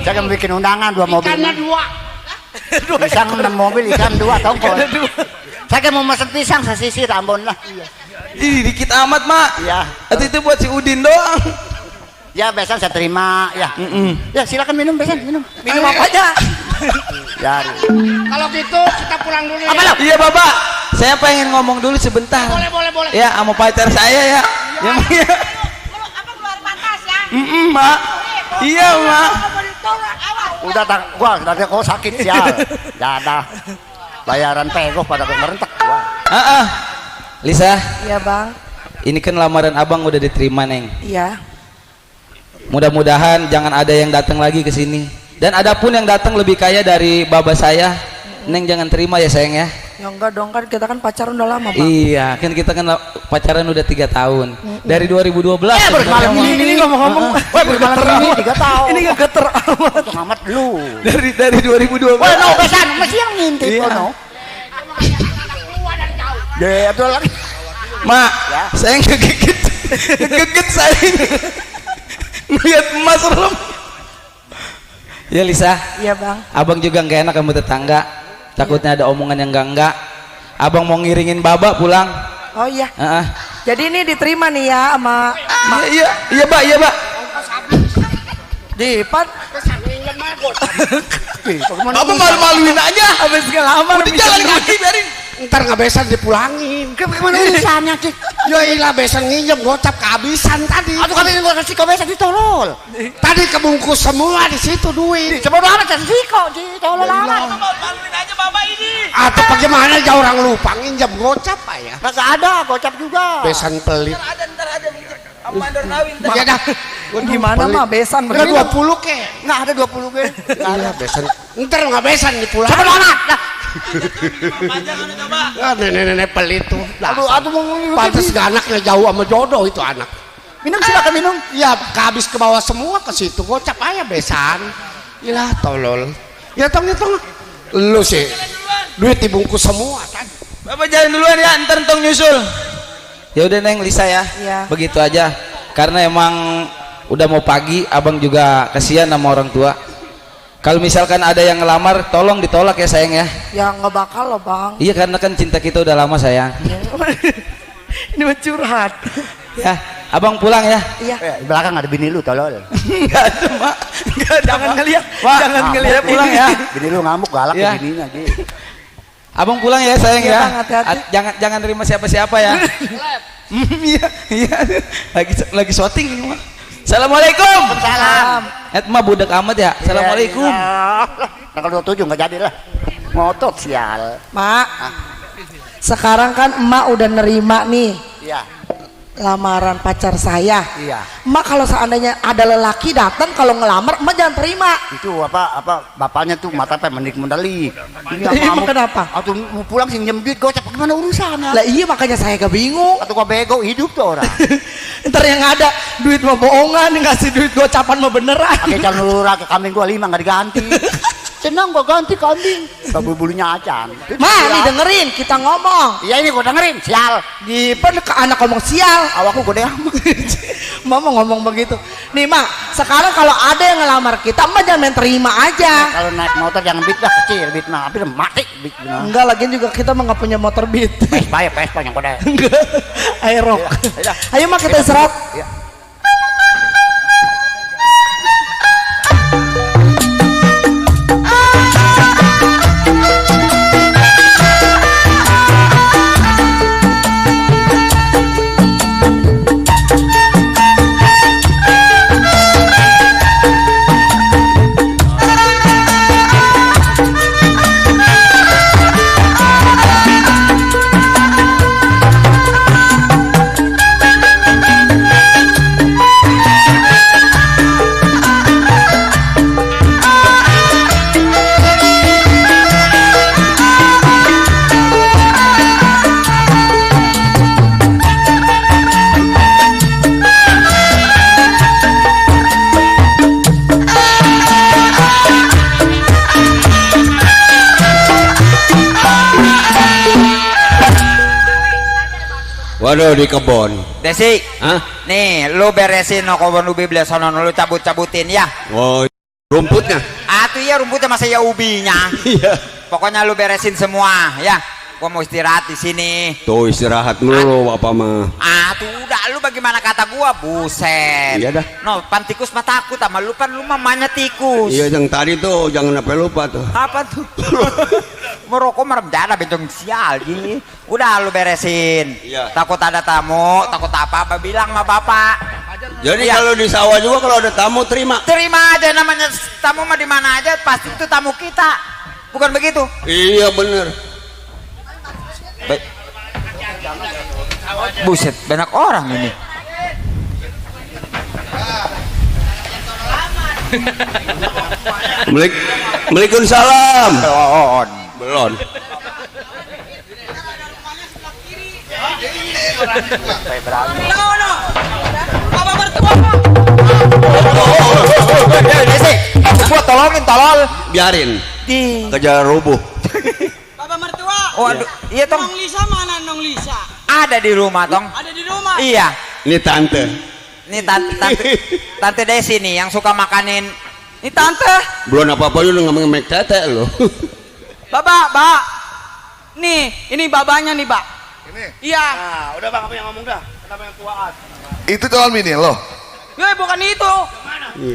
Speaker 4: Saya akan bikin undangan 2 mobil.
Speaker 9: Ikannya 2.
Speaker 4: Pisang 6 mobil, ikan 2 tongkol. Saya kan mau mesen pisang, saya sisir Ambon lah.
Speaker 11: Ih, dikit amat Mak.
Speaker 4: Iya.
Speaker 11: Itu buat si Udin doang.
Speaker 4: Ya besan saya terima ya. Ya silakan minum besan, minum.
Speaker 6: Minum apa aja?
Speaker 4: Ya.
Speaker 9: Kalau gitu kita pulang dulu ya.
Speaker 11: Iya Bapak. Saya pengen ngomong dulu sebentar.
Speaker 9: Boleh.
Speaker 11: Ya, sama pacar saya ya. Ya Mak ya.
Speaker 10: Apa keluar batas ya?
Speaker 11: Mak. Iya Mak.
Speaker 4: Udah gua dari kau sakit sial. Dadah. Bayaran pegoh pada ngerentek gua.
Speaker 11: Lisa,
Speaker 6: Iya bang.
Speaker 11: ini kan lamaran abang udah diterima Neng.
Speaker 6: Iya.
Speaker 11: Mudah-mudahan jangan ada yang datang lagi ke sini. Dan adapun yang datang lebih kaya dari baba saya, Neng jangan terima ya sayang ya.
Speaker 6: Ya enggak dong kan kita kan pacaran udah lama bang.
Speaker 11: Iya, kan kita kan pacaran udah 3 tahun. Dari 2012.
Speaker 4: Malam ini ngomong-ngomong. Wah, bermalam ini 3 tahun.
Speaker 6: Ini geter amat.
Speaker 4: Amat lu.
Speaker 11: Dari 2012.
Speaker 4: Wah, no besan masih yang ngintip no. Ya, itu lagi.
Speaker 11: Mak, saya ngegigit saya ini. Ngeliat emas serem. Ya Lisa.
Speaker 6: Iya bang.
Speaker 11: Abang juga nggak enak kamu tetangga. Takutnya ada omongan yang enggak. Abang mau ngiringin baba pulang.
Speaker 6: Oh iya. Jadi ini diterima nih ya sama.
Speaker 11: Iya Pak.
Speaker 6: Dipan.
Speaker 11: Apa malu-maluin aja.
Speaker 6: Habis ngelamar.
Speaker 11: Udah jalan kaki biarin.
Speaker 9: Ntar nggak besan dipulangin.
Speaker 4: Kemana urusannya sih?
Speaker 9: Ya ilah besan nginjem gocap kehabisan tadi.
Speaker 4: Aduh katanya gua kasih kau besan ditolol.
Speaker 9: Tadi kebungkus semua di situ duit.
Speaker 4: Sebodoh amat kasih kok ditolol amat.
Speaker 8: Maluin aja Bapak ini.
Speaker 9: Atau bagaimana jauh orang lupa nginjem gocap pak ya?
Speaker 4: Kagak ada gocap juga.
Speaker 9: Besan pelit.
Speaker 8: Ntar ada apa mandor kawin.
Speaker 9: Ya dah.
Speaker 6: Gimana mah besan
Speaker 9: Udah
Speaker 6: begitu.
Speaker 9: 20 ke?
Speaker 4: Nggak ada 20 ke.
Speaker 9: Iya besan. Ntar nggak besan dipulang.
Speaker 4: Sebodoh amat.
Speaker 9: Ya nenek-nenek pelit tuh.
Speaker 4: Aduh mau
Speaker 9: Pantes gak anaknya jauh sama jodoh itu anak.
Speaker 4: Minum silakan minum.
Speaker 9: Ya habis ke bawah semua ke situ gocap aja besan. Ilah tolol. Ya tong. Lu sih duit dibungkus semua kan.
Speaker 8: Bapak jalan duluan ya, ntar tong nyusul.
Speaker 11: Ya udah Neng Lisa ya.
Speaker 6: Iya.
Speaker 11: Begitu aja. Karena emang udah mau pagi, abang juga kasihan sama orang tua. Kalau misalkan ada yang ngelamar, tolong ditolak ya sayang ya.
Speaker 6: Ya nggak bakal loh bang.
Speaker 11: Iya karena kan cinta kita udah lama sayang.
Speaker 6: Ini mencurhat.
Speaker 11: Ya, abang pulang ya.
Speaker 6: Iya.
Speaker 4: Di belakang ada bini lu tolol.
Speaker 8: Enggak ada, Mak. Enggak ada.
Speaker 6: Jangan ngeliat.
Speaker 8: Mak,
Speaker 6: Jangan ngeliat.
Speaker 8: saya pulang ya.
Speaker 4: Bini lu ngamuk galak
Speaker 11: Iya.
Speaker 4: ke bininya gitu.
Speaker 11: Abang pulang ya sayang
Speaker 6: Iya,
Speaker 11: ya.
Speaker 6: Bang, hati-hati.
Speaker 11: Jangan terima siapa-siapa ya. Iya, iya. Lagi syuting ini mah. Assalamualaikum.
Speaker 4: Salam.
Speaker 11: Mah budak amat ya. Assalamualaikum.
Speaker 4: Nah kalau 27 nggak jadi lah. Ngotot sial.
Speaker 6: Mak, sekarang kan emak udah nerima nih
Speaker 4: Iya.
Speaker 6: lamaran pacar saya.
Speaker 4: Iya.
Speaker 6: Emak kalau seandainya ada lelaki datang kalau ngelamar, emak jangan terima.
Speaker 4: Itu apa bapaknya tuh mata mendik mendelik. Ini
Speaker 6: Emang kenapa?
Speaker 4: Atau mau pulang sih nyembit gocap gimana urusannya?
Speaker 6: Lah iya makanya saya gak bingung.
Speaker 4: Atau gua bego hidup tuh orang.
Speaker 6: Ntar yang ada duit mah bohongan, ngasih duit gocapan mah beneran.
Speaker 4: Pakai calon lurah ke kambing gua 5 nggak diganti. Senang gua ganti kambing. Kabel bulunya acan.
Speaker 6: Ma, nih dengerin kita ngomong.
Speaker 4: Iya ini gua dengerin sial.
Speaker 6: Di ke anak ngomong sial.
Speaker 4: Awakku gede amat.
Speaker 6: Mama ngomong begitu. Nih Ma, sekarang kalau ada yang ngelamar kita, Emak jangan main terima aja.
Speaker 4: Kalau naik motor jangan beat lah kecil, beat mah hampir mati beat.
Speaker 6: Enggak, lagian juga kita mah nggak punya motor beat.
Speaker 4: Vespa yang gede.
Speaker 6: Enggak. Aerok.
Speaker 4: Iya.
Speaker 6: Ayo Ma kita istirahat.
Speaker 4: Iya.
Speaker 1: Waduh di kebon.
Speaker 3: Desi,
Speaker 1: Hah?
Speaker 3: nih lu beresin no kebun ubi belah sono lu cabut-cabutin ya.
Speaker 1: Oh, rumputnya.
Speaker 3: Tuh ya rumputnya masa ya ubinya.
Speaker 1: Iya.
Speaker 3: Pokoknya lu beresin semua ya. Gua mau istirahat di sini.
Speaker 1: Tuh istirahat dulu apa mah.
Speaker 3: Tuh udah lu bagaimana kata gua, buset.
Speaker 1: Iya dah.
Speaker 3: No, pantikus mah takut sama lu kan lu mamanya tikus.
Speaker 1: Iya yang tadi tuh jangan sampai lupa tuh.
Speaker 3: Apa tuh? Merokok merem jana bencong sial gini. Udah lu beresin.
Speaker 1: Iya.
Speaker 3: Takut ada tamu, takut apa bilang sama bapak.
Speaker 1: Jadi
Speaker 3: Iya.
Speaker 1: kalau di sawah juga kalau ada tamu terima.
Speaker 3: Terima aja, namanya tamu mah di mana aja pasti itu tamu kita. Bukan begitu?
Speaker 1: Iya bener.
Speaker 3: Buset, banyak orang ini.
Speaker 1: Waalaikumsalam.
Speaker 3: Belon.
Speaker 1: Belon.
Speaker 7: Bapak mertua.
Speaker 3: Desi, gua tolongin tolol.
Speaker 1: Biarin.
Speaker 3: Di.
Speaker 1: Kejar rubuh.
Speaker 7: Bapak mertua.
Speaker 3: Oh, aduh, iya tong.
Speaker 7: Nong Lisa mana Nong Lisa?
Speaker 3: Ada di rumah tong.
Speaker 7: Ada di rumah.
Speaker 3: Iya.
Speaker 1: Ini tante.
Speaker 3: Ini tante Desi nih yang suka makanin. Ini tante.
Speaker 1: Belum apa-apa lu ngemek tete lo.
Speaker 7: Bak. Nih, ini babanya nih, Bak.
Speaker 8: Ini.
Speaker 7: Iya.
Speaker 8: Nah, udah Bang, apa yang ngomong dah? Kenapa yang tuaan?
Speaker 13: Itu calon bini lo.
Speaker 7: Bukan itu.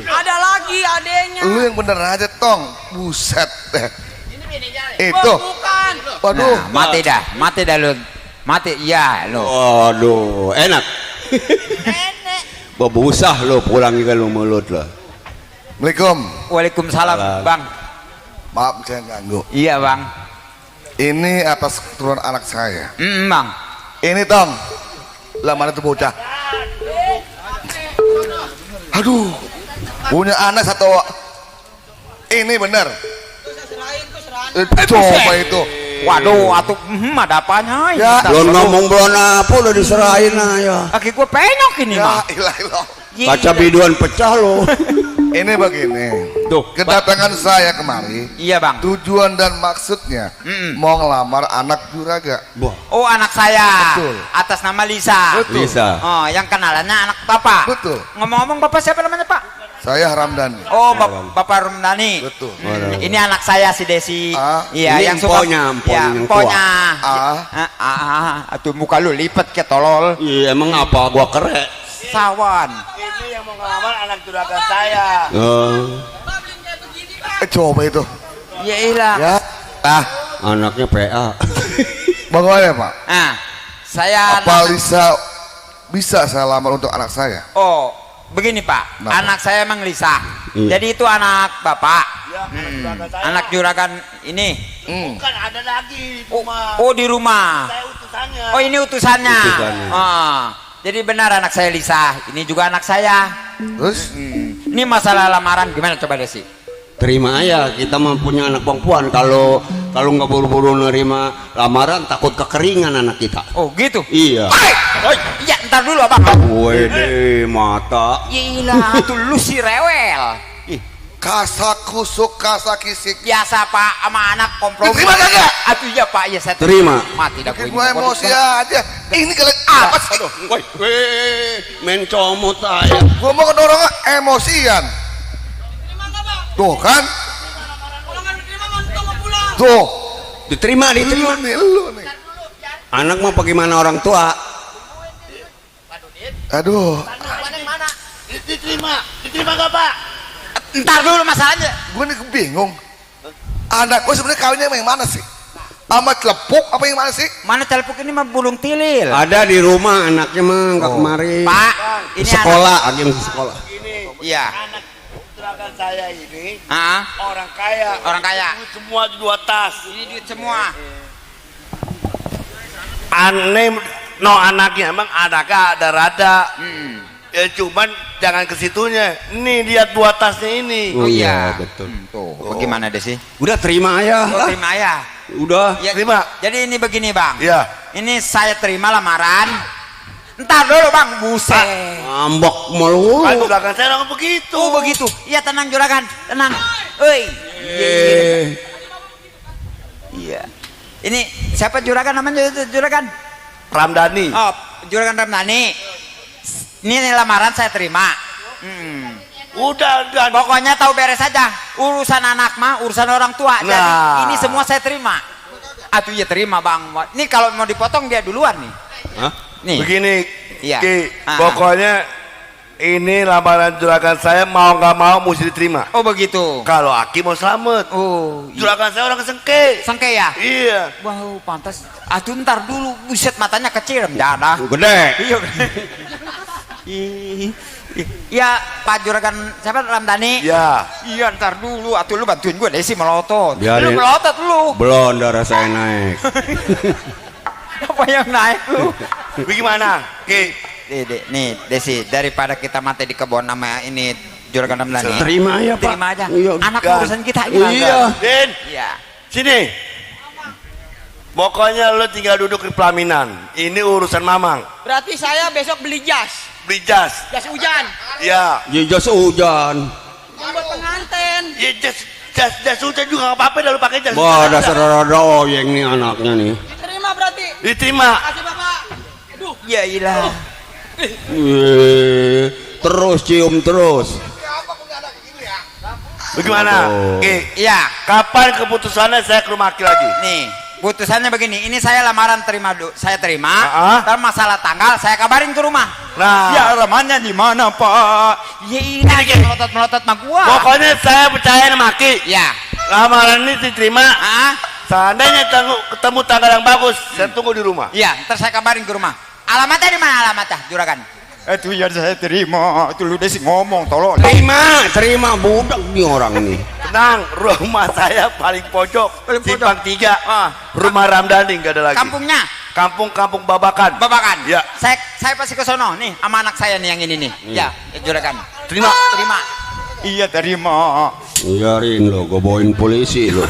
Speaker 7: Ada lagi adenya.
Speaker 13: Lu yang bener aja tong. Buset deh.
Speaker 7: Ini bininya.
Speaker 13: Itu.
Speaker 7: Bukan.
Speaker 13: Waduh.
Speaker 3: Nah, mati dah lu. Mati ya lu.
Speaker 1: Waduh, enak. Babusah lo pulang juga lo mulut lo.
Speaker 13: Assalamualaikum.
Speaker 3: Waalaikumsalam, Bang.
Speaker 13: Maaf saya ganggu.
Speaker 3: Iya, Bang.
Speaker 13: Ini atas keturunan anak saya.
Speaker 3: Bang.
Speaker 13: Ini tong. Lah mana tuh bocah? Aduh. Punya anak satu. Ini bener. Coba itu.
Speaker 3: Waduh, atuh ada apanya?
Speaker 1: Ya, belum ngomong belum apa udah diserahin ya.
Speaker 3: Kaki gue penyok ini mah.
Speaker 1: Kaca biduan pecah lo.
Speaker 13: Ini begini.
Speaker 1: Tuh,
Speaker 13: kedatangan saya kemari.
Speaker 3: Iya bang.
Speaker 13: Tujuan dan maksudnya mau ngelamar anak juraga.
Speaker 3: Oh anak saya.
Speaker 13: Betul.
Speaker 3: Atas nama Lisa.
Speaker 13: Betul.
Speaker 1: Lisa.
Speaker 3: Oh yang kenalannya anak bapak.
Speaker 13: Betul.
Speaker 3: Ngomong-ngomong bapak siapa namanya pak?
Speaker 13: Saya Ramdhani.
Speaker 3: Oh bapak Ramdhani.
Speaker 13: Betul.
Speaker 3: Ini anak saya si Desi. Iya
Speaker 1: ini
Speaker 3: yang suka. Emponya. Atuh muka lu lipet ke tolol.
Speaker 1: Iya emang apa gua kere.
Speaker 3: Sawan.
Speaker 2: Ini yang mau ngelamar anak juragan saya.
Speaker 13: Coba itu.
Speaker 3: Ya ilah.
Speaker 13: Ya.
Speaker 1: Anaknya PA.
Speaker 13: Bagaimana Pak?
Speaker 3: Nah, saya
Speaker 13: Apa Lisa bisa saya lamar untuk anak saya?
Speaker 3: Oh, begini Pak.
Speaker 13: Kenapa?
Speaker 3: Anak saya emang Lisa.
Speaker 1: Iya.
Speaker 3: Jadi itu anak Bapak.
Speaker 2: Ya,
Speaker 3: Anak juragan ini.
Speaker 2: Bukan ada lagi di
Speaker 3: Oh,
Speaker 2: rumah.
Speaker 3: oh di rumah.
Speaker 2: Saya utusannya.
Speaker 3: Oh ini utusannya.
Speaker 1: Utusannya.
Speaker 3: Oh, jadi benar anak saya Lisa. Ini juga anak saya.
Speaker 13: Terus?
Speaker 3: Ini masalah lamaran gimana coba Desi?
Speaker 1: Terima aja, kita mah punya anak perempuan. Kalau nggak buru-buru nerima lamaran takut kekeringan anak kita.
Speaker 3: Oh gitu.
Speaker 1: Iya.
Speaker 3: Iya ntar dulu abang.
Speaker 1: Wede mata.
Speaker 3: Gila, tuh lu si rewel.
Speaker 13: Kasak kusuk kasak kisik.
Speaker 3: Biasa Pak sama anak kompromi.
Speaker 13: Diterima kagak?
Speaker 3: Atuh iya Pak, ya saya
Speaker 1: Terima.
Speaker 3: Mati dah gue.
Speaker 13: Gue emosi aja. Ini kalian apa sih?
Speaker 1: Main comot saya.
Speaker 13: Gue mau kedorong emosian. Tuh kan? Tuh.
Speaker 1: Diterima.
Speaker 13: Lu nih.
Speaker 1: Anak mah bagaimana orang tua?
Speaker 13: Aduh.
Speaker 2: Diterima gak Pak?
Speaker 3: Ntar dulu masalahnya.
Speaker 13: Gue nih bingung. Anak gue sebenarnya kawinnya yang mana sih? Sama celepuk apa yang mana sih?
Speaker 3: Mana telepon ini mah bulung tilil.
Speaker 1: Ada di rumah anaknya mah nggak kemari.
Speaker 3: Pak, ini
Speaker 1: sekolah, lagi masih sekolah.
Speaker 3: Iya.
Speaker 2: Anak juragan saya ini
Speaker 3: Ah,
Speaker 2: orang kaya.
Speaker 3: orang kaya.
Speaker 2: Duit semua di 2 tas.
Speaker 3: Ini duit semua.
Speaker 2: Aneh no anaknya emang anaknya ada rada. Ya cuman jangan ke situnya. Nih lihat 2 tasnya ini.
Speaker 1: Oh
Speaker 3: iya.
Speaker 1: betul.
Speaker 3: Tuh, bagaimana deh sih?
Speaker 1: Udah terima aja.
Speaker 3: Oh, terima ya.
Speaker 1: Udah.
Speaker 3: Ya,
Speaker 13: Terima.
Speaker 3: Jadi ini begini bang.
Speaker 13: Iya.
Speaker 3: Ini saya terima lamaran. Ntar dulu bang, buset.
Speaker 1: Ngambek melulu.
Speaker 2: Kan juragan saya orang begitu.
Speaker 3: Oh begitu. Iya tenang juragan, tenang. Oi. Iya. Ini siapa juragan namanya juragan?
Speaker 2: Ramdhani.
Speaker 3: Oh, juragan Ramdhani. Ini lamaran saya terima.
Speaker 2: Udah.
Speaker 3: Pokoknya tahu beres saja. Urusan anak mah urusan orang tua. Jadi ini semua saya terima. Atuh ya terima bang. Ini kalau mau dipotong dia duluan nih.
Speaker 1: Hah?
Speaker 3: Nih.
Speaker 2: Begini.
Speaker 3: Iya.
Speaker 2: Ki, pokoknya ini lamaran juragan saya mau nggak mau mesti diterima.
Speaker 3: Oh begitu.
Speaker 2: Kalau Aki mau selamat.
Speaker 3: Oh.
Speaker 2: Juragan saya orang kesengke.
Speaker 3: Sengke ya.
Speaker 2: Iya.
Speaker 3: Wow pantas. Atuh ntar dulu. Buset matanya kecil. Dadah.
Speaker 1: Gede.
Speaker 3: Iya. Iya Pak Juragan siapa Ramdhani?
Speaker 2: Ya.
Speaker 3: Iya ntar dulu atuh lu bantuin gue Desi melotot.
Speaker 1: Biarin.
Speaker 3: Lu melotot lu.
Speaker 1: Belum darah saya naik.
Speaker 3: Apa yang naik lu?
Speaker 2: Bagaimana? Ki.
Speaker 3: Nih Desi daripada kita mati di kebun nama ini Juragan Ramdhani.
Speaker 1: Terima ya Pak.
Speaker 3: Terima aja.
Speaker 1: Iya.
Speaker 3: Anak
Speaker 2: Kan.
Speaker 3: urusan kita
Speaker 1: Iya.
Speaker 2: Din.
Speaker 3: Iya.
Speaker 2: Sini. Pokoknya lu tinggal duduk di pelaminan. Ini urusan Mamang.
Speaker 10: Berarti saya besok beli jas.
Speaker 2: Beli jas.
Speaker 10: Jas hujan.
Speaker 2: Ya.
Speaker 1: Jas hujan.
Speaker 10: Yang buat pengantin.
Speaker 2: Ya jas hujan juga nggak apa-apa dah lu pakai jas.
Speaker 1: Wah,
Speaker 2: hujan
Speaker 1: dasar
Speaker 2: aja.
Speaker 1: rada oyeng nih anaknya nih.
Speaker 10: Diterima berarti.
Speaker 2: Diterima.
Speaker 10: Kasih Bapak. Aduh.
Speaker 3: Ya ilah.
Speaker 1: Terus cium terus.
Speaker 2: Bagaimana? Ki.
Speaker 3: Iya.
Speaker 2: Kapan keputusannya saya ke rumah Aki lagi?
Speaker 3: Nih. Putusannya begini, ini saya lamaran saya terima,
Speaker 2: Ah.
Speaker 3: dan masalah tanggal saya kabarin ke rumah.
Speaker 2: Nah.
Speaker 3: Ya alamannya di mana Pak? Ya ini melotot mah gua.
Speaker 2: Pokoknya saya percaya sama Aki.
Speaker 3: Ya.
Speaker 2: Lamaran ini diterima.
Speaker 3: Ah?
Speaker 2: Seandainya ketemu tanggal yang bagus, saya tunggu di rumah.
Speaker 3: Iya, ntar saya kabarin ke rumah. Alamatnya di mana alamatnya, Juragan? Itu ya saya terima. Itu lu Desi ngomong, tolong.
Speaker 1: Terima budak nih orang nih.
Speaker 2: Tenang, rumah saya paling pojok, Simpang 3. Rumah Ramdhani nggak ada lagi.
Speaker 3: Kampungnya?
Speaker 2: Kampung Babakan.
Speaker 3: Babakan.
Speaker 2: Ya.
Speaker 3: Saya pasti ke sono nih, sama anak saya nih yang ini nih. Ya, Juragan.
Speaker 2: Terima.
Speaker 3: Terima. Iya terima.
Speaker 1: Biarin lo, gue bawain polisi lo.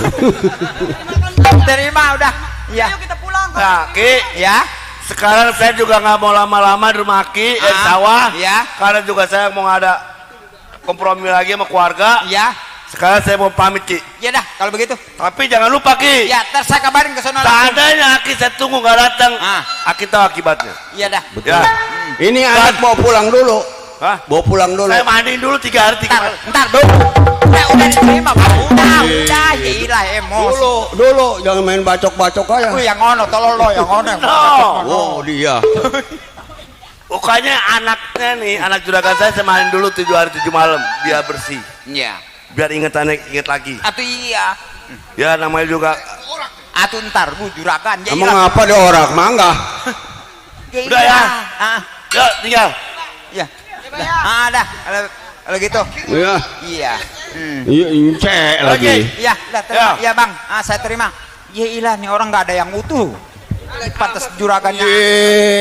Speaker 2: terima udah. Iya.
Speaker 10: Ayo kita pulang.
Speaker 8: Nah, Ki,
Speaker 2: Ya.
Speaker 8: sekarang saya juga nggak mau lama-lama di rumah Ki, di sawah.
Speaker 2: Iya.
Speaker 8: Karena juga saya mau ada kompromi lagi sama keluarga.
Speaker 2: Iya.
Speaker 8: Sekarang saya mau pamit, Ki.
Speaker 2: Ya dah, kalau begitu.
Speaker 8: Tapi jangan lupa, Ki.
Speaker 2: Ya, ntar saya kabarin ke sono.
Speaker 8: Seandainya Aki saya tunggu nggak datang, Aki tahu akibatnya.
Speaker 2: Iya dah.
Speaker 8: Ya.
Speaker 1: Ini anak mau pulang dulu.
Speaker 8: Hah?
Speaker 1: Mau pulang dulu.
Speaker 8: Saya mandiin dulu 3 hari 3 malam.
Speaker 2: Ntar dulu. Udah diterima, Pak. Udah, gila emosi.
Speaker 1: Dulu, jangan main bacok-bacok aja.
Speaker 2: Yang ngono, tolol lo, yang ngono.
Speaker 1: Oh, dia.
Speaker 8: Pokoknya anaknya nih, anak juragan saya mandiin dulu 7 hari 7 malam biar bersih.
Speaker 2: Iya.
Speaker 8: Biar inget lagi.
Speaker 2: Atuh iya.
Speaker 8: Ya namanya juga.
Speaker 2: Atuh ntar juragan. Ya,
Speaker 1: Emang apa dia orang? Mangga.
Speaker 8: Udah ya. Ya, tinggal.
Speaker 2: Iya. Dah. Kalau gitu.
Speaker 1: Iya.
Speaker 2: Iya.
Speaker 1: Iya, incek lagi.
Speaker 2: Iya, dah terima. Iya, Bang. Saya terima. Ya ilah, nih orang nggak ada yang utuh. Pantas juragannya.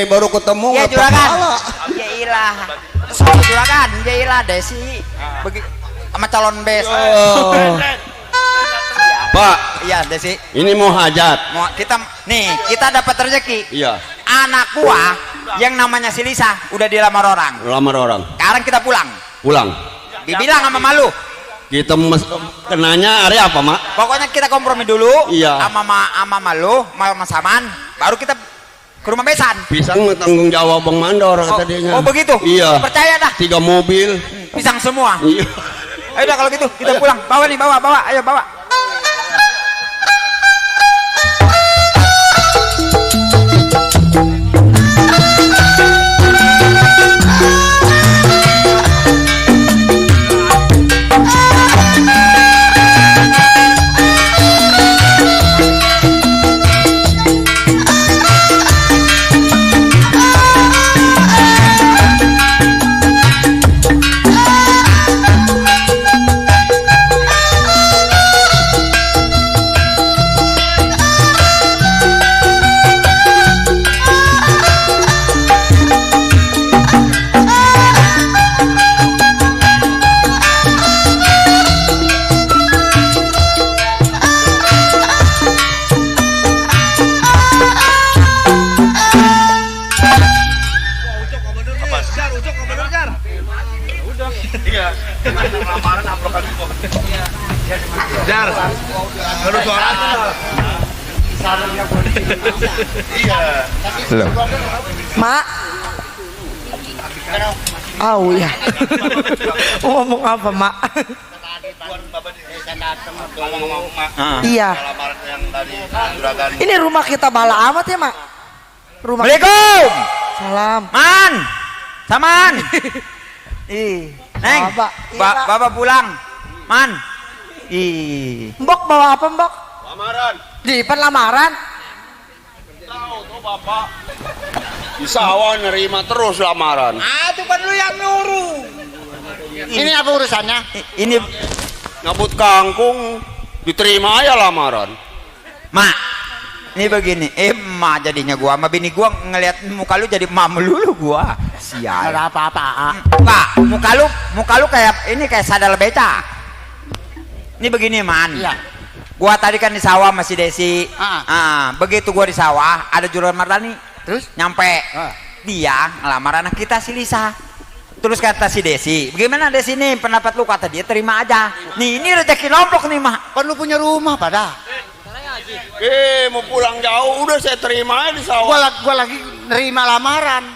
Speaker 1: Baru ketemu
Speaker 2: Ya
Speaker 1: nggak
Speaker 2: juragan.
Speaker 1: kepala.
Speaker 2: Ya ilah. Soal juragan. Ya ilah, Desi. Sama calon bes.
Speaker 1: Pak.
Speaker 2: Iya, Desi.
Speaker 1: Ini mau hajat.
Speaker 2: Kita dapat rezeki.
Speaker 1: Iya.
Speaker 2: Anak gua yang namanya si Lisa udah dilamar orang.
Speaker 1: Lamar orang.
Speaker 2: Sekarang kita pulang.
Speaker 1: Pulang.
Speaker 2: Dibilang sama malu.
Speaker 1: Kita kenanya hari apa, Mak?
Speaker 2: Pokoknya kita kompromi dulu.
Speaker 1: Iya.
Speaker 2: Sama malu, sama Saman, baru kita ke rumah besan.
Speaker 1: Pisang tanggung jawab Bang Mandor kata dia.
Speaker 2: Oh begitu?
Speaker 1: Iya.
Speaker 2: Percaya dah.
Speaker 1: 3 mobil.
Speaker 2: Pisang semua.
Speaker 1: Iya.
Speaker 2: Ayo dah kalau gitu kita pulang. Bawa nih, bawa. Ayo bawa.
Speaker 8: Jar, baru suara. Iya.
Speaker 4: Mak. Ya. Ngomong apa, Mak? Iya. Ini rumah kita bala amat ya, Mak? Rumah.
Speaker 2: Assalamualaikum.
Speaker 4: Salam.
Speaker 2: Man. Saman. Neng. Bapak pulang. Man.
Speaker 4: Mbok bawa apa, Mbok?
Speaker 8: Lamaran.
Speaker 4: Dipen lamaran.
Speaker 8: Tahu tuh Bapak. Di sawah nerima terus lamaran.
Speaker 2: Itu kan lu yang nyuruh.
Speaker 4: Ini apa urusannya?
Speaker 2: Ini
Speaker 1: Ngabut kangkung diterima aja lamaran.
Speaker 2: Mak, ini begini. Mak jadinya gua sama bini gua ngeliat muka lu jadi mak melulu gua. Sial.
Speaker 4: Ada apa-apa.
Speaker 2: Pak, muka lu kayak sadar beca. Ini begini, Man.
Speaker 4: Iya.
Speaker 2: Gua tadi kan di sawah masih Desi. Begitu gua di sawah ada juragan Mardani.
Speaker 4: Terus
Speaker 2: nyampe dia ngelamar anak kita si Lisa. Terus kata si Desi, bagaimana Desi nih pendapat lu? Kata dia terima aja. Nih ini rezeki lompok nih, Mah.
Speaker 4: Kan lu punya rumah pada.
Speaker 1: Mau pulang jauh udah saya terima aja di sawah.
Speaker 4: Gua lagi nerima lamaran.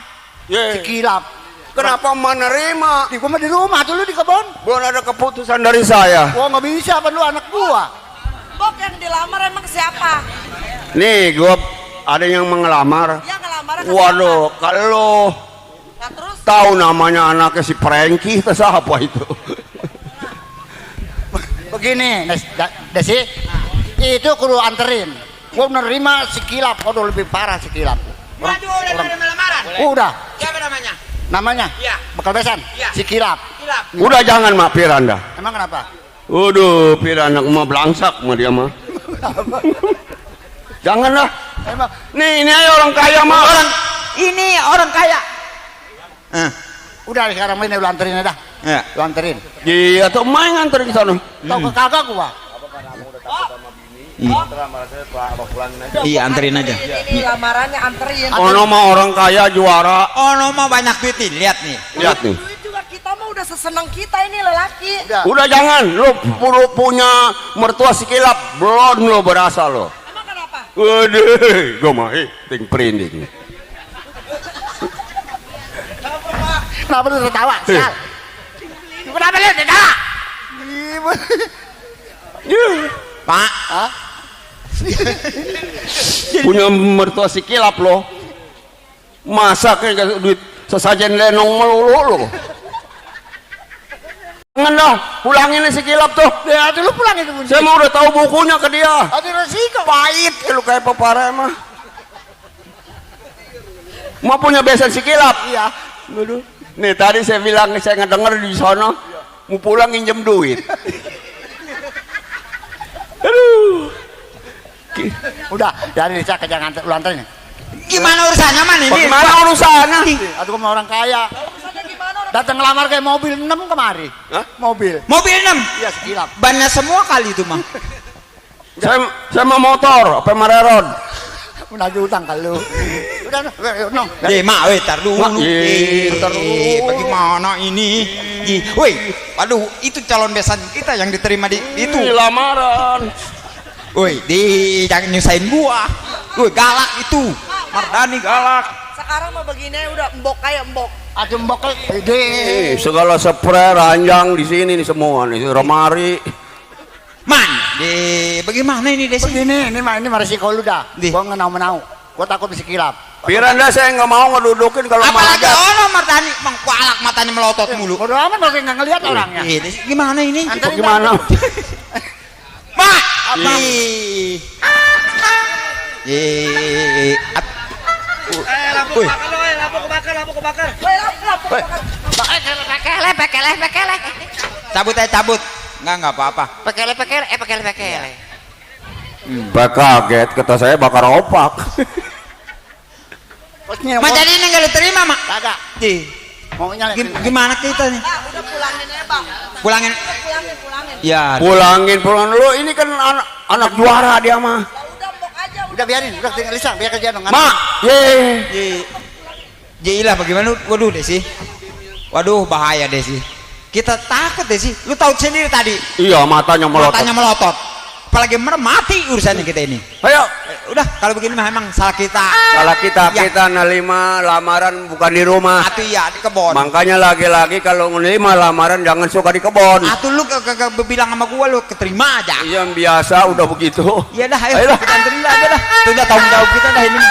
Speaker 4: Sekilap.
Speaker 1: Kenapa menerima?
Speaker 4: Gua mah di rumah dulu di kebun.
Speaker 1: Belum ada keputusan dari saya.
Speaker 4: Gua nggak bisa, apa lu anak gua.
Speaker 6: Bok yang dilamar emang siapa?
Speaker 1: Nih, gua ada yang mengelamar.
Speaker 6: Yang ngelamar kan
Speaker 1: Waduh, kalau
Speaker 6: Nah, terus
Speaker 1: tahu namanya anaknya si Franky, itu siapa itu?
Speaker 4: Begini, Desi, itu kudu anterin. Gua menerima sekilap, kudu lebih parah sekilap.
Speaker 2: Maju udah nerima lamaran.
Speaker 4: Udah.
Speaker 2: Siapa namanya?
Speaker 4: Namanya?
Speaker 2: Iya.
Speaker 4: Bekal besan?
Speaker 2: Iya.
Speaker 4: Sikilap.
Speaker 2: Kilap.
Speaker 1: Udah jangan mak Piranda.
Speaker 4: Emang kenapa?
Speaker 1: Waduh, Piranda mah belangsak mah dia mah. Janganlah.
Speaker 4: Emang
Speaker 1: Nih, ini aja orang kaya mah.
Speaker 2: Ini orang kaya.
Speaker 4: udah sekarang ini lu anterin aja dah.
Speaker 2: Ya.
Speaker 4: Lu anterin.
Speaker 1: Iya, tuh main nganter di sana.
Speaker 4: Tahu ke kagak gua?
Speaker 11: Iya, anterin aja.
Speaker 10: Ini lamarannya anterin.
Speaker 1: Ono mah orang kaya juara.
Speaker 11: Ono mah banyak duit nih, lihat nih.
Speaker 1: Lihat nih.
Speaker 10: Duit juga kita mah udah sesenang kita ini lelaki.
Speaker 1: Udah jangan, lu punya mertua sikilap, belum lo berasa lo.
Speaker 10: Emang kenapa?
Speaker 1: Waduh, gue mah ting printing.
Speaker 4: Kenapa lu tertawa? Sial. Kenapa lu tertawa?
Speaker 11: Pak,
Speaker 1: Punya mertua sikilap lo. Masa kayak duit sesajen lenong melulu lo. Jangan dong, pulangin si kilap tuh.
Speaker 4: Ya, lu pulangin tuh.
Speaker 1: Saya mau udah tahu bukunya ke dia.
Speaker 4: Ada resiko.
Speaker 1: Pahit lu kayak pepara emang. Mau punya besan si kilap?
Speaker 4: Iya.
Speaker 1: Aduh. Nih tadi saya bilang saya ngedenger di sana mau pulang pinjam duit. Aduh.
Speaker 4: Udah, dari desa ke Jakarta lu anterin.
Speaker 11: gimana urusannya man ini?
Speaker 1: Bagaimana urusannya?
Speaker 4: Aduh, sama orang kaya. Datang ngelamar kayak mobil 6 kemari.
Speaker 1: Hah?
Speaker 4: Mobil.
Speaker 11: Mobil 6?
Speaker 4: Iya, sekilap.
Speaker 11: Bannya semua kali itu mah.
Speaker 1: Saya mau motor, apa marerod?
Speaker 4: Menagih utang kalau. Udah, no.
Speaker 11: Mak, tar dulu. Bagaimana ini? Woi, waduh, itu calon besan kita yang diterima di itu.
Speaker 1: Ini lamaran.
Speaker 11: Woi, jangan nyusahin gua. Woi, galak itu. Mardani galak.
Speaker 10: Sekarang mah begini udah embok kayak embok.
Speaker 4: Aduh, mbok ide.
Speaker 1: Segala spray ranjang di sini nih semua nih, remari.
Speaker 11: Man, bagaimana ini Desi?
Speaker 4: Begini, ini mah resiko lu dah. Gua ngenau-menau. Gua takut bisa kilap.
Speaker 1: Piranda saya nggak mau ngedudukin kalau
Speaker 11: apalagi ono Mardani mengkualak matanya melotot mulu.
Speaker 4: Bodo amat lo nggak ngelihat orangnya.
Speaker 11: Gimana ini?
Speaker 1: Gimana?
Speaker 11: Mak, apa?
Speaker 10: Lampu kebakar. Pekele.
Speaker 11: Cabut aja, cabut. Enggak apa-apa.
Speaker 10: Pekele.
Speaker 1: Kaget, kata saya bakar opak.
Speaker 11: Mak jadi ini nggak diterima mak?
Speaker 4: Kagak. Maunya
Speaker 11: Gimana kita nih?
Speaker 10: Udah pulangin ya bang.
Speaker 11: Pulangin. Ya.
Speaker 1: Pulangin lu, ini kan anak juara dia mah.
Speaker 10: Udah mbok aja.
Speaker 4: Udah biarin, udah tinggal Lisa, biar kerja dong.
Speaker 1: Mak,
Speaker 11: Jilah bagaimana? Waduh Desi. Waduh bahaya Desi. Kita takut Desi. Lu tahu sendiri tadi.
Speaker 1: Iya, matanya melotot.
Speaker 11: Apalagi mati urusannya kita ini.
Speaker 1: Ayo,
Speaker 11: udah kalau begini mah emang salah kita.
Speaker 1: Kita nerima lamaran bukan di rumah.
Speaker 11: Atuh ya di kebon.
Speaker 1: Makanya lagi-lagi kalau nerima lamaran jangan suka di kebon.
Speaker 11: Atuh lu kagak bilang sama gua lu keterima aja.
Speaker 1: Iya biasa udah begitu.
Speaker 11: Iya dah, ayo kita anterin aja dah. Itu udah tanggung jawab kita dah ini.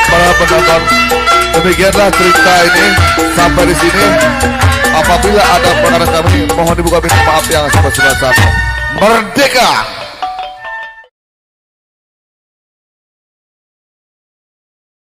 Speaker 13: Para penonton, demikianlah cerita ini sampai di sini. Apabila ada pelanggaran kami, mohon dibuka pintu maaf yang sebesar-besarnya. Merdeka!